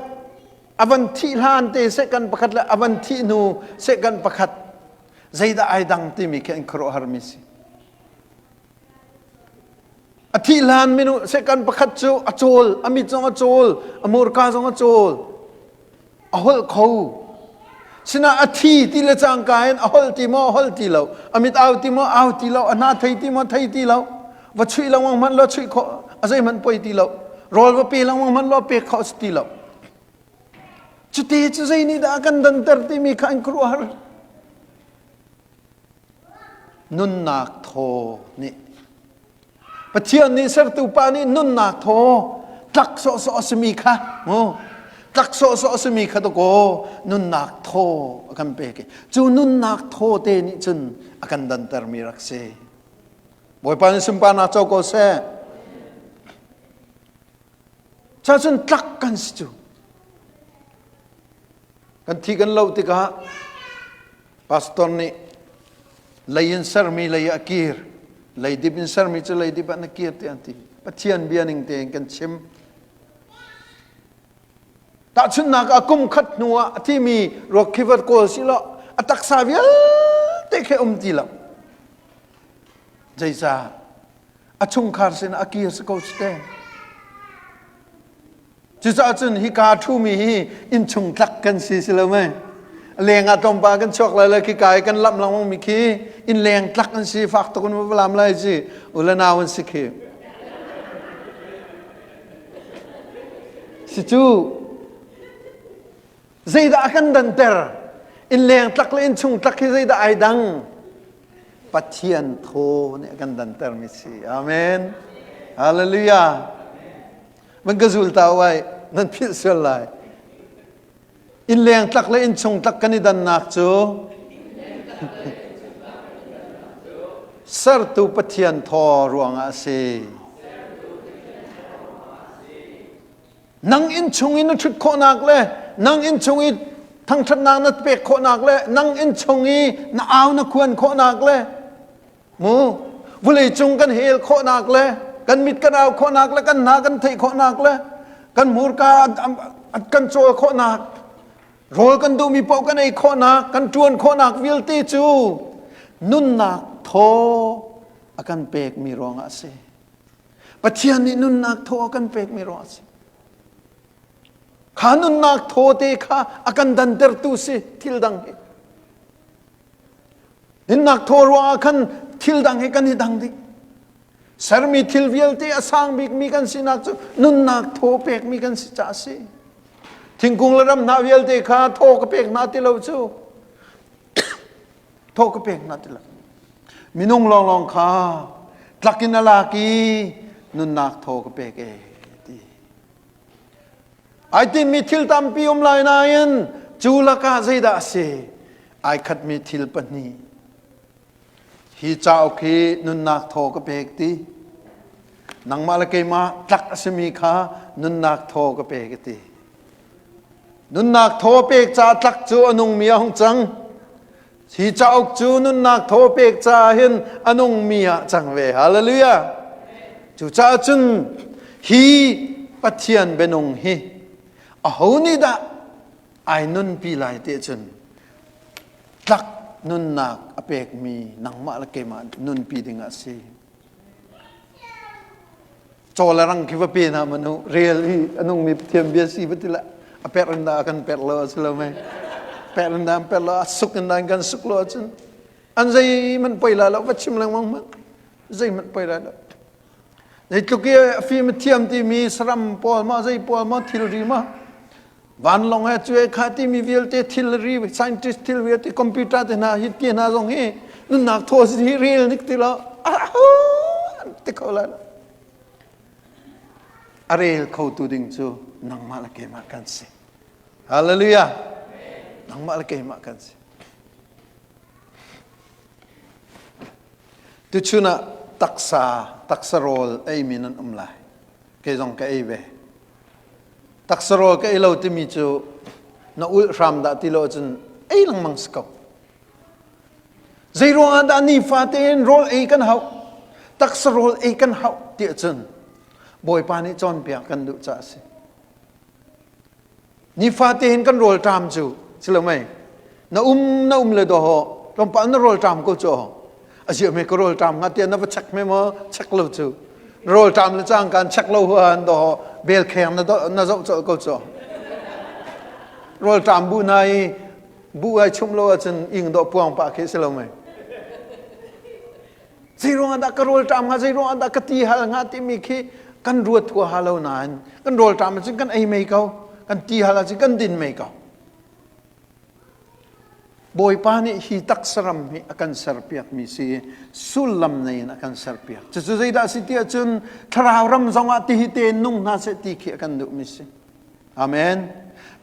a van thih hlan te second pakhat le a van thih hnu second pakhat zeidah ai dang timi khi an khuaruahharmi si. A thih hlan minung second pakhat cu a cawl, a mit zong a cawl, a murka zong a cawl. A holh kho. Sinah a thi ti le cangka in a holh ti maw, holh ti lo. A mit au ti maw, au ti lo. A hna thei ti maw, thei ti lo. Va chuih lengmang hmanh law chuih khawh a zeihmanh poi ti lo. Rawl va pe lengmang hmanh law pek khawh si ti lo. Cuti cu zei nih dah a kan danter timi kha an khuaruahhar. Nunnak thaw nih Pathian nih sertu pa nih nunnak thaw tlak sawhsawh a simi kha mu tlak sawhsawh a simi kha dakaw nunnak thaw a kan pek i cu nunnak thaw te nih cun a kan dantermi rak si. Bawipa nih sunparnak co ko seh. Cacun tlak kan si cu. Kan thi kan lo tikah Pastor nih lei in sermi lei ah a kir, leidip in sermi cu leidip ah na kir tiah an ti. Pathian bia ning tein kan chim. Tahchunhnak ah kum khat hnu ah a thimi ruak khi vat kawl si law a taksa vialte khi um ti lo. Zeicah? A chungkhar sin a kir si ko si te. Cucaah cun hika ṭhumi hi innchung tlak kan si si lo mei? Leng ah tlawmpal kan chuak lai le khika i kan lamh lengmang mi khi innleng tlak an si fak tuk in va lam lai ci u le nau an si khi. Si cu zeidah a kan danter? Innleng tlak le innchung tlak hi zeidah ai dang? Pathian thaw nih a kan danter mi si. Amen. Hallelujah. Van ka zul ta uai, nan philh sual lai. Innleng tlak le innchung tlak kan i dannak cu sertu Pathian thaw ruangah a si. Nang innchung in na ṭhut khawhnak le nang innchung i Thangṭhatnak na pek khawhnak le nang inn chung i na au na khuan khawhnak le mu vulei cung kan hel khawhnak le kan mit kan au khawhnak le kan hna kan theih khawhnak le kan hmurka kan cawl khawhnak rawl kan duhmi paoh kan ei khawhnak kan ṭuan khawhnak vialte cu nunnak thaw a kan pekmi ruangah a si. Pathian nih nunnak thaw a kan pekmi ruangah a si. Kha nunnak thaw te kha a kan dantertu si thil dang hi. Nunnak thaw ruangah khan thil dang hi kan i dang dih. Sermi thil vialte a sang bikmi kan sinak cu nunnak thaw pekmi kan si caah a si. Thingkung le ram hna vialte kha thaw ka pek hna ti lo cu thaw ka pek hna ti lo. Minung lawnglawng kha tlak in a lak i nunnak thaw ka pek e ti. Ai tinhmi thil tampi um lai nain cu lakah zeidah a si? Ai khatmi thil pahnih. Hi cauk hi nunnak thaw ka pek ti. Nangmah le keimah tlak a simi kha nunnak thaw ka pek ti. Nunnak thaw pek ca tlak cu a nungmi a hung cang. Hi cauk cu nunnak thaw pek caah hin a nungmi ah cang ve. Hallelujah. Cucaah cun hi Pathian bianung hi aho nih dah ai nunpi lai ti cun tlak nunnak a pekmi nangmah le keimah nunpi ding ah si. Caw le rang khi va pe hna manu rel i a nungmi Pathian bia si va ti la a perh in dah kan perh lo a si lo mei perh in dah an perh lo a suk in dah an kan suk lo ahcun an zeihmanh poi lai lo va chim lengmang hmanh zeihmanh poi lai lo zeitluk i a fim a thiam timi saram pawl ma zei pawl ma thilri ma vanlawng he cuai kha timi vialte thilri scientist thil vialte computer te hna hi ti hna zong hi nunnak thaw hi rel nik ti lo ti kho lai lo a rel kho tu ding cu nangmah le keimah kan si hallelujah nangmah le keimah kan si tuchun ah taksa taksa rawl ei mi nan um lai kei zong ka ei ve Taksa rawl ka ei lo timi cu na ulh hram dah ti lo ahcun ei lengmang si ko. Zei ruangah dah nifa tein rawl ei kan hauh, taksa rawl ei kan hauh ti ahcun Bawipa nih cawnpiak kan duh caah a si. Nifa tein kan rawl ṭam cu si lo mei na um na um le dawh tlawmpal na rawl ṭam ko cu a ziah me ka rawl ṭam hnga tiah na va check me maw check lo cu na rawl ṭam le cang kan check lo huan dawh bel kheng na na zoh colh ko cu rawl ṭam bu na i bu ai chum lo ahcun ing dawh puang pah khi si lo mei zei ruangah dah ka rawl ṭam hnga zei ruangah dah ka ti hal hnga timi khi kan ruat huaha lo nain kan rawl ṭam ahcun kan ei mei ko kan ti hal ahcun kan din mei ko Bawipa nih hi taksa ram hi a kan serpiakmi si sullam nei in a kan serpiak cucu zeidah si ti ahcun thlarau ram zongah tihi tein nung hna seh ti khi a kan duhmi si amen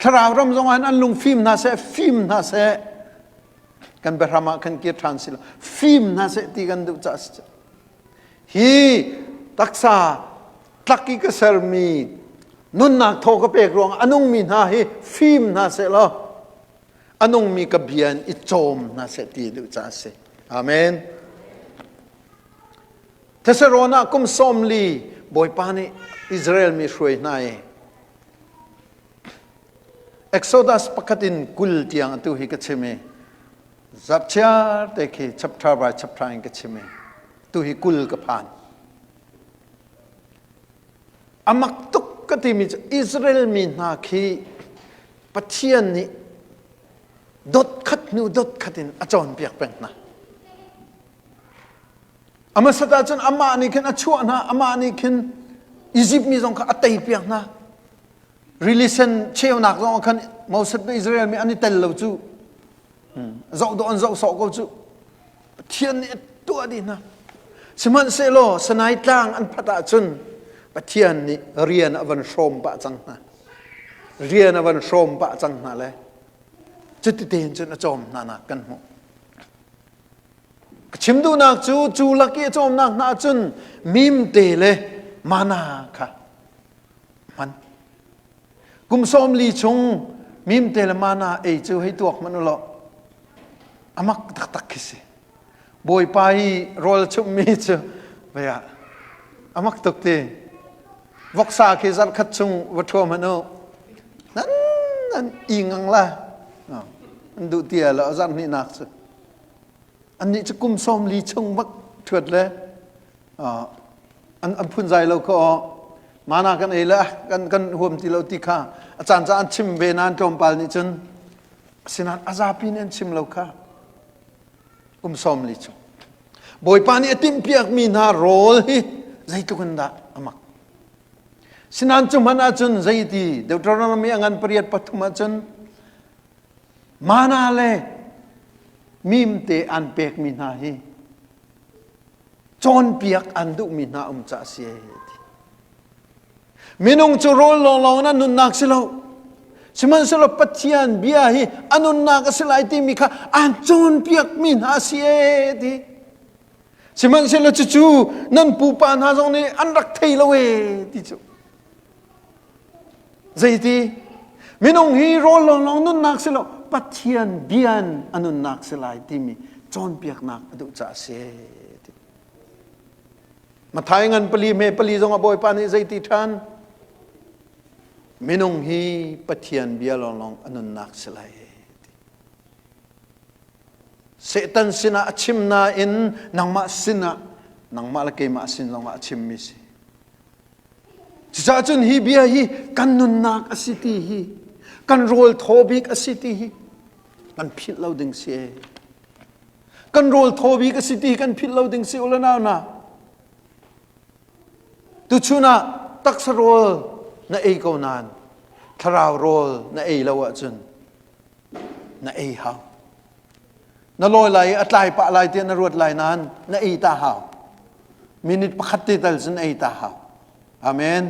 thlarau ram zongah hin an lung fim hna seh fim hna seh kan biahram ah kan kir ṭhan si lo fim hna seh ti kan duh caah si hi taksa tlak i ka sermi nunnak thaw ka pek ruang a nungmi hna hi fim hna seh law a nungmi ka bia in i cawm hna seh ti duh caah si amen Thessalon ah kum 40 Bawipa nih Israel mi hruai hna i Exodus pakhat in 20 tiang atu hi ka chim i zapchiar te khi chapter by chapter in ka chim i tu hi 20 ka phan. Amak tuk ka timi cu Israel mi hna khi Pathian nih dot khat hnu dot khat in a cawnpiak peng hna. A hmasat ahcun amah nih khin a chuah hna, amah nih khin Izipt mi zong kha a teipiak hna. Rili sen cheunak zong ah khan Moses le Israel mi an i tel lo cu. Zoh dawh an zoh sawh ko cu. Pathian nih a tuah dih hna. Sihmanhsehlaw Sinai tlang an phat ahcun Pathian nih rian a van hrawm pah cang hna. Rian a van hrawm pah cang hna le cuti tein cun a cawm hna nak kan hmuh. Ka chim duhnak cu cu lak i a cawmnak hna cun mimte le mana kha hman. Kum 40 chung Mimte le mana ei cu hei tuak hmanh u law amak taktak khi si. Bawipa i rawl chumhmi cu vei ah amak tuk ti. Voksa khi zarkhat chung va ṭhuam hmanh u. Nan nan i ngang la. An duh ti lo zarh hnihnak cu. Annih cu kum 40 chung bak ṭhuat le an an phunzai lo kha aw mana kan ei le kan kan huam ti lo ti kha a caan caan an chim ve nain tlawmpal nih cun asinain a zapi nih an chim lo kha kum 40 chung Bawipa nih a timhpiakmi hna rawl hi zeitluk in dah a mak sinain cu hmanh ahcun zeiti Deuteronomy a ngan pariat pathum ahcun mana le mimte an pekmi hna hi cawnpiak an duhmi hna um ca a si ti. Minung cu rawl lawnglawng in an nunnak si lo. Sihmanhsehlaw Pathian bia hi a nunnak a si lai timi kha an cawnpiakmi hna a si ee ti. Sihmanhsehlaw cucu nan pupa hna zong nih an rak thei lo ee ti cu. Zeiti? Minung hi rawl lawnglawng nunnak si lo, Pathian bian a nunnak si lai timi cawnpiaknak a duh caah a si. Mathai ngan pali hme pali zong a Bawipa nih zeiti ṭhan? Minung hi Pathian bia lawnglawng a nunnak si lai. Satan sinah a chim nain nangmah sinah nangmah le keimah sin zongah a chimmi si. Cucaah cun hi bia hi kan nunnak a si ti hi, kan rawl thaw bik a si ti hi kan philh lo ding si. Kan rawl thaw bik a si ti hi kan philh lo ding si u le nau na. Tuchun ah taksa rawl na ei ko nain thlarau rawl na ei lo ahcun na ei hau. Na lawi lai i a tlai pah lai tiah na ruat lai nain na ei ta hau. Minute pakhat te tal cun ei ta hau. Amen.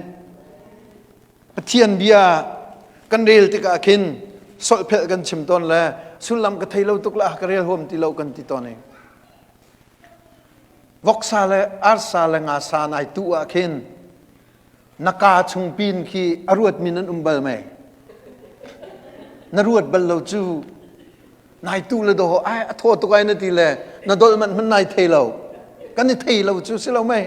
Pathian bia kan rel tikah khin solhphelh kan chim tawn le sullam ka thei lo tuk la ka rel huam ti lo kan ti tawn i voksa le arsa le ngasa nai tu ah khin na kaa chung pin khi a ruatmi nan um bal mei na ruat bal lo cu nai tu le do ai a thaw tuk ai na ti le na dol man hman nai thei lo kan i thei lo cu si lo mei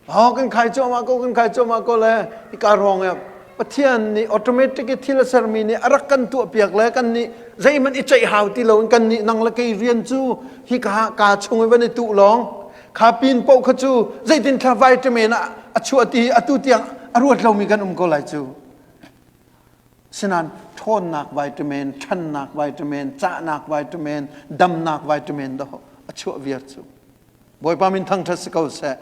ho kan khai cuahmah ko kan khai cuahmah ko le hika ruang ya Pathian nih automatic i thil a sermi nih a rak kan tuah piak le kan nih zeihmanh i ceih hau ti lo in kan nih nang le kei rian cu hika ka chung i van i tuh lawng Kha pin paoh kha cu zeitin thla vitamin ah a chuah ti atu tiang a ruat lomi kan um ko lai cu. Sinan ṭhawnnak vitamin, ṭhannak vitamin, cahnak vitamin, damnak vitamin dah a chuah viar cu. Bawipa min thangṭhat si ko seh.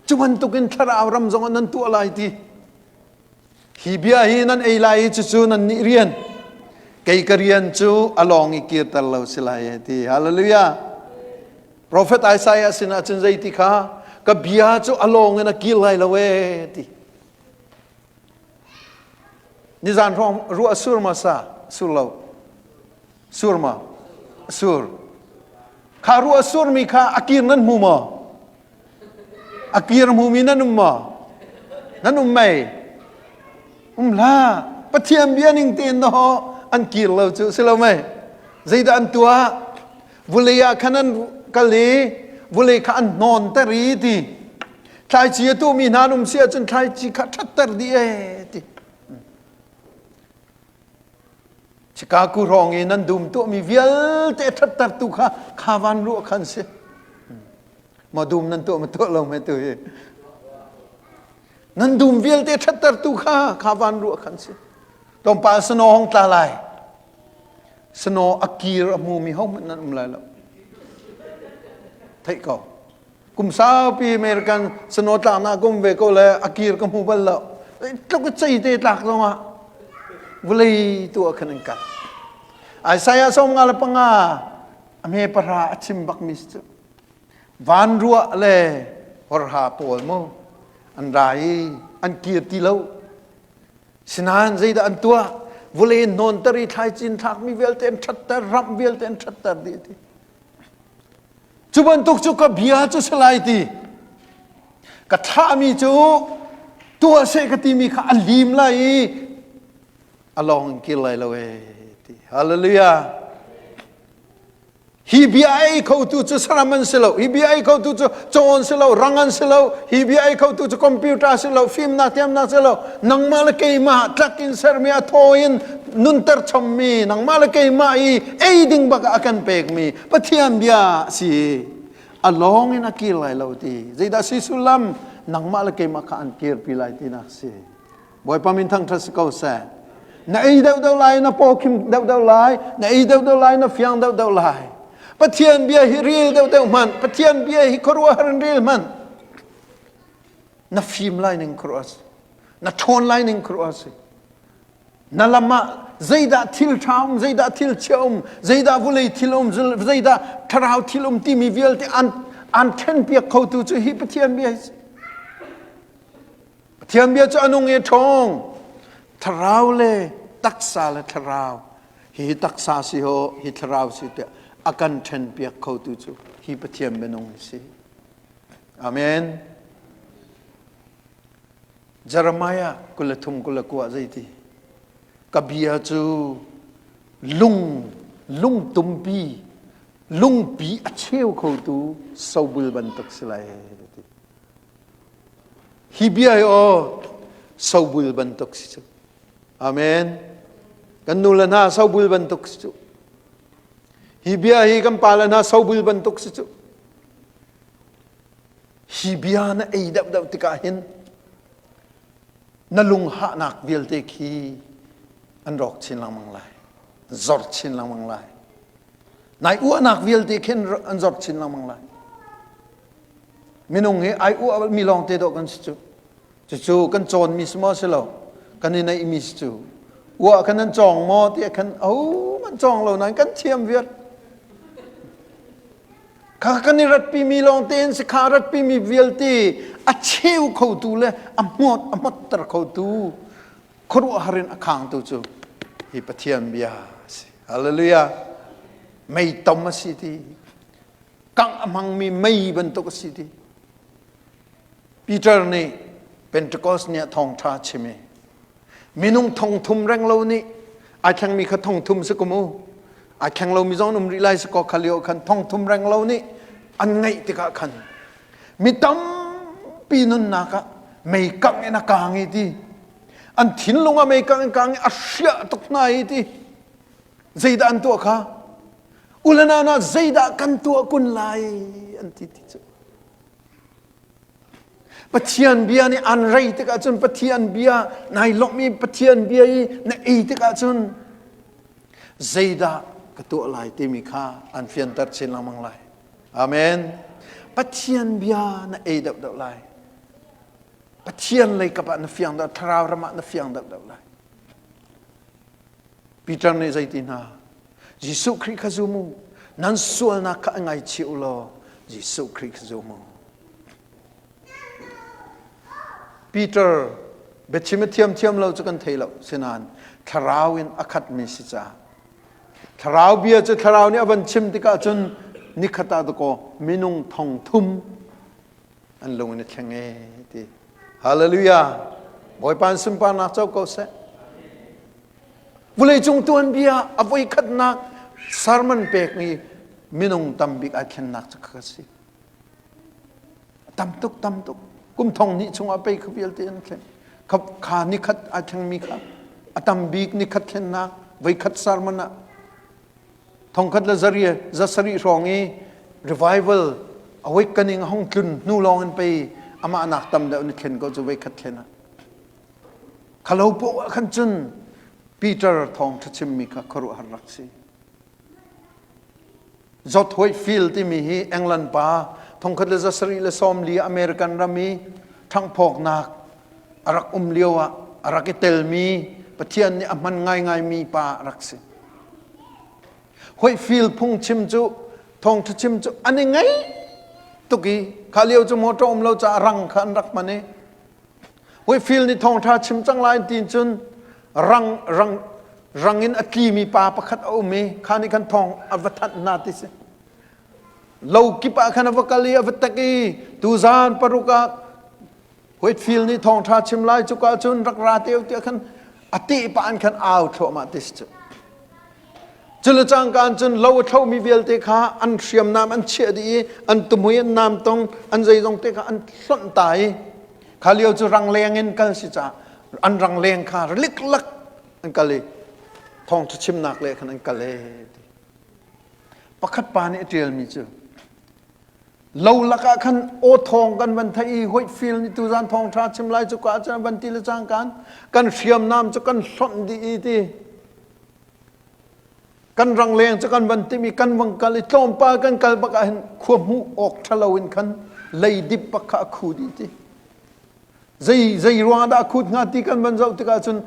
Cu bantukin thlarau ram zong ah nan tuah lai ti. Hi bia hi nan ei lai i cucu nan nih rian. Kei ka rian cu a lawng i kirter lo si lai e ti. Hallelujah. Prophet Isaiah sinah cun zeiti kha ka bia cu a lawng in a kir lai lo e ti. Nizan hrawng ruah sur ma sa? Sur lo. Sur ma? Sur. Kha ruah surmi kha a kir nan hmu maw? A kir hmumi nan um maw? Nan um mei? Um hlah. Pathian bia ning tein na an kir lo cu si lo mei? Zeidah an tuah? Vulei ah khan an kal i vulei kha an hnawnter i ti. Thlaici a tuhmi hna an um si ahcun thlaici kha ṭhatter dih ee ti. Chicago hrawng i nan dum tuahmi vialte a ṭhattertu kha kha van ruah khan si. Ma dum nan tuah ma tuah lo me tu hi. Nan dum vialte ṭhattertu kha kha van ruah khan si. Tlawmpal snow hong tla lai. Snow a kir a hmumi hohmanh nan um lai lo. Theih ko. Kum saupi American snow tlaknak kum ve ko le a kir ka hmu bal lo. Tluk i cei te tlak zongah vulei tu ah khan an kal. Isaiah 55 a hme pahra a chim bakmi cu van ruah le horha pawl mu an ra i an kir ti lo. Sinain zeidah an tuah? Vulei hnawnter i thlaicin thlakmi vialte an ṭhatter, ramh vialte an ṭhatter dih ti. Cu bantuk cu ka bia cu si lai ti. Ka thlahmi cu tuah seh ka timi kha a lim lai i a. A lawng in kir lai lo ee ti. Hallelujah. Hi bia ei khotu cu saram an si lo. Hi bia ei khotu cu caw an si lo, rang an si lo. Hi bia ei khotu cu computer si lo, fimnak thiamnak si lo. Nangmah le keimah tlak in sermi a thaw in nunter chommi nangmah le keimah i ei ding bak ah a kan pekmi Pathian bia a si. A lawng in a kir lai lo ti. Zeidah si sullam? Nangmah le keimah kha an kirpi lai tinak si. Bawipa min thangṭhat si ko seh. Na ei deuhdeuh lai, na paw khim deuhdeuh lai, na ei deuhdeuh lai, na fiang deuhdeuh lai. Pathian bia hi rel deuhdeuh hmanh, Pathian bia hi khuaruahhar in rel hmanh. Na fim lai ning khuaruah si. Na ṭhawn lai ning khuaruah si. Na lam ah zeidah thil ṭha um, zeidah thil chia um, zeidah vulei thil um, zeidah thlarau thil um timi vialte an an ṭhenpiak khotu cu hi Pathian bia hi si. Pathian bia cu a nung i a ṭhawng. Thlarau le taksa le thlarau hi taksa si ho hi thlarau si tiah a kan ṭhenpiak khotu cu hi Pathian minung hi si. Amen. Jeremiah 23 29 zeiti ka bia cu lung lungtumpi lungpi a cheu khotu sobul bantuk si lai ti. Hi bia hi aw sobul bantuk si cu. Amen. Kan nu le hna sobul bantuk si cu. Hi bia hi kan pa le hna sobul bantuk si cu. Hi bia na ei deuhdeuh tikah hin na lunghahnak vialte khi an rawk chin lengmang lai. Zor chin lengmang lai. Nai uahnak vialte khin an zor chin lengmang lai. Minung hi ai uah mi lawng te dawh kan si cu. Cucu kan cawnmi si maw si lo, kan i neihmi si cu. Uah kan an cawng maw tiah khan oh man cawng lo nain kan thiam viar. Kha kan i ratpi mi lawng tein si kha ratpi mi vialte a cheu khotu le a hmawt a hmotter khotu khuaruahhar in a khangtu cu hi Pathian bia a si. Hallelujah. Mei tom a si ti. Kangh a hmangmi mei bantuk a si ti. Peter nih Pentecost ni ah thawngṭha a chim i minung thongthum reng lo nih ai thlengmi kha thongthum si kum u ai thleng lomi zong um rih lai si kaw kha lio khan thongthum reng lo nih an ngaih tikah khan mi tampi nunnak ah mei kangh in a kaang i ti an thinlung ah mei kangh in kaang i a hriah tuk hna i ti zeidah an tuah kha Ulanana zeidah kan tuah kun lai an ti ti cu. Pathian bia nih an rei tikah cun Pathian bia nai lawmh i Pathian bia i na ei tikah cun zeidah ka tuah lai timi kha an fianter chin lengmang lai. Amen. Pathian bia na ei deuhdeuh lai. Pathian lei kap ah na fiang deuh, thlarau ram ah na fiang deuhdeuh lai. Peter nih zeiti hna Jesuh Khrih kha zum u nan sualnak kha a ngaichih u law Jesuh Khrih kha zum u Peter biachim a thiamthiam lo cu kan thei lo sinain thlarau in a khatmi si caah thlarau bia cu thlarau nih a van chim tikah cun nikhat ah dakaw minung thong thum an lung in a thleng e ti hallelujah bawipa an sunparnak co ko seh Vawleicung tuanbia a voikhatnak sermon pekmi minung tambik ai thlennak cu kha si. Tam tuk tam tuk. Kum thong hnih chungah pei kha vialte an thlen. Kha, kha nikhat ai thlengmi kha a tam bik nikhat thlennak voikhat sermon ah thongkhat le zaria za sarih hrawng i revival awakening a hong tlun hnu lawng in pei amah nak tam deuh ni thlen ko cu voikhat thlen ah Khalo poah ah khan cun Peter thawngṭha chimmi kha khuaruahhar rak si. George Whitefield timi hi England pa thongkhat le 740 American ram i ṭhanghphawknak a rak um lio ah a rak i telmi Pathian nih a hman ngaingaimi pa a rak si. Whitefield phungchim cu thawngṭha chim cu an i ngaih tuk i kha lio cu motor um lo caah rang kha an rak hman i Whitefield nih thawngṭha chim cang lai ti cun rang rang rang in a tlimi pa pakhat a um i kha nih khan thawng a va thanh hna ti si. Lo kip ah khan a va kal i a va tek i tuzan paruk ah Whitefield nih thawngṭha chim lai cuka cun rak ra te tiah khan A teh pah in khan au thluahmah ti si cu. Cule cangka cun lo a thlomi vialte kha an hriamnam an chiah dih i an tuhmui an namtong an zeizong te kha an hlonh ta i kha lio cu rangleng in kal si caah an rangleng kha liklak an kal i thawngṭha chimnak le khan an kal e ti. Pakhat pa nih a ṭialmi cu lo lakah khan aw thawng kan van theih i Whitefield nih tuzan thawngṭha chim lai cu ka cun van ti le cangkan kan hriamnam cu kan hlonh dih i ti kan rangleng cu kan van tim i kan vang kal i tlawmpal kan kal bak ah hin khua hmuh awk ṭhalo in khan leidip bak kha a khu dih ti zei zei ruangah dah a khut hnga ti kan van zoh tikah cun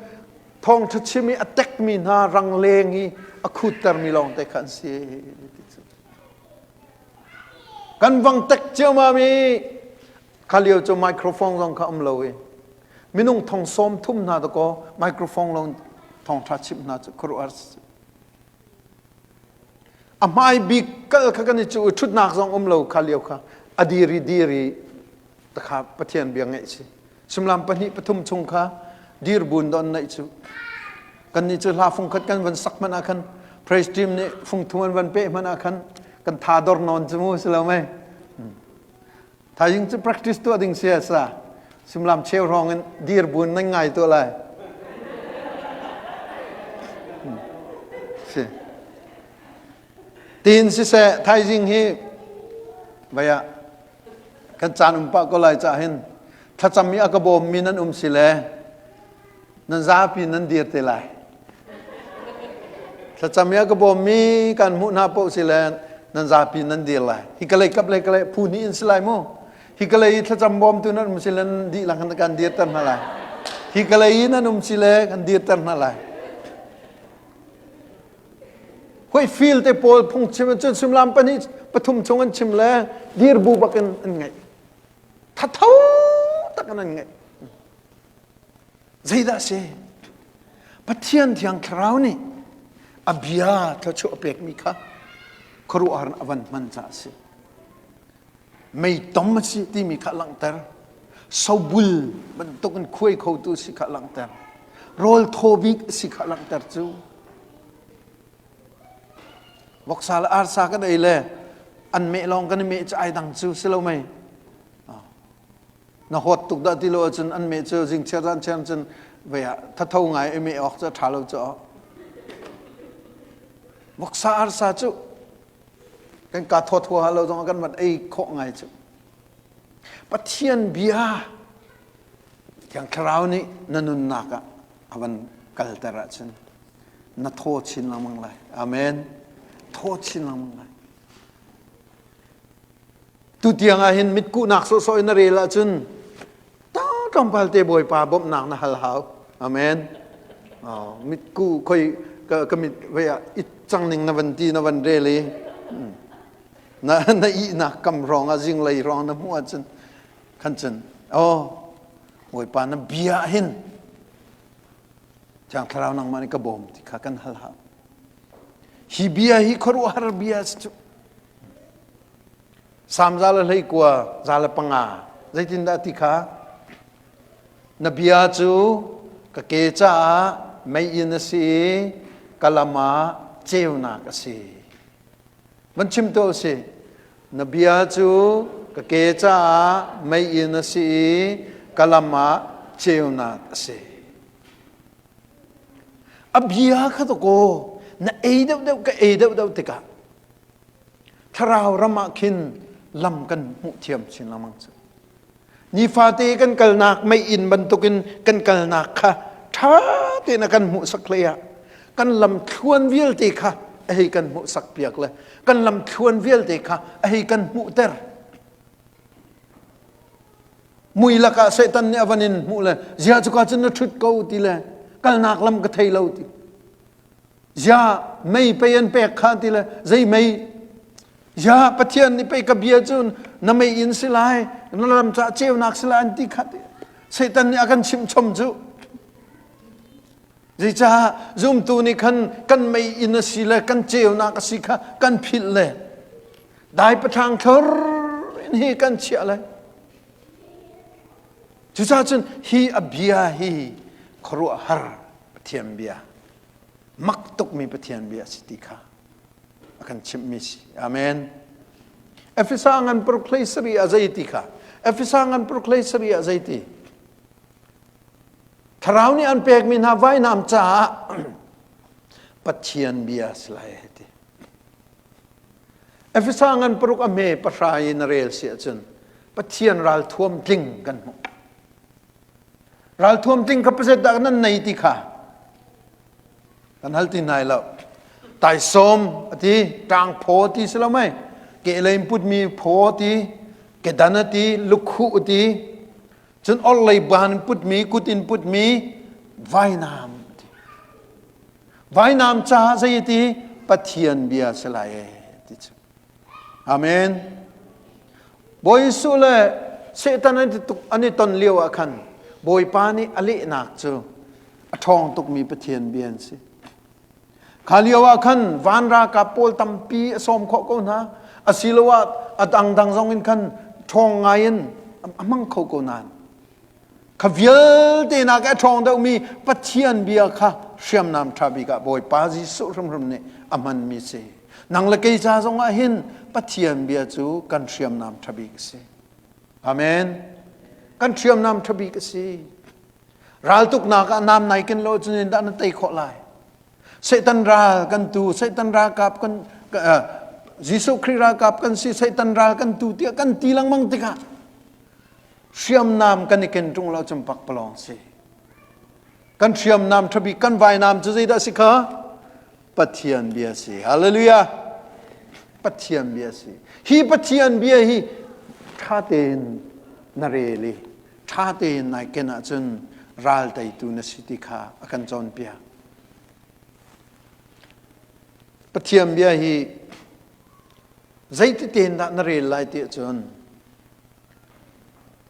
thawngṭha chim i a tekmi hna rangleng i a khuttermi lawng te kha an si kan vang tek ciammam i kha lio cu microphone zong kha um lo i minung thong sawm thum hna dakaw microphone lawng thawngṭha chimh hna cu khuaruahhar a hmai bik kal kha kan i cu ṭhutnak zong um lo kha lio kha a diri diri kha Pathian bia ngaih si sumlam pahnih pathum chung kha dir bun don naih cu kan nih cu hla fung khat kan van sak hmanh ah khan praise team nih fung thum an van peh hmanh ah khan kan tha dor nawn cu mu si lo mei thaizing cu practice tuah ding si sa sumlam cheu hrawng in dir bun nan ngai tuah lai si Tiin siseh thaizing hi vei ah kan caan um pah ko lai cah hin thlacam i a ka bawmmi nan um si le nan zapi nan dir te lai. Thlacam i a ka bawmmi kan hmuh hna paoh si le nan zapi nan dir lai. Hi ka lei kap lei ka lei phu hnih in si lai mu. Hi ka lei i thlacam bawmtu nan um si le nan dihlak in kan dirter hna lai. Hi ka lei i nan um si le kan dirter hna lai. Hoi fil te pawl phungchim cun suimilam pahnih pathum chung an chim le dir bu bak in an ngaih. Thatho tak in an ngaih. Zeidah si? Pathian thiang thlarau nih a bia thluachuah a pekmi kha khuaruahhar in a van hman caah a si. Meitom a si timi kha langhter. Sobul bantuk in khuai khotu si kha langhter. Rawl thaw bik a si kha langhter cu. Voksa le arsa kan ei le an meh lawng kan i meh cu ai dang cu si lo mei. Na hawt tuk dah ti lo ahcun an meh cu zingchiar zan chiar cun vei ah thatho ngai i meh awk cu a ṭha lo cu. Voksa arsa cu kan ka thawt huaha lo zong kan van ei khawh ngai cu. Pathian bia Thiang Thlarau nih na nunnak ah a van kalter ahcun na thaw chin lengmang lai. Amen. Thaw chin lengmang lai. Tu tiang ah hin mitkuhnak sawhsawh in na rel ahcun tlawmpal te Bawipa bawmhnak na hal hau. Amen. Oh, mitku khoi ka, ka mit vei ah it cang ning na van ti na van rel i na na ihnak kam hrawng ah zinglei hrawng na hmuh ahcun khan cun oh Bawipa na bia hin Thiang Thlarau nangmah nih ka bawm ti kha kan hal hau. Hi bia hi khuaruahhar bia si cu. Salm za le hlei kua za le panga zeitindah ti kha na bia cu ka ke caah meiinn a si i ka lam ah ceunak a si. Van chim tuah usih. Na bia cu ka ke caah meiinn a si i ka lam ah ceunak a si. A bia kha dakaw na ei deuhdeuh ka ei deuhdeuh tikah thlarau ram ah khin lam kan hmuh thiam chin lengmang cu. Nifate kan kalnak meiinn bantukin kan kalnak kha ṭha tein a kan hmuhsak hlei ah kan lamthluan vialte kha a hei kan hmuhsak piak le kan lamthluan vialte kha a hei kan hmuhter. Mui lakah Satan nih a van in hmuh le zia cuka cun na ṭhut ko ti le kalnak lam ka thei lo ti. Zia mei pei an pek kha ti le zei mei Ya Pathian nih pei ka bia cu na mei in si lai na lam caah ceunak si lai an ti kha Satan nih a kan chimh chom cu zeicah zumtu nih khan kan mei in a si le kan ceunak a si kha kan philh le dai pathang thlor in hi kan chiah le cucaah cun hi a bia hi khuaruahhar. Pathian bia mak tukmi Pathian bia a si ti kha a kan chimhmi si. Amen. Efesa ngan paruk hlei sarih ah zei ti kha Efesa ngan paruk hlei sarih ah zei ti Thlarau nih an pekmi hna vainam caah Pathian bia si lai ti. Efesa ngan paruk a hme pahra in a rel si ahcun Pathian ralthuam tling kan hmuh. Ralthuam tling kha pazet dah nan nei ti kha kan hal ti nai lo. Taisawm a ti, ṭangphaw ti si lo mei, kehlei in putmi phaw ti, kedan a ti, lukhuh a ti, cun orhlei ban in putmi, kut in putmi vainam a ti. Vainam caah zei a ti? Pathian bia si lai e ti cu. Amen. Bawi Jesuh le Satan an i ton lio ah khan Bawipa nih a lehnak cu a ṭhawng tukmi Pathian bia an si. Kha lio ah khan van ralkap pawl tampi a sawm khawh ko hna. Asiloah a dangdang zong in khan ṭhawng ngai in a hmang kho ko nain kha vialte nak a ṭhawng deuhmi Pathian bia kha hriamnam ṭha bik ah Bawipa Jesuh hrimhrim nih a hmanmi si. Nang le kei ca zong ah hin Pathian bia cu kan hriamnam ṭha bik a si. Amen. Kan hriamnam ṭha bik a si. Raltuknak ah nam nai ken lo cun dah na tei khawh lai. Satan ral kan tu, Satan ralkap kan Jesuh Khrih ralkap kan si, Satan ral kan tu tiah kan ti lengmang tikah hriamnam kan i ken ṭung lo cun pakpalawng si. Kan hriamnam ṭhabik kan vainam cu zeidah si kha? Pathian bia si. Hallelujah. Pathian bia si. Hi Pathian bia hi ṭha tein na rel i ṭha tein nai ken ahcun ral teitu na si ti kha a kan cawnpiak. Pathian bia hi zeiti tein dah na rel lai ti ahcun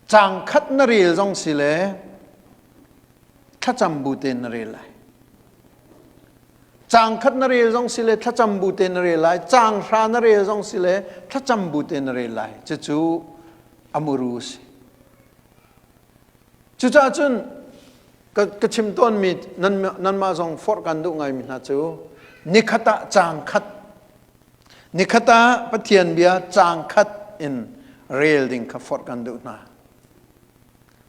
caang khat na rel zong si le thlacam bu tein na rel lai. Caang khat na rel zong si le thlacam bu tein na rel lai. Caang hra na rel zong si le thlacam bu tein na rel lai. Cucu a muru a si. Cucaah cun ka, ka chim tawnmi nan, nanmah zong forh kan duh ngaimi hna cu nikhat ah caang khat nikhat ah Pathian bia caang khat in rel ding kha forh kan duh hna.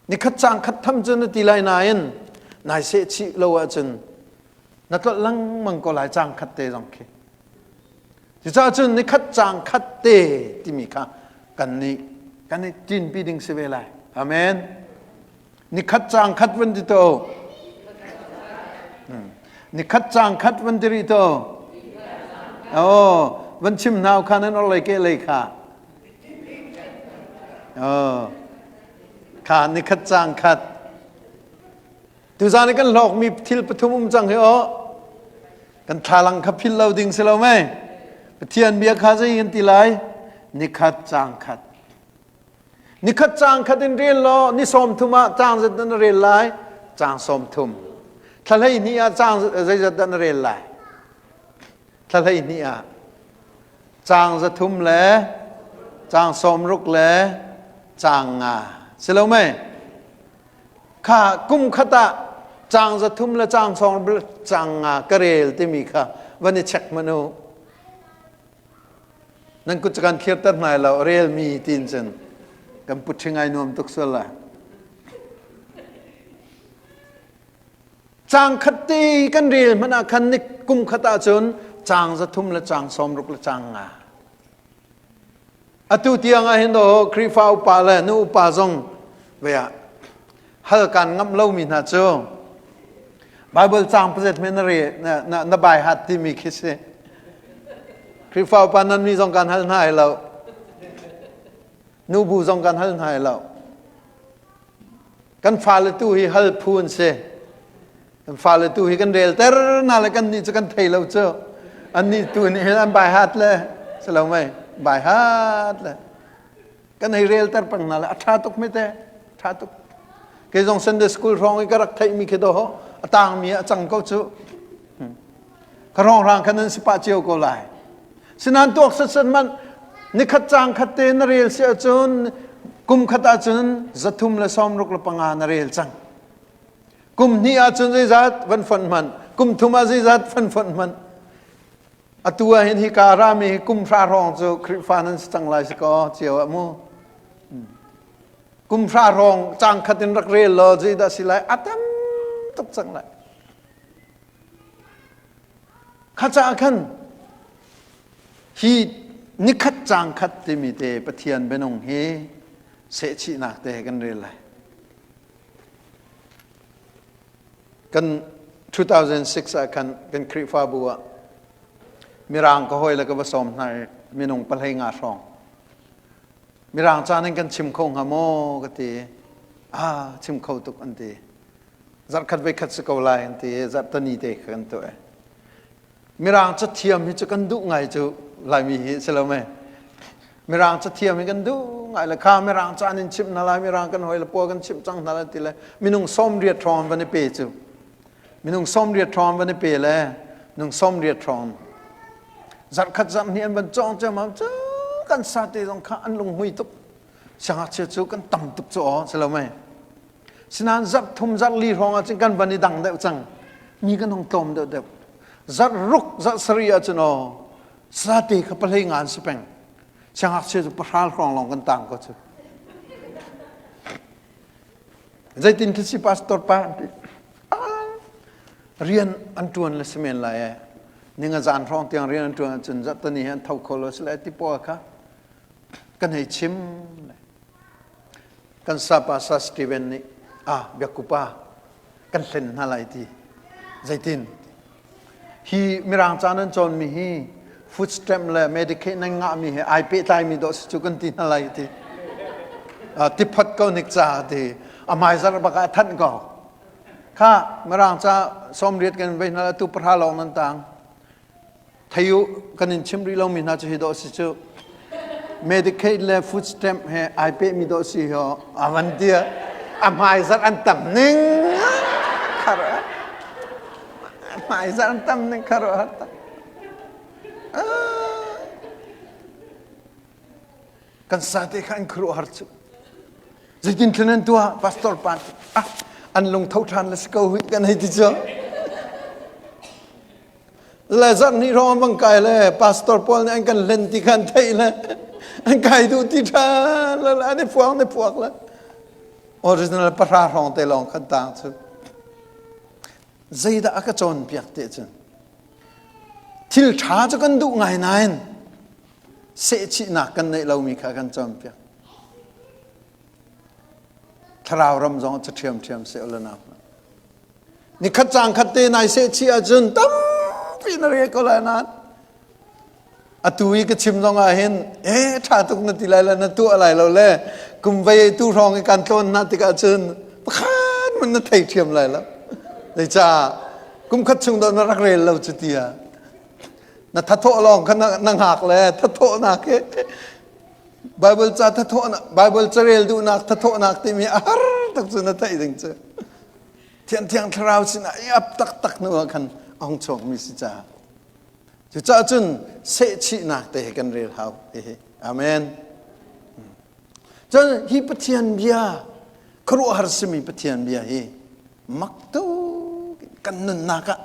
Nikhat caang khat tham cu na ti lai nain nai seh chih lo ahcun na tlolh lengmang ko lai caang khat te zong khi. Cucaah cun nikhat caang khat te timi kha kan nih kan i tinpi ding si ve lai. Amen. Nikhat caang khat van ti to. Nikhat caang khat van ti rih to. Oh, van chim hna kha nan or lei ke lei kha. Oh. Kha nikhat caang khat. Tuzaan i kan hlawkmi thil pathum um cang hi aw. Kan thlalang kha phil lo ding si lo mei. Pathian bia kha zei kan ti lai? Nikhat caang khat. Nikhat caang khat in rel law ni sawm thum ah caang zat na rel lai? Caang sawm thum. Thla hlei hnih ah caang zeizat dah na rel lai? Thla hlei hnih ah caang za thum le caang sawm ruk le caang nga. Si lo mei? Kha kum khat ah caang za thum le caang sawng caang nga ka rel timi kha van i check hmanh u. Nan kut cu kan thirter hna lo rel mi tin cun kan put ṭhi ngai nuam tuk sual lai. Caang khat te kan rel hmanh ah khan ni kum khat ahcun caang za thum le caang sawm ruk le caang nga. Atu tiang ah hin daw Khrihfa upa le nu upa zong ve ah hal kan ngamh lomi hna cu Bible caang pazet men na re na, na, na bai hat timi khi si. Khrihfa upa nan mi zong kan hal hna lo. Nu bu zong kan hal hna lo. Kan fale tu hi hal phu an si. Kan fale tu hi kan relter na le kan nih cu kan thei lo cu. An nih tu nih hin an bai hat le si lo mei bai hat le kan hei relter pang na le a ṭha tuk mi te ṭha tuk. Kei zong Sunday school hrawng i ka rak theih mi khi do a tang mi a cang ko cu. Ka rong rang khan nan si pah cio ko lai. Sinan tuak sat man nikhat cang khat te na rel si ahcun kum khat ahcun zathum le sawm ruk le panga na rel cang. Kum hnih ahcun zeizat van fonh hmanh, kum thum ah zeizat van fonh hmanh. Atu ah hin hika rami hi kum hra hrawng cu Khrihfa nan si cang lai si kaw cio ah mu. Kum hra hrawng cang khat in rak rel law zeidah si lai a tam tuk cang lai. Kha caah khan hi nikhat cang khat timi te Pathian bianung hi sehchihnak te kan rel lai. Kan 2006 ah khan kan Khrihfabu ah Mirang ka hawi le ka va sawm hna i minung pahlei nga hrawng. Mirang caan in kan chim kho hnga maw ka ti. Ah, chim kho tuk an ti. Zarhkhat voikhat si ko lai an ti i zarhtani te kha kan tuah. Mirang cathiam hi cu kan duh ngai cu Laimi hi si lo mei. Mirang cathiam hi kan duh ngai le kha Mirang ca in chimh hna lai, Mirang kan hawi le pawl kan chimh cang hna lai ti le minung 80 hrawng van i pe cu. Minung 80 hrawng van i pe le minung 80 hrawng. Zarhkhat zarh hnih an van cawng ciammam cu kan sate zong kha an lunghmui tuk. Siangngakchia cu kan tam tuk cu aw si lo mei. Sinain zarh thum zarh li hrawng ahcun kan van i dang deuh cang. Mi kan hung tlawm deuh deuh. Zarh ruk zarh sarih ahcun aw sate kha pahlei nga an si peng. Siangngakchia cu pahral hrawng lawng kan tang ko cu. Zeitin khi si pastor pa an ti. Rian an ṭuan le si men lai ee. Ninga zan hrawng tiang rian an ṭuan ahcun zarhtani hi an tho kho lo si lai ti pawl kha kan hei chim. Kan sapa Sa Steven nih ah biakkupa kan hlen hna lai ti zeitin hi mirang ca nan cawnmi hi food stamp le Medicaid nan ngahmi he ai pehtlaimi dawh si cu kan ti hna lai ti tiphot ko nik ca ti a hmaizarh bak ah thanh ko kha mirang ca 80 kan vei hna tu pahra lawng nan tang Thei u, kan in chimh rih lomi hna cu hi dawh si cu. Medicaid le food stamp he ai pehmi dawh si hi a van tia a hmaizarh an tam ning khar a hmaizarh an tam ning khar kan sate kha an khuaruahhar cu zeitin thlen an tuah pastor pa ah an lungtho ṭhan le si ko hui kan hei ti cu Le zarh hnih hrawng an bang kai le pastor pawl nih an kan hlen ti kha an theih le an kai duh ti ṭhan le an i phuang an i phuak le original pahra hrawng te lawng khan tang cu zeidah a ka cawnpiak ti cun thil ṭha cu kan duh ngai nain sehchihnak kan neih lomi kha kan cawnpiak thlarau ram zong cu ṭhiamṭhiam seh ula nau Nikhat cang khat te nai seh chih ahcun tampi na rel ko lai nain atu i ka chim zong ah hin e ṭha tuk na ti lai le na tuah lai lo le kum vei tu hrawng i kan tlawn hna tikah cun pakhat man na thei ṭhiam lai lo zeicah kum khat chung dah na rak rel lo cu tia na thathawh lawng kha na hngak le thathawhnak he Bible ca thathawhnak Bible carel duhnak thathawhnak timi a har tuk cu na theih ding cu Thiang Thiang Thlarau sinah i ap taktak hnu ah khan a hung chuakmi si caah. Cucaah cun sehchihnak te hi kan rel hau hihi. Amen. Cun hi Pathian bia khuaruahhar simi Pathian bia hi mak tuk kan nunnak ah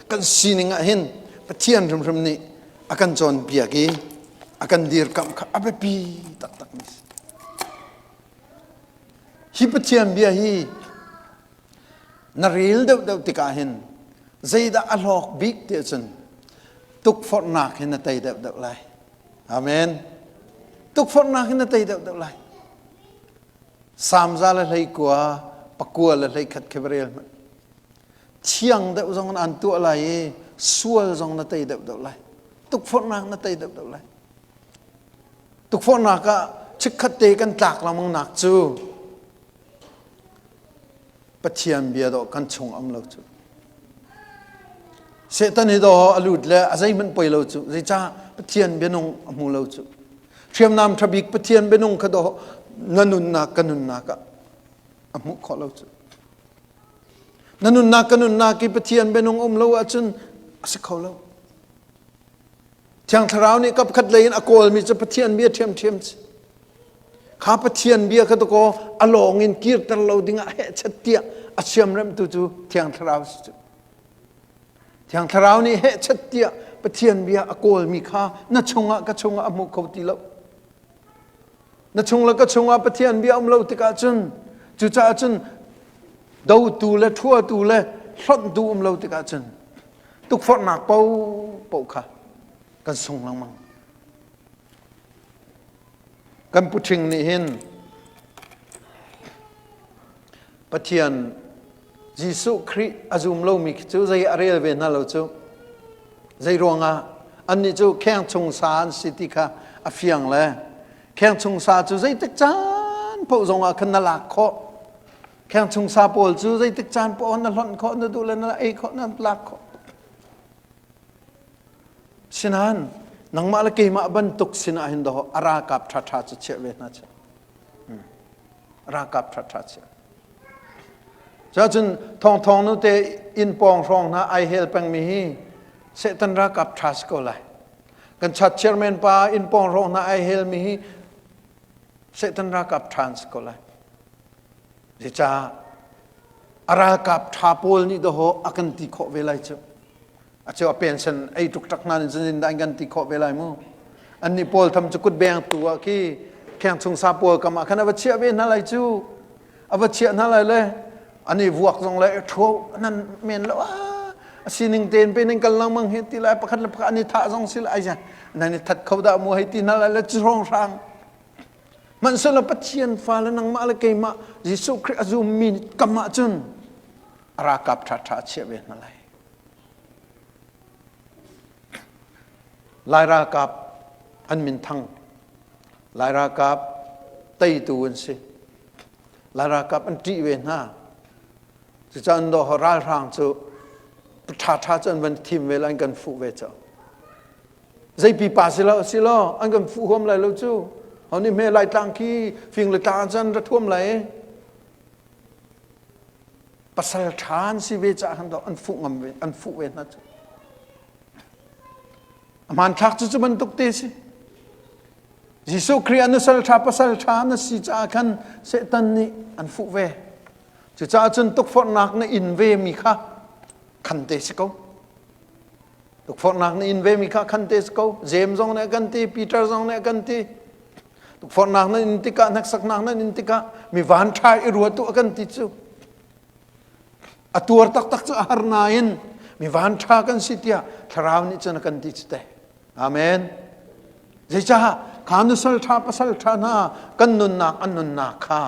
kan sining ah hin Pathian hrimhrim nih a kan cawnpiak i a kan dirkamh kha a biapi taktak mi si. Hi Pathian bia hi na rel deuhdeuh tikah hin zeidah a hlawk bik ti ahcun tukforhnak hin na tei deuhdeuh lai. Amen. Tukforhnak hin na tei deuhdeuh lai. Samza le hleikua, pakua le hleikhat khi va rel hmanh. Thiang deuh zong in an tuah lai i sual zong na tei deuhdeuh lai. Tukforhnak na tei deuhdeuh lai. Tukforhnak ah chikkhat te kan tlak lengmangnak cu Pathian bia dawh kan chung am lo cu. Satan hi dawh a lut le a zeihmanh poi lo cu. Zeicah Pathian bianung a hmu lo cu. Hriamnam ṭha bik Pathian bianung kha dawh na nunnak ka nunnak ah a hmuh khawh lo cu. Na nunnak ka nunnak i Pathian bianung um lo ahcun a si kho lo. Thiang Thlarau nih kapkhat lei in a kawlmi cu Pathian bia ṭhiamṭhiam si. Kha Pathian bia kha takaw a lawng in kirter lo dingah hehchet tiah A siamremtu cu Thiang Thlarau si cu. Thiang Thlarau nih hehchat tiah Pathian bia a kawlmi kha na chungah ka chungah a hmu kho ti lo. Na chung le ka chungah Pathian bia um lo tikah cun cucaah cun dotu le ṭhuatu le hlonhtu um lo tikah cun tukforhnak paohpaoh kha kan sung lengmang. Kan puṭhing nih hin Pathian Jesuh Khrih a zum lomi khi cu zei a rel ve hna lo cu. Zei ruangah annih cu kheng chung sa an si ti kha a fiang le kheng chung sa cu zeitik caan paoh zongah khan na lak khawh. Kheng chung sa pawl cu zeitik caan paoh na hlonh khawh, na duh le na ei khawh, na lak khawh. Sinain nangmah le keimah bantuk sinah hin dawh a ralkap ṭhaṭha cu chiah ve hna chiah. Ralkap ṭhaṭha chiah. Cun thawngthawng nu te inn pawng hrawng hna ai hel pengmi hi Satan ralkap ṭha si ko lai. Kan chat chairman pa inn pawng hrawng hna ai helmi hi Satan ralkap ṭha an si ko lai. Zeicah a ralkap ṭha pawl nih dawh a kan ti khawh ve lai cu. A cheu a pension ei ṭukṭak hna nih cun an kan ti khawh ve lai mu. Annih pawl tham cu kut beng tu ah khi kheng chung sa pawl kam ah khan a va chiah ve hna lai cu. A va chiah hna lai le an i vuak zong le ṭhuo nan men lo ah a sining tein pe nan kal lengmang hi ti lai pakhat le pakhat an i thah zong si lai nan i that kho dah mu hei ti hna lai le cu hrawng hrang Hmanhsehlaw Pathian fale nangmah le keimah Jesuh Khrih a zummi kam ahcun a ralkap ṭhaṭha a chiah ve hna lai. Lai ralkap an minthang. Lai ralkap teitu an si. Lai ralkap an ṭih ve hna. Cucaah an doh ralhrang cu ṭhaṭha cu an van thim ve lai an kan fuh ve cang. Zei pipa si lo si lo an kan fuh huam lai lo cu. Ho nih hme Laitlang khi fing le tlang cun ra thuam lai. Pasal ṭha an si ve caah khan an fuh ngam ve an fuh ve hna cu. A hmanthlak cu cu bantuk te si. Jesuh Khrih an nusal ṭha pasal ṭha na si caah khan Satan nih an fuh ve. Cucaah cun tukforhnak na in ve mi kha khan te si ko. Tukforhnak na in ve mi kha khan te si ko. James zong nih a kan ti, Peter zong nih a kan ti. Tukforhnak na in tikah, hneksaknak na in tikah mi van ṭha i ruat u a kan ti cu. A tuar taktak cu a har nain mi van ṭha kan si tiah thlarau nih cun a kan ti cu te. Amen. Zeicah kha nusal ṭha pasal ṭha hna kan nunnak an nunnak kha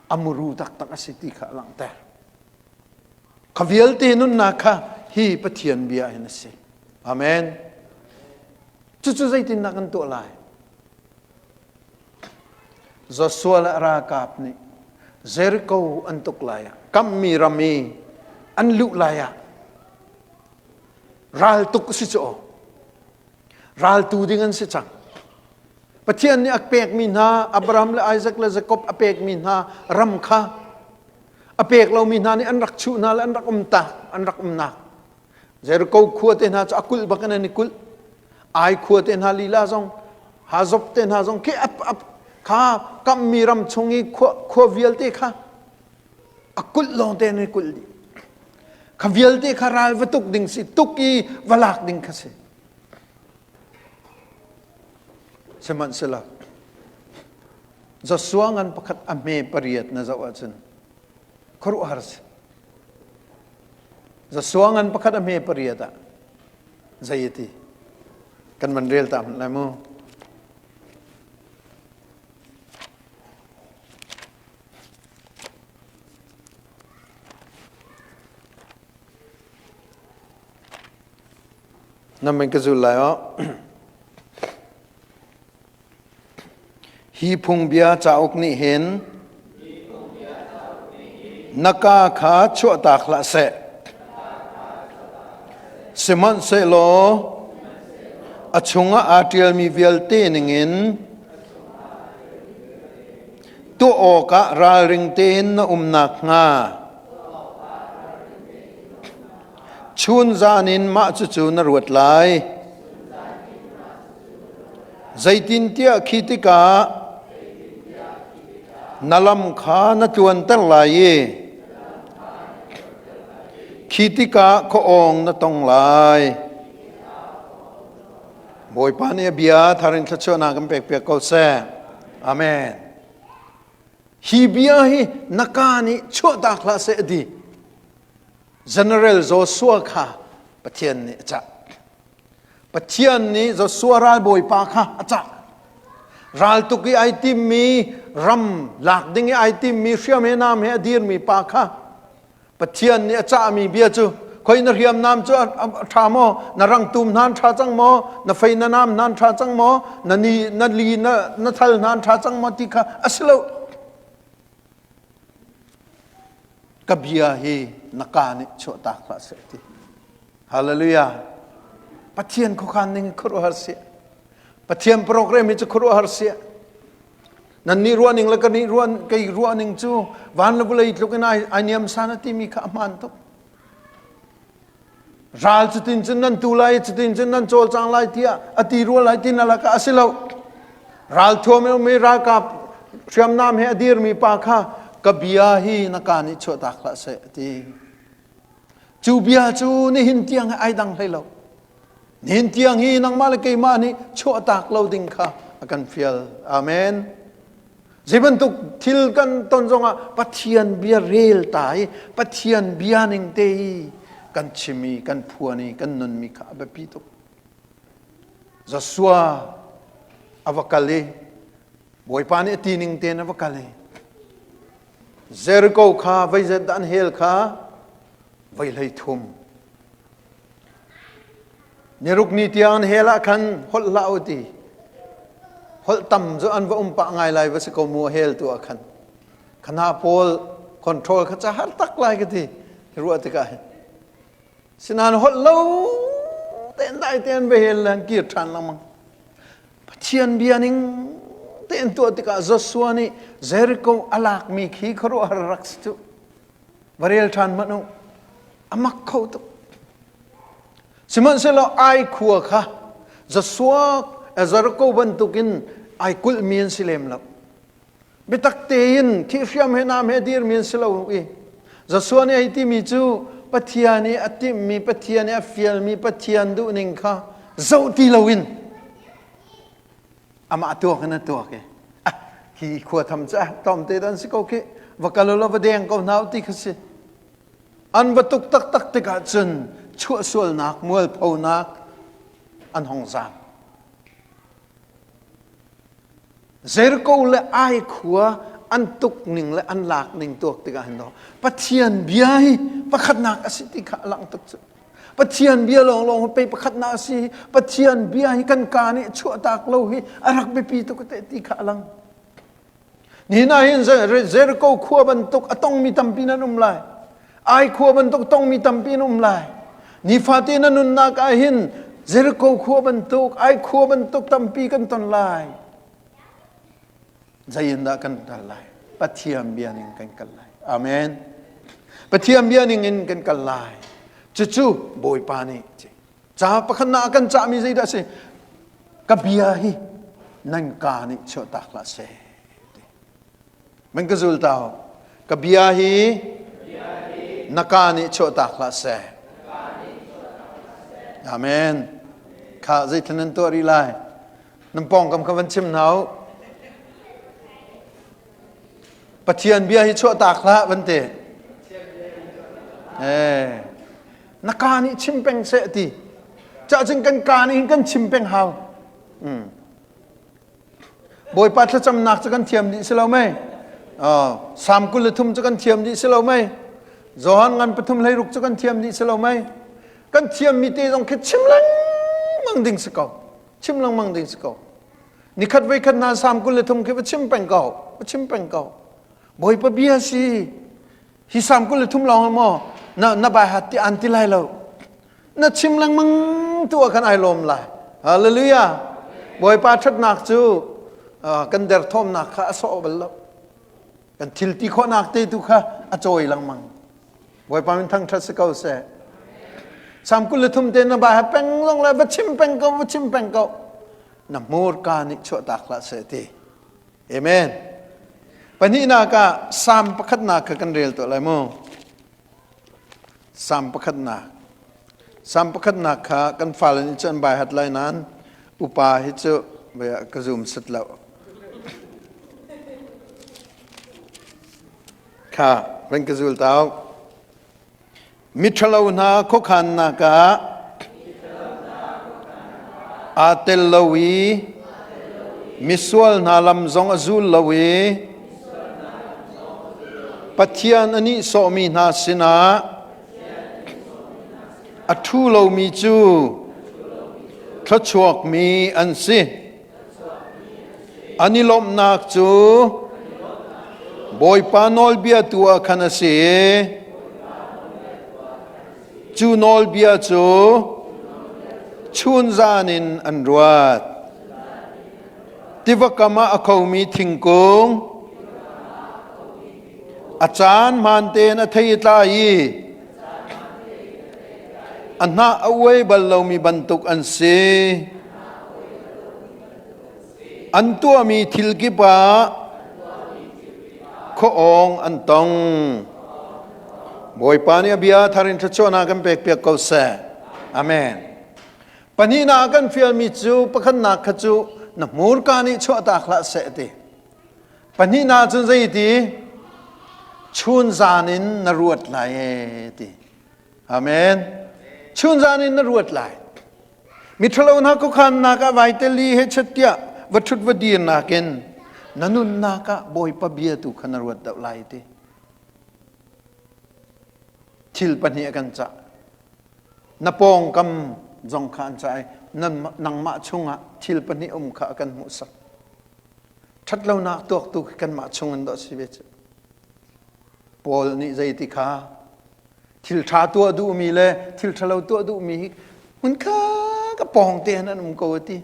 a muru taktak a si ti kha a langhter. Kha vialte nunnak kha hi Pathian bia hin a si. Amen. Cucu zeitindah kan tuah lai? Joshua le ralkap nih Jericho an tuk lai ah, kammi ram i an luh lai ah ral tuk a si cu aw. Raltu ding an si cang. Pathian nih a pekmi hna Abraham le Isaac le Jacob a pekmi hna ram kha a pek lomi hna nih an rak chuh hna le an rak um tak an rak umnak Jericho khua te hna cu a kulh bak in an i kulh Ai khua te hna lila zong Hazop te hna zong khi ap ap kha kammi ram chung i khua khua vialte kha a kulh lawng te an i kulh dih kha vialte kha ral va tuk ding si tuk i va lak ding kha si sihmanhsehlaw Joshua ngan pakhat a hme pariat na zoh ahcun khuaruahhar si. Joshua ngan pakhat a hme pariat ah zei a ti? Kan van rel ta hmanh lai mu. Na min ka zul lai o. Hi phungbia cauk nih hin na kaa kha chuahtak hlah seh. Sihmanhsehlaw a chungah aa ṭialmi vialte ningin tuah awkah ralring tein na um nakhnga chun zan in mah cucu na ruat lai. Zeitintiah khi tikah na lam kha na tluanter lai i. Khi tikah khuaawng na tong lai. Bawipa nih a bia thar in thluachuahnak kan pekpiak ko seh. Amen. Hi bia hi na ka nih chuahtak hlah seh a ti. General Joshua kha Pathian nih a cah. Pathian nih Joshua ralbawipa kha a cah. Raltuk i ai timmi ram lak ding i ai timmi hriam he nam he a dirmi pa kha Pathian nih a cahmi bia cu khoi na hriamnam cu a ṭha maw na rangtum hna an ṭha cang maw na fei na nam hna an ṭha cang maw na ni na li na na thal hna an ṭha cang maw ti kha a si lo ka bia hi na ka nih chuahtak hlah seh ti Hallelujah Pathian khuakhan ning khuaruahhar si Pathian program hi cu khuaruahhar si Nan nih ruah ning le ka nih ruah kei ruah ning cu van le vawlei tluk in ai ai niam san a timi kha a hmaan tuk. Ral cutin cun nan tu lai cutin cun nan cawlcang lai tiah a ti rua lai ti na lakah a si lo. Ral thuam mi ralkap hriamnam he a dirmi pa kha ka bia hi na ka nih chuahtak hlah seh a ti. Cu bia cu nihin tiang hi ai dang hlei lo. Nihin tiang hi nangmah le keimah nih chuahtak lo ding kha a kan fial. Amen. Zei bantuk thil kan ton zongah Pathian bia rel ta i Pathian bia ning te i kan chim i kan phuan i kan nunmi kha a biapi tuk. Joshua a va kal i Bawipa nih a ti ning tein a va kal i Jericho kha veizet dah an hel kha voi hlei thum. Niruk ni tiang an hel ah khan holh hlah u ti. Holh tam cu an va um pah ngai lai va si ko mu hel tu ah khan. Khana pawl control kha ca har tak lai ka ti ruah tikah hin. Sinain holh lo tein dai tein va hel le an kir ṭhan lengmang. Pathian bia ning tein tuah tikah Joshua nih Jericho a lakmi khi khuaruahhar rak si cu. Va rel ṭhan hmanh u. A mak kho tuk. Sihmanhsehlaw Ai khua kha Joshua Jericho bantukin ai kulhmi an si lem lo. Biatak tein khi hriam he nam he dirmi an si lo i Joshua nih a timi cu Pathian i a timhmi Pathian i a fialmi Pathian duhning kha zoh ti loin amah tuak in a tuak i ah hi khua tham cu ah tom te dan si ko khi va kal law va deng ko hna ti kha si an va tuk taktak tikah cun chuahsualnak mualphonak an hong zaam Jericho le Ai khua an tuk ning le an lak ning tuak tikah hin Pathian bia hi pakhatnak a si ti kha a lang tuk cu. Pathian bia lawnglawng hi pei pakhatnak a si. Pathian bia hi kan ka nih chuahtak lo hi a rak biapi tuk te ti kha a lang. Nihin ah hin Jericho khua bantuk a tongmi tampi nan um lai. Ai khua bantuk tongmi tampi an um lai. Nifate na nunnak ah hin Jericho khua bantuk, Ai khua bantuk tampi kan ton lai. Zei in dah kan kal lai? Pathian bia ning kan kal lai. Amen. Pathian bia ning in kan kal lai. Cucu Bawipa nih ca pakhat na kan cahmi zeidah si? Ka bia hi nan ka nih chuahtak hlah seh. Man ka zul ta Ka bia hi na ka nih chuahtak hlah seh. Amen. Kha zeitin nan tuah rih lai? Nan pawngkam kha van chim hna u. Pathian bia hi chuahtak hlah van ti. Eh, na ka nih chim peng seh ti. Cah cun kan ka nih hin kan chim peng hau. Mm. Bawipa thlacamnak cu kan thiam dih si lo mei? Salm 23 cu kan thiam dih si lo mei? Johan ngan pathum hleiruk cu kan thiam dih si lo mei? Kan thiammi te zong khi chim lengmang ding si ko. Chim lengmang ding si ko. Nikhat voikhat na Salm 23 khi va chim peng ko. Va chim peng ko. Bawipa bia si. Hi Salm 23 lawng maw na na bai hat ti an ti lai lo. Na chim lengmang tu ah khan ai lawm lai. Hallelujah. Bawipa ṭhatnak cu kan derthawmnak kha a sawh bal lo. Kan thil ti khawhnak te tu kha a cawi lengmang. Bawipa min thangṭhat si ko seh. Salm 23 te na bai peng long le va chim peng ko va chim peng ko. Na hmurka nih chuahtak hlah seh ti. Amen. Pahnihnak ah Salm pakhatnak kha kan rel tuah lai mu. Salm pakhatnak. Salm pakhatnak kha kan fale nih cun bai hat lai nain upa hi cu ka zum set lo. Kha van ka zul tau. Miṭhalo hna khuakhannak ah aa tel lo i misual hna lam zong a zul lo i Pathian a nihsawhmi hna sinah a ṭhu lomi cu thluachuakmi an si. An i lawmhnak cu Bawipa nawlbia tu ah khan a si i cu nawlbia cu chunzan in an ruat. Tiva kam ah a khomi thingkung a caan hmaan tein a thei a tlai i a hnah a uai bal lomi bantuk an si. An tuahmi thil kip ah khuaawng an tong. Bawipa nih a bia thar in thluachuahnak kan pekpiak ko seh. Amen. Pahnihnak kan fialmi cu pakhatnak kha cu na hmurka nih chuahtak hlah seh ti. Pahnihnak cun zei ti? Chun zan in na ruat lai e ti. Amen. Chun zan in na ruat lai. Miṭhalo hna khuakhannak ah vai tel i he chet tiah va ṭhut va dir nakin na nunnak ah Bawipa bia tu kha na ruat deuh lai ti. Thil pahnih a kan cah. Na pawngkam zong kha an cah i nangmah chungah thil pahnih um kha a kan hmuhsak. Ṭhatlonak tuaktu khi kanmah chung in dawh si ve cu. Paul nih zeiti kha thil ṭha tuah duhmi le thil ṭhalo tuah duhmi hi hmun kha ka pawng te an um ko a ti.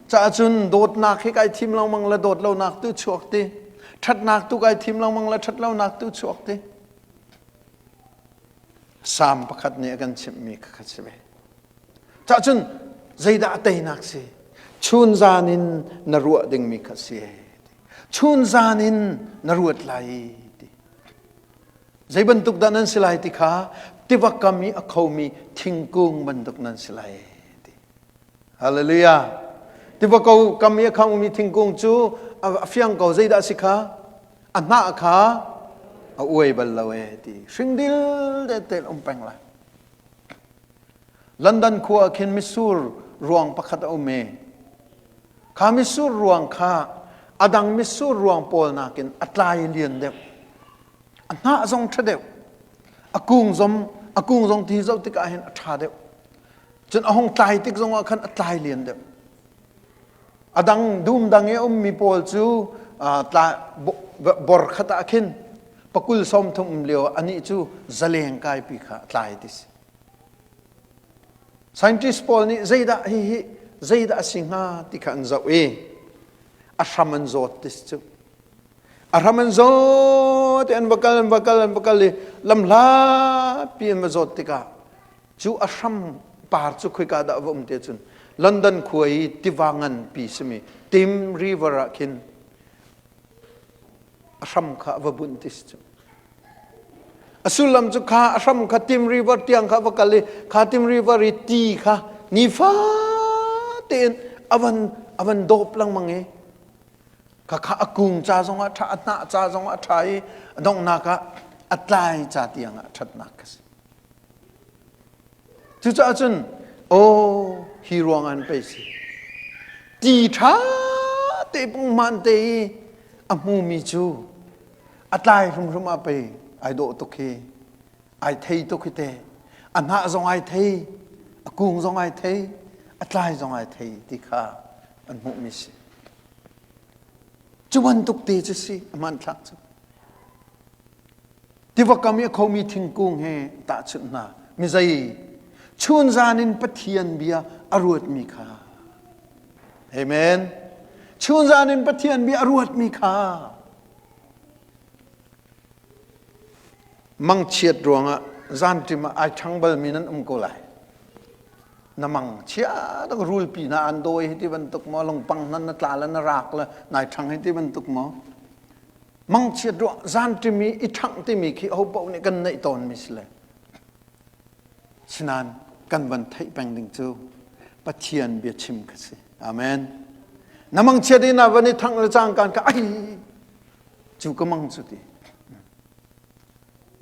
Caah cun dawtnak hi kai thim lengmang le dawt lonak tu chuak ti. Ṭhatnak tu kai thim lengmang le ṭhatlonak tu chuak ti. Salm pakhat nih a kan chimhmi kha kha si ve. Cah cun zeidah a teinak si? Chunzan in na ruah dingmi kha si. Chunzan in na ruat lai ti. Zei bantuk dah nan si lai ti kha tiva kam i a khomi thingkung bantuk nan si lai ti. Hallelujah. Tiva ko kam i a khomi thingkung cu a fiang ko zeidah si kha? A hnah kha a uai bal lo e ti. Hringdil te te um peng lai. London khua ah khin mitsur ruang pakhat a um i kha mitsur ruang kha a dang mitsur ruang pawl nakin a tlai lian deuh. A hnah zong ṭha deuh. A kung zong a kung zong ti zoh tikah hin a ṭha deuh. Cun a hung tlai tik zongah khan a tlai lian deuh. A dang dum dang i a ummi pawl cu tla bor khat ah khin pakul 30 um lio anih cu zaleng kaipi kha a tlai ti si. Scientist pawl nih zeidah hihi zeidah a si hnga ti kha an zoh i a hram an zawt ti si cu. A hram an zawt i an va kal an va kal an va kal i lamhlapi an va zawt tikah cu a hram par cu khoika dah va um te cun London khua i tiva nganpi simi Tim River ah khin a hram kha va bunh ti si cu. A sullam cu kha a hram kha Tim River tiang kha va kal i kha Tim River i ti kha nifa tein a van a van dawp lengmang i kha kha a kung ca zongah ṭha a hnah ca zongah ṭha i a donghnak ah a tlai ca tiang ah ṭhatnak ka si. Cucaah cun aw hi ruang an pei si. Ti ṭha te punghman te i a hmumi cu a tlai hrimhrim ah pei ai dawh tuk hi ai thei tuk hi te a hnah zong ai thei a kung zong ai thei a tlai zong ai thei ti kha an hmuhmi si cu bantuk te cu si a hmanthlak cu Tiva kam i a khomi thingkung he tahchunh hna. Mizei chunzan in Pathian bia a ruatmi kha. Amen. Chunzan in Pathian bia a ruatmi kha. Mangchiat ruangah zanṭim ah ai ṭhang balmi nan um ko lai. Na mang chia tak rulpi hna an dawi hi ti bantuk maw lungpang hna na tla le na rak le nai ṭhang hi ti bantuk maw Mangchiat ruah zanṭim i i ṭhangh timi khi ho paoh nih kan neih tawnmi si le. Sinain kan van theih peng ding cu Pathian biachim kha si. Amen. Na mangchiat in na van i thangh le cangkaan ka ai cu ka mang cu ti.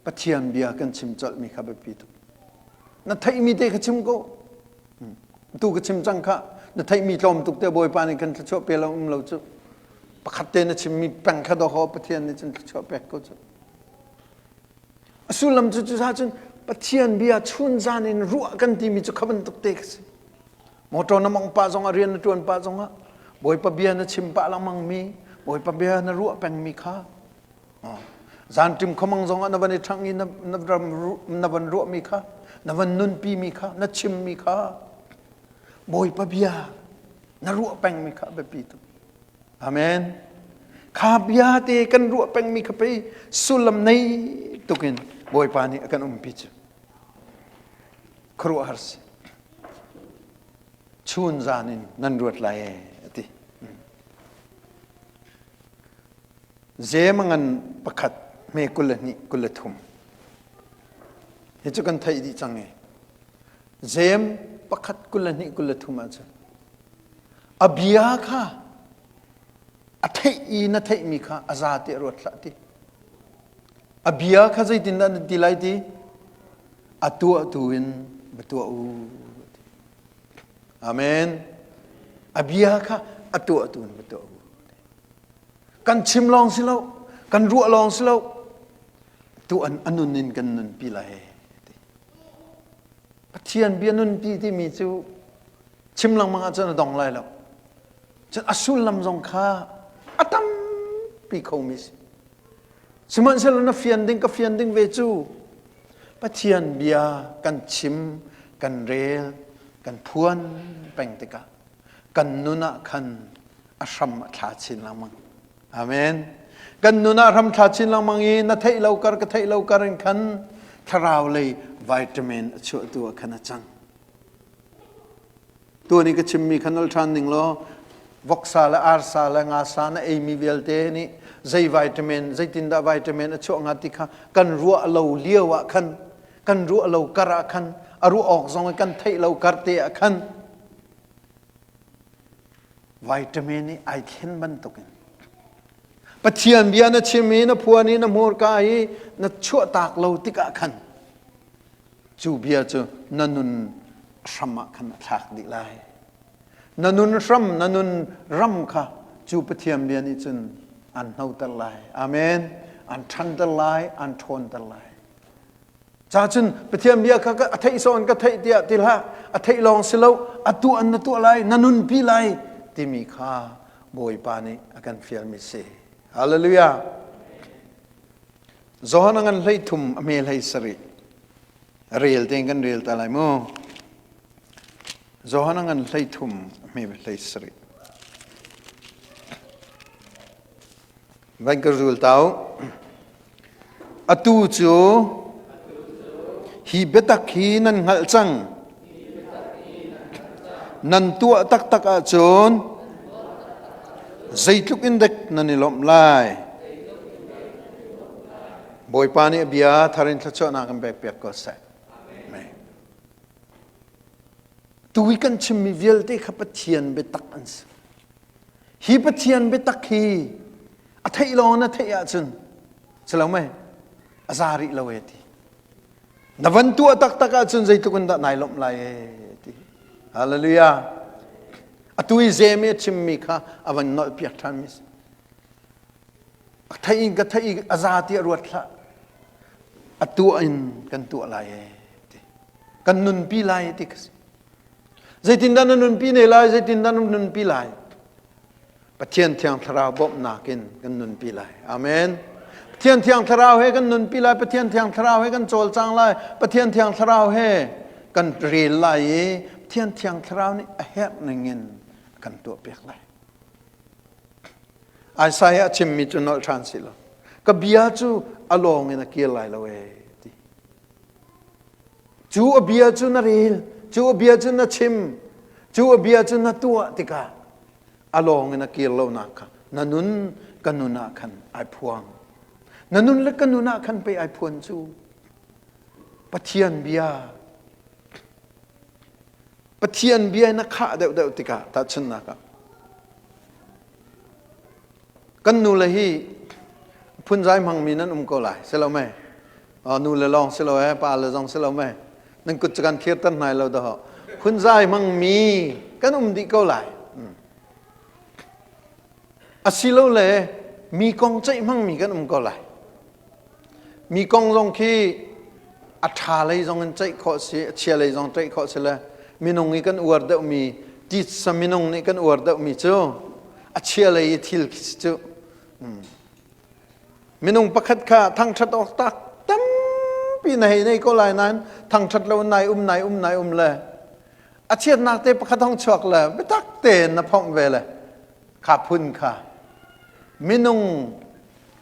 Pathian bia kan chim colhmi kha biapi tuk. Na theihmi te kha chim ko. Tu ka chim cang kha na theihmi tlawm tuk te Bawipa nih kan thluachuah pe lo um lo cu. Pakhat te na chimmi peng kha doho Pathian nih cun thluachuah pek ko cu. A sullam cu cucaah cun Pathian bia chunzan in ruah kan timi cu kha bantuk te kha si. Motor na mong pah zongah rian na ṭuan pah zongah Bawipa bia na chim pah lengmang mi, Bawipa bia na ruah pengmi kha zanṭim khuamang zongah na van i ṭhangh i na van ruahmi kha, na van nunpimi kha, na chimmi kha Bawipa bia na ruah pengmi kha a biapi tuk. Amen. Kha bia te kan ruah pengmi kha pei sullam nei tukin Bawipa nih a kan umpi cu. Khuaruahhar si. Chun zan in nan ruat lai e a ti. Zem a ngan pakhat hme 22 23. Hi cu kan theih dih cang e. Zem pakhat 22 23 ahcun A bia kha a theih i na theihmi kha a za tiah ruat hlah ti. A bia kha zeitindah na ti lai ti? A tuah tu in va tuah u. Amen. A bia kha a tuah tu in va tuah u. Kan chim lawng si lo, kan ruah lawng si lo, tu an anun in kan nunpi lai. Pathian bia nunpi timi cu chim lengmang ahcun a dong lai lo. Cun a sullam zong kha a tampi khomi si. Sihmanhsehlaw na fian ding ka fian ding ve cu Pathian bia kan chim, kan rel, kan phuan peng tikah kan nun ah khan a hram a thla chin lengmang. Amen. Kan nun ah hram thla chin lengmang i na theih lo kar ka theih lo kar in khan thlarau lei vitamin a chuahtu ah khan a cang. Tuan i ka chimmi kha nol ṭhan ning law voksa le arsa le ngasa na eimi vialte nih zei vitamin zeitindah vitamin a chuah hnga ti kha kan ruah lo lio ah khan kan ruah lo kar ah khan a ruah awk zong i kan theih lo kar te ah khan vitamin i ai thlen bantukin Pathian bia na chim i na phuan i na hmurka i na chuahtak lo tikah khan Cu bia cu na nun hram ah khan a thlak dih lai. Na nun hram, na nun ram kha cu Pathian bia nih cun an hnoter lai. Amen. An ṭhanter lai, an ṭhawnter lai. Ca cun Pathian bia kha a theih sawn ka theih tiah ti hlah. A theih lawng si lo, a tuah an na tuah lai, na nunpi lai timi kha Bawipa nih a kan fialmi si. Hallelujah. Johan a ngan 13 a hme 17 rel tein kan rel ta lai mu. Johan a ngan 13 a hme 17. Van ka zul tau. Atu cu hi biatak hi nan hngalh cang. Nan tuah taktak ahcun zeitluk in dek nan i lawmh lai. Bawipa nih a bia thar in thluachuahnak in pek piak ko seh. Amen. Tu i kan chimmi vialte kha Pathian biatak an si. Hi Pathian biatak hi a theih lawng na theih ahcun si lo mei a za rih lo e ti. Na van tuah taktak ahcun zeitluk in dah nai lawmh lai e ti. Hallelujah. Atu i zem i a chimmi kha a van nolh piak ṭhan mi si. A theih in ka theih i a za tiah ruat hlah. A tuah in kan tuah lai e ti. Kan nunpi lai ti ka si. Zeitindah na nunpi ne lai? Zeitindah na nunpi lai? Pathian Thiang Thlarau bawmhnak in kan nunpi lai. Amen. Pathian Thiang Thlarau he kan nunpi lai. Pathian Thiang Thlarau he kan cawlcang lai. Pathian Thiang Thlarau he kan rel lai i Pathian Thiang Thlarau nih a herh ning in a kan tuahpiak lai. Isaiah a chimmi cu nolh ṭhan si lo. Ka bia cu a lawng in a kir lai lo ee ti. Cu a bia cu na rel, cu a bia cu na chim, cu a bia cu na tuah tikah a lawng in a kir lonak kha na nun ka nun ah khan ai phuang. Na nun le ka nun ah khan pei ai phuan cu. Pathian bia. Pathian bia in a khah deuhdeuh tikah tahchunhnak ah kan nu le hi phunzai hmangmi nan um ko lai si lo mei nu le lawng si lo eh pa le zong si lo mei nan kut cu kan thirter hnai lo dah phunzai hmangmi kan um dih ko lai asilole mi kong ceih hmangmi kan um ko lai Mi kong zong khi a ṭha lei zong in ceih khawh si, a chia lei zong ceih khawh si le minung i kan uar deuhmi titsa minung nih kan uar deuhmi cu a chia lei i thil khi si cu. Minung pakhat kha thangṭhat awk tak tampi na hei nei ko lai nain thangṭhat lo nai um nai um nai um le a chiatnak te pakhat hong chuak le biatak tein na phomh ve le kha phun kha minung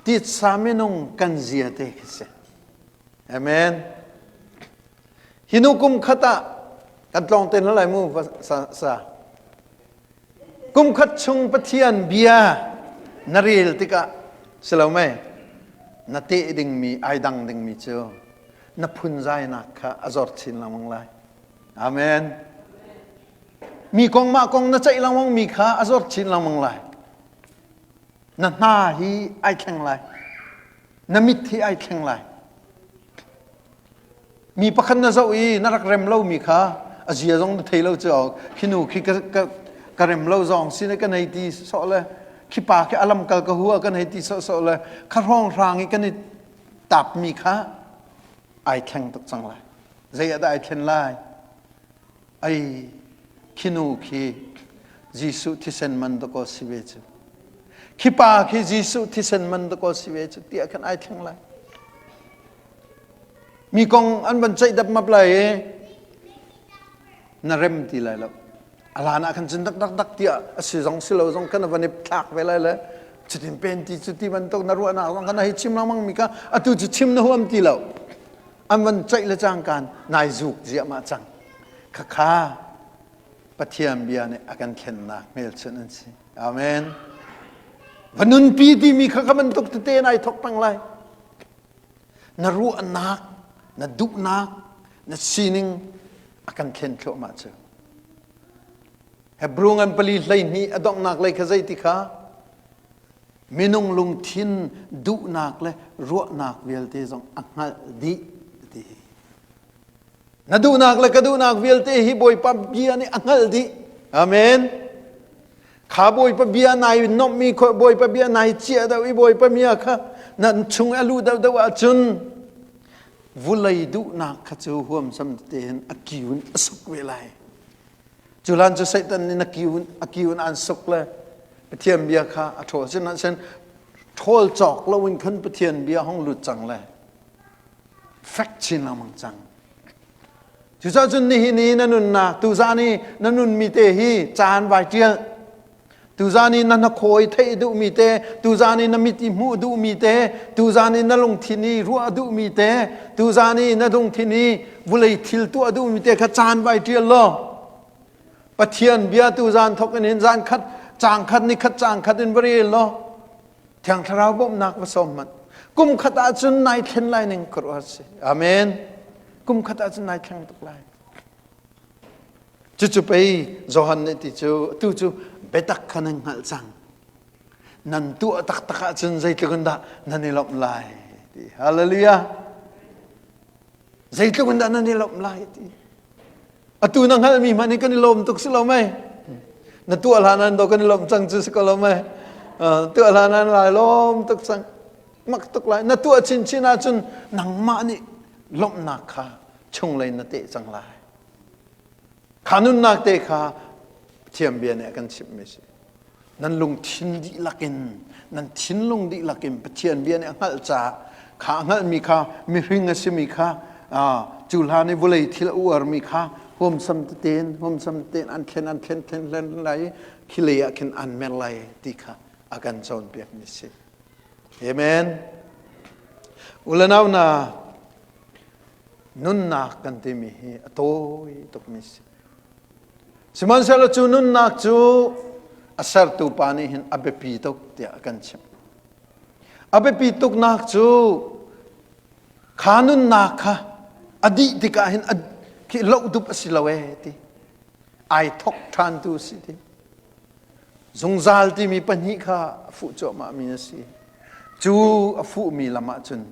titsa minung kan zia te khi si. Amen. Hi nu kum khat ah kan tlawng te lai mu sa, sa. Kum khat chung Pathian bia na rel tikah si lo mei na teh dingmi ai dang dingmi cu na phunzainak kha a zor chin lengmang lai. Amen. Mi kong mah kong na ceih lengmang mi kha a zor chin lengmang lai. Na hna hi ai thleng lai. Na mit hi ai thleng lai. Mi pakhat na zoh i na rak rem lomi kha a zia zong na thei lo cu khi nu khi ka, ka, ka rem lo zong si ne kan hei ti sawh le khi pa khi alam kal ka hua kan hei ti sawh sawh le kha hrawng hrang i kan i tapmi kha ai thleng tuk cang lai. Zei ah dah ai thlen lai? Ai khi nu khi Jesuh thisen man dakaw si ve cu. Khi pa khi Jesuh thisen man dakaw si ve cu tiah khan ai thleng lai. Mi kong an van ceih dap map lai i na rem ti lai lo. A lan ah khan cun dak dak dak tiah a si zong si lo zong khan a van i thlak ve lai le cutin pen ti cu ti bantuk na ruahnak zong khan a hei chim lengmang mi kha atu cu chim na huam ti lo. An van ceih le cangkan nai zuk ziahmah cang. Khakha Pathian bia nih a kan thlennak hmelchunh an si. Amen. Va nunpi timi kha kha bantuk tete nai thok peng lai. Na ruahnak, na duhnak, na sining a kan thlen thluahmah cu. Hebrew ngan pali 12 a donghnak lei kha zei ti kha minung lungthin duhnak le ruahnak vialte zong a hngalh dih ti. Na duhnak le ka duhnak vialte hi Bawipa bia nih a hngalh dih. Amen. Kha Bawipa bia nai nomhmi Bawipa bia nai ciah deuh i Bawipa mia kha nan chung a luh deuhdeuh ahcun vulei duhnak kha cu huamsam tein a kiu in a suk ve lai. Cu lan cu Satan nih na kiu in a kiu in an suk le Pathian bia kha a ṭhawl. Sihmanhsehlaw ṭhawl cawk loin khan Pathian bia hong lut cang le fek chin lengmang cang. Cucaah cun nihin i na nunnak tuzan i na nunmi te hi caan vai ṭial. Tuzan i na hnakhaw i theih duhmi te, tuzan i na mit i hmuh duhmi te, tuzan i na lungthin i ruah duhmi te, tuzan i na lungthin i vulei thil tuah duhmi te kha caan vai ṭial law Pathian bia tuzan thawk in hin zan khat caang khat ni khat caang khat in va rel law Thiang Thlarau bawmhnak va sawm hmanh. Kum khat ahcun nai thlen lai ning ka ruah si. Amen. Kum khat ahcun nai thleng tuk lai. Cucu pei Johan nih ti cu tu cu biatak kha nan hngalh cang. Nan tuah taktak ahcun zeitluk in dah nan i lawmh lai ti. Hallelujah. Zeitluk in dah nan i lawmh lai ti. Atu na hngalhmi hmanh hi kan i lawm tuk si lo mei? Na tuah hlan an do kan i lawm cang cu si ko lo mei? Tuah hlan an lai lawm tuk cang. Mak tuk lai. Na tuah chinchin ahcun nangmah nih lawmhnak kha chunglei na teh cang lai. Kha nunnak te kha Pathian bia nih a kan chimhmi si. Nan lungthin dihlak in, nan thinlung dihlak in Pathian bia nih a hngalh caah kha a hngalhmi kha mihring a simi kha cu hlan i vawlei thil a uarmi kha huamsam tein huamsam tein an thlen an thlen thlen thlen lai i khi lei ah khin an mer lai ti kha a kan cawnpiakmi si. Amen. Ulanau na nunnak kan timi hi a tawi tukmi si. Sihmanhsehlaw cu nunnak cu a sertu pa nih hin a biapi tuk tiah a kan chimh. A biapi tuknak cu kha nunnak kha a dih tikah hin a khi loh dup a si lo ee ti. Ai thok ṭhantu si ti. Zungzal timi pahnih kha a fuh cuahmahmi a si. Cu a fuhmi lam ahcun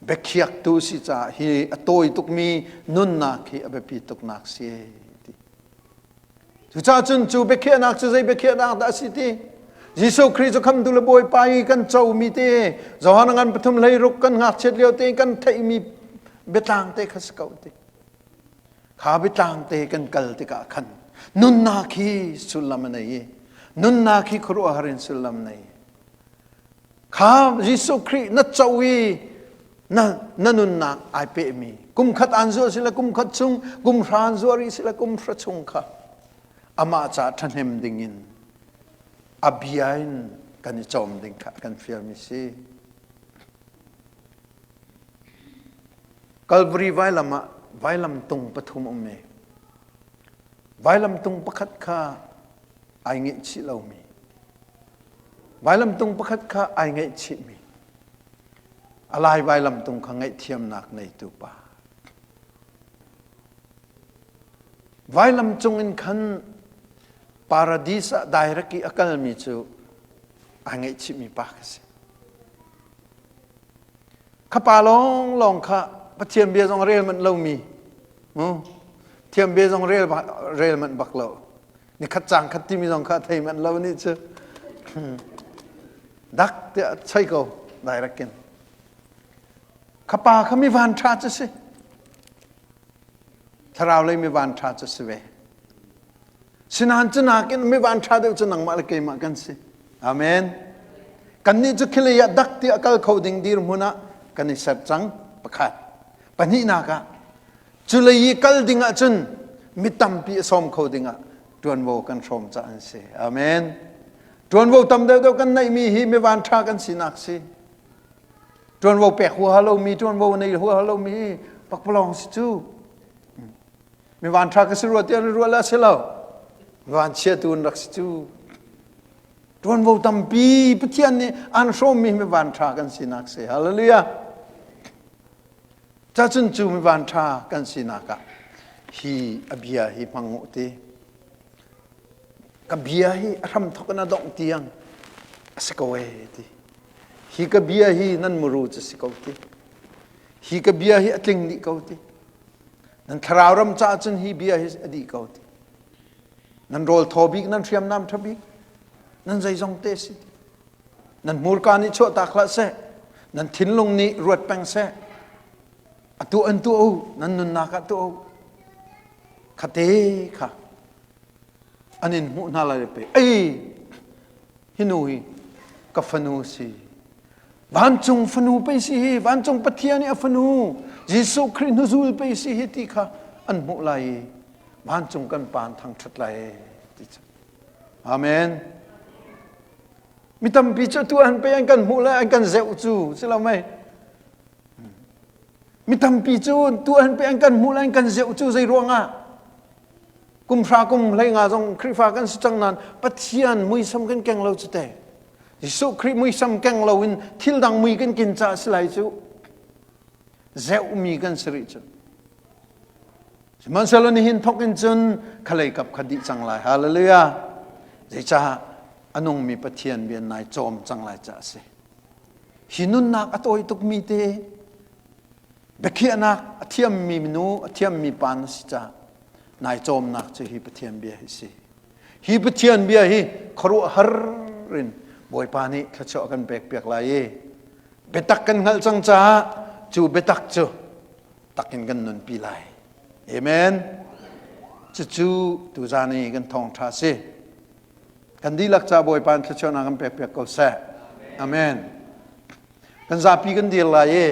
biakhiaktu si caah hi a tawi tukmi nunnak hi a biapi tuknak si ti. Cucaah cun cu biakhiahnak cu zei biakhiahnak dah a si ti? Jesuh Khrih cu khamtu le Bawipa i kan comi te Johan ngan pathum hleiruk kan ngakchiat lio te kan theihmi biatlang te kha si ko ti. Kha biatlang te kan kal tikah khan nunnak hi sullam a nei i nunnak hi khuaruahhar in sullam nei. Kha Jesuh Khrih na co i na, na nunnak ai pehmi kum khat aan zuah sile kum khat chung kum hra an zuah rih sile kum hra chung kha amah ca ṭhahnem ding in a bia in kan i cawm ding kha kan fialmi si. Calvary vailam ah vailam tung pathum um i vailam tung pakhat kha ai ngaihchih lomi vailam tung pakhat kha ai ngaihchihmi a lai vailam tung kha ngaihthiamnak neitu pa vailam cung in khan paradis ah direct i a kalmi cu ai ngaihchihmi pa kha si. Kha pa lawnglawng kha Pathian bia zong rel manh lomi mu thiam bia zong rel rel manh bak lo ni khat cang khat timi zong kha thei manh lo nih cu dak tiah choi ko direct in kha pa kha mi van tha cu si thlarau lei mi van tha cu si ve Sinain cu nakin mi van ṭha deuh cu nangmah le keimah kan si. Amen. Kannih cu khilei ah dak tiah kal kho ding dirhmun ah kan i ser cang. Pakhat. Pahnihnak ah cu lei i kal ding ahcun mi tampi a sawm kho ding ah ṭuanvo kan hrawm caah an si. Amen. Ṭuanvo tam deuhdeuh kan neihmi hi mi van ṭha kan sinak si. Ṭuanvo pek huaha lomi, ṭuanvo nei huaha lomi hi pakpalawng si cu. Mi vanṭha ka si rua tiah na ruah le a si lo. Vanchia tu an rak si cu. Ṭuanvo tampi Pathian nih an hrawmmi mi vanṭha kan sinak si. Hallelujah. Cacun cu mi vanṭha kan sinak ah hi a bia hi hmang u ti. Ka bia hi a hramthok in a dongh tiang a si ko ee ti. Hi ka bia hi nan muru cu si ko ti. Hi ka bia hi a tling dih ko ti. Nan thlarau ram caah cun hi bia hi a dih ko ti. Nan rawl thaw bik, nan hriamnam ṭha bik, nan zeizong te si. Nan hmurka nih chuahtak hlah seh, nan thinlung nih ruat peng seh. A tuah in tuah u, nan nunnak ah tuah u. Khate kha an in hmuh hna lai pe. Ei, hi nu hi ka fanu si. Vancung fanu pei si hi, vancung Pathian i a fanu, Jesuh Khrih hnuzul pei si hi ti kha an hmuh lai i vancung kan pa an thangṭhat lai ti cu. Amen. Mi tampi cu tu an pe an kan hmuh le an kan zeuh cu si lo mei. Mi tampi cu tu an pe an kan hmuh le an kan zeuh cu zei ruangah kum hra kum hlei nga zong Khrihfa kan si cang nain Pathian muisam kan keng lo cu te. Jesuh Khrih muisam keng loin thil dang mui kan kin caah si lai cu zeuhmi kan si rih cu. Sihmanhsehlaw nihin thawk in cun khalei kap kha dih cang lai. Hallelujah. Zeicah a nungmi Pathian bia nai cawm cang lai caah a si. Hi nunnak a tawi tukmi te biakhiahnak a thiammi nu a thiammi pa na si caah nai cawmnak cu hi Pathian bia hi si. Hi Pathian bia hi khuaruahhar in Bawipa nih thluachuah kan pekpiak lai i biatak kan hngalh cang caah cu biatak cu takin kan nunpi lai. Amen. Cucu tuzan i kan thawngṭha si. Kan dihlak ca Bawipa in thluachuahnak kan pekpiak ko seh. Amen. Kan zapi kan dir lai i.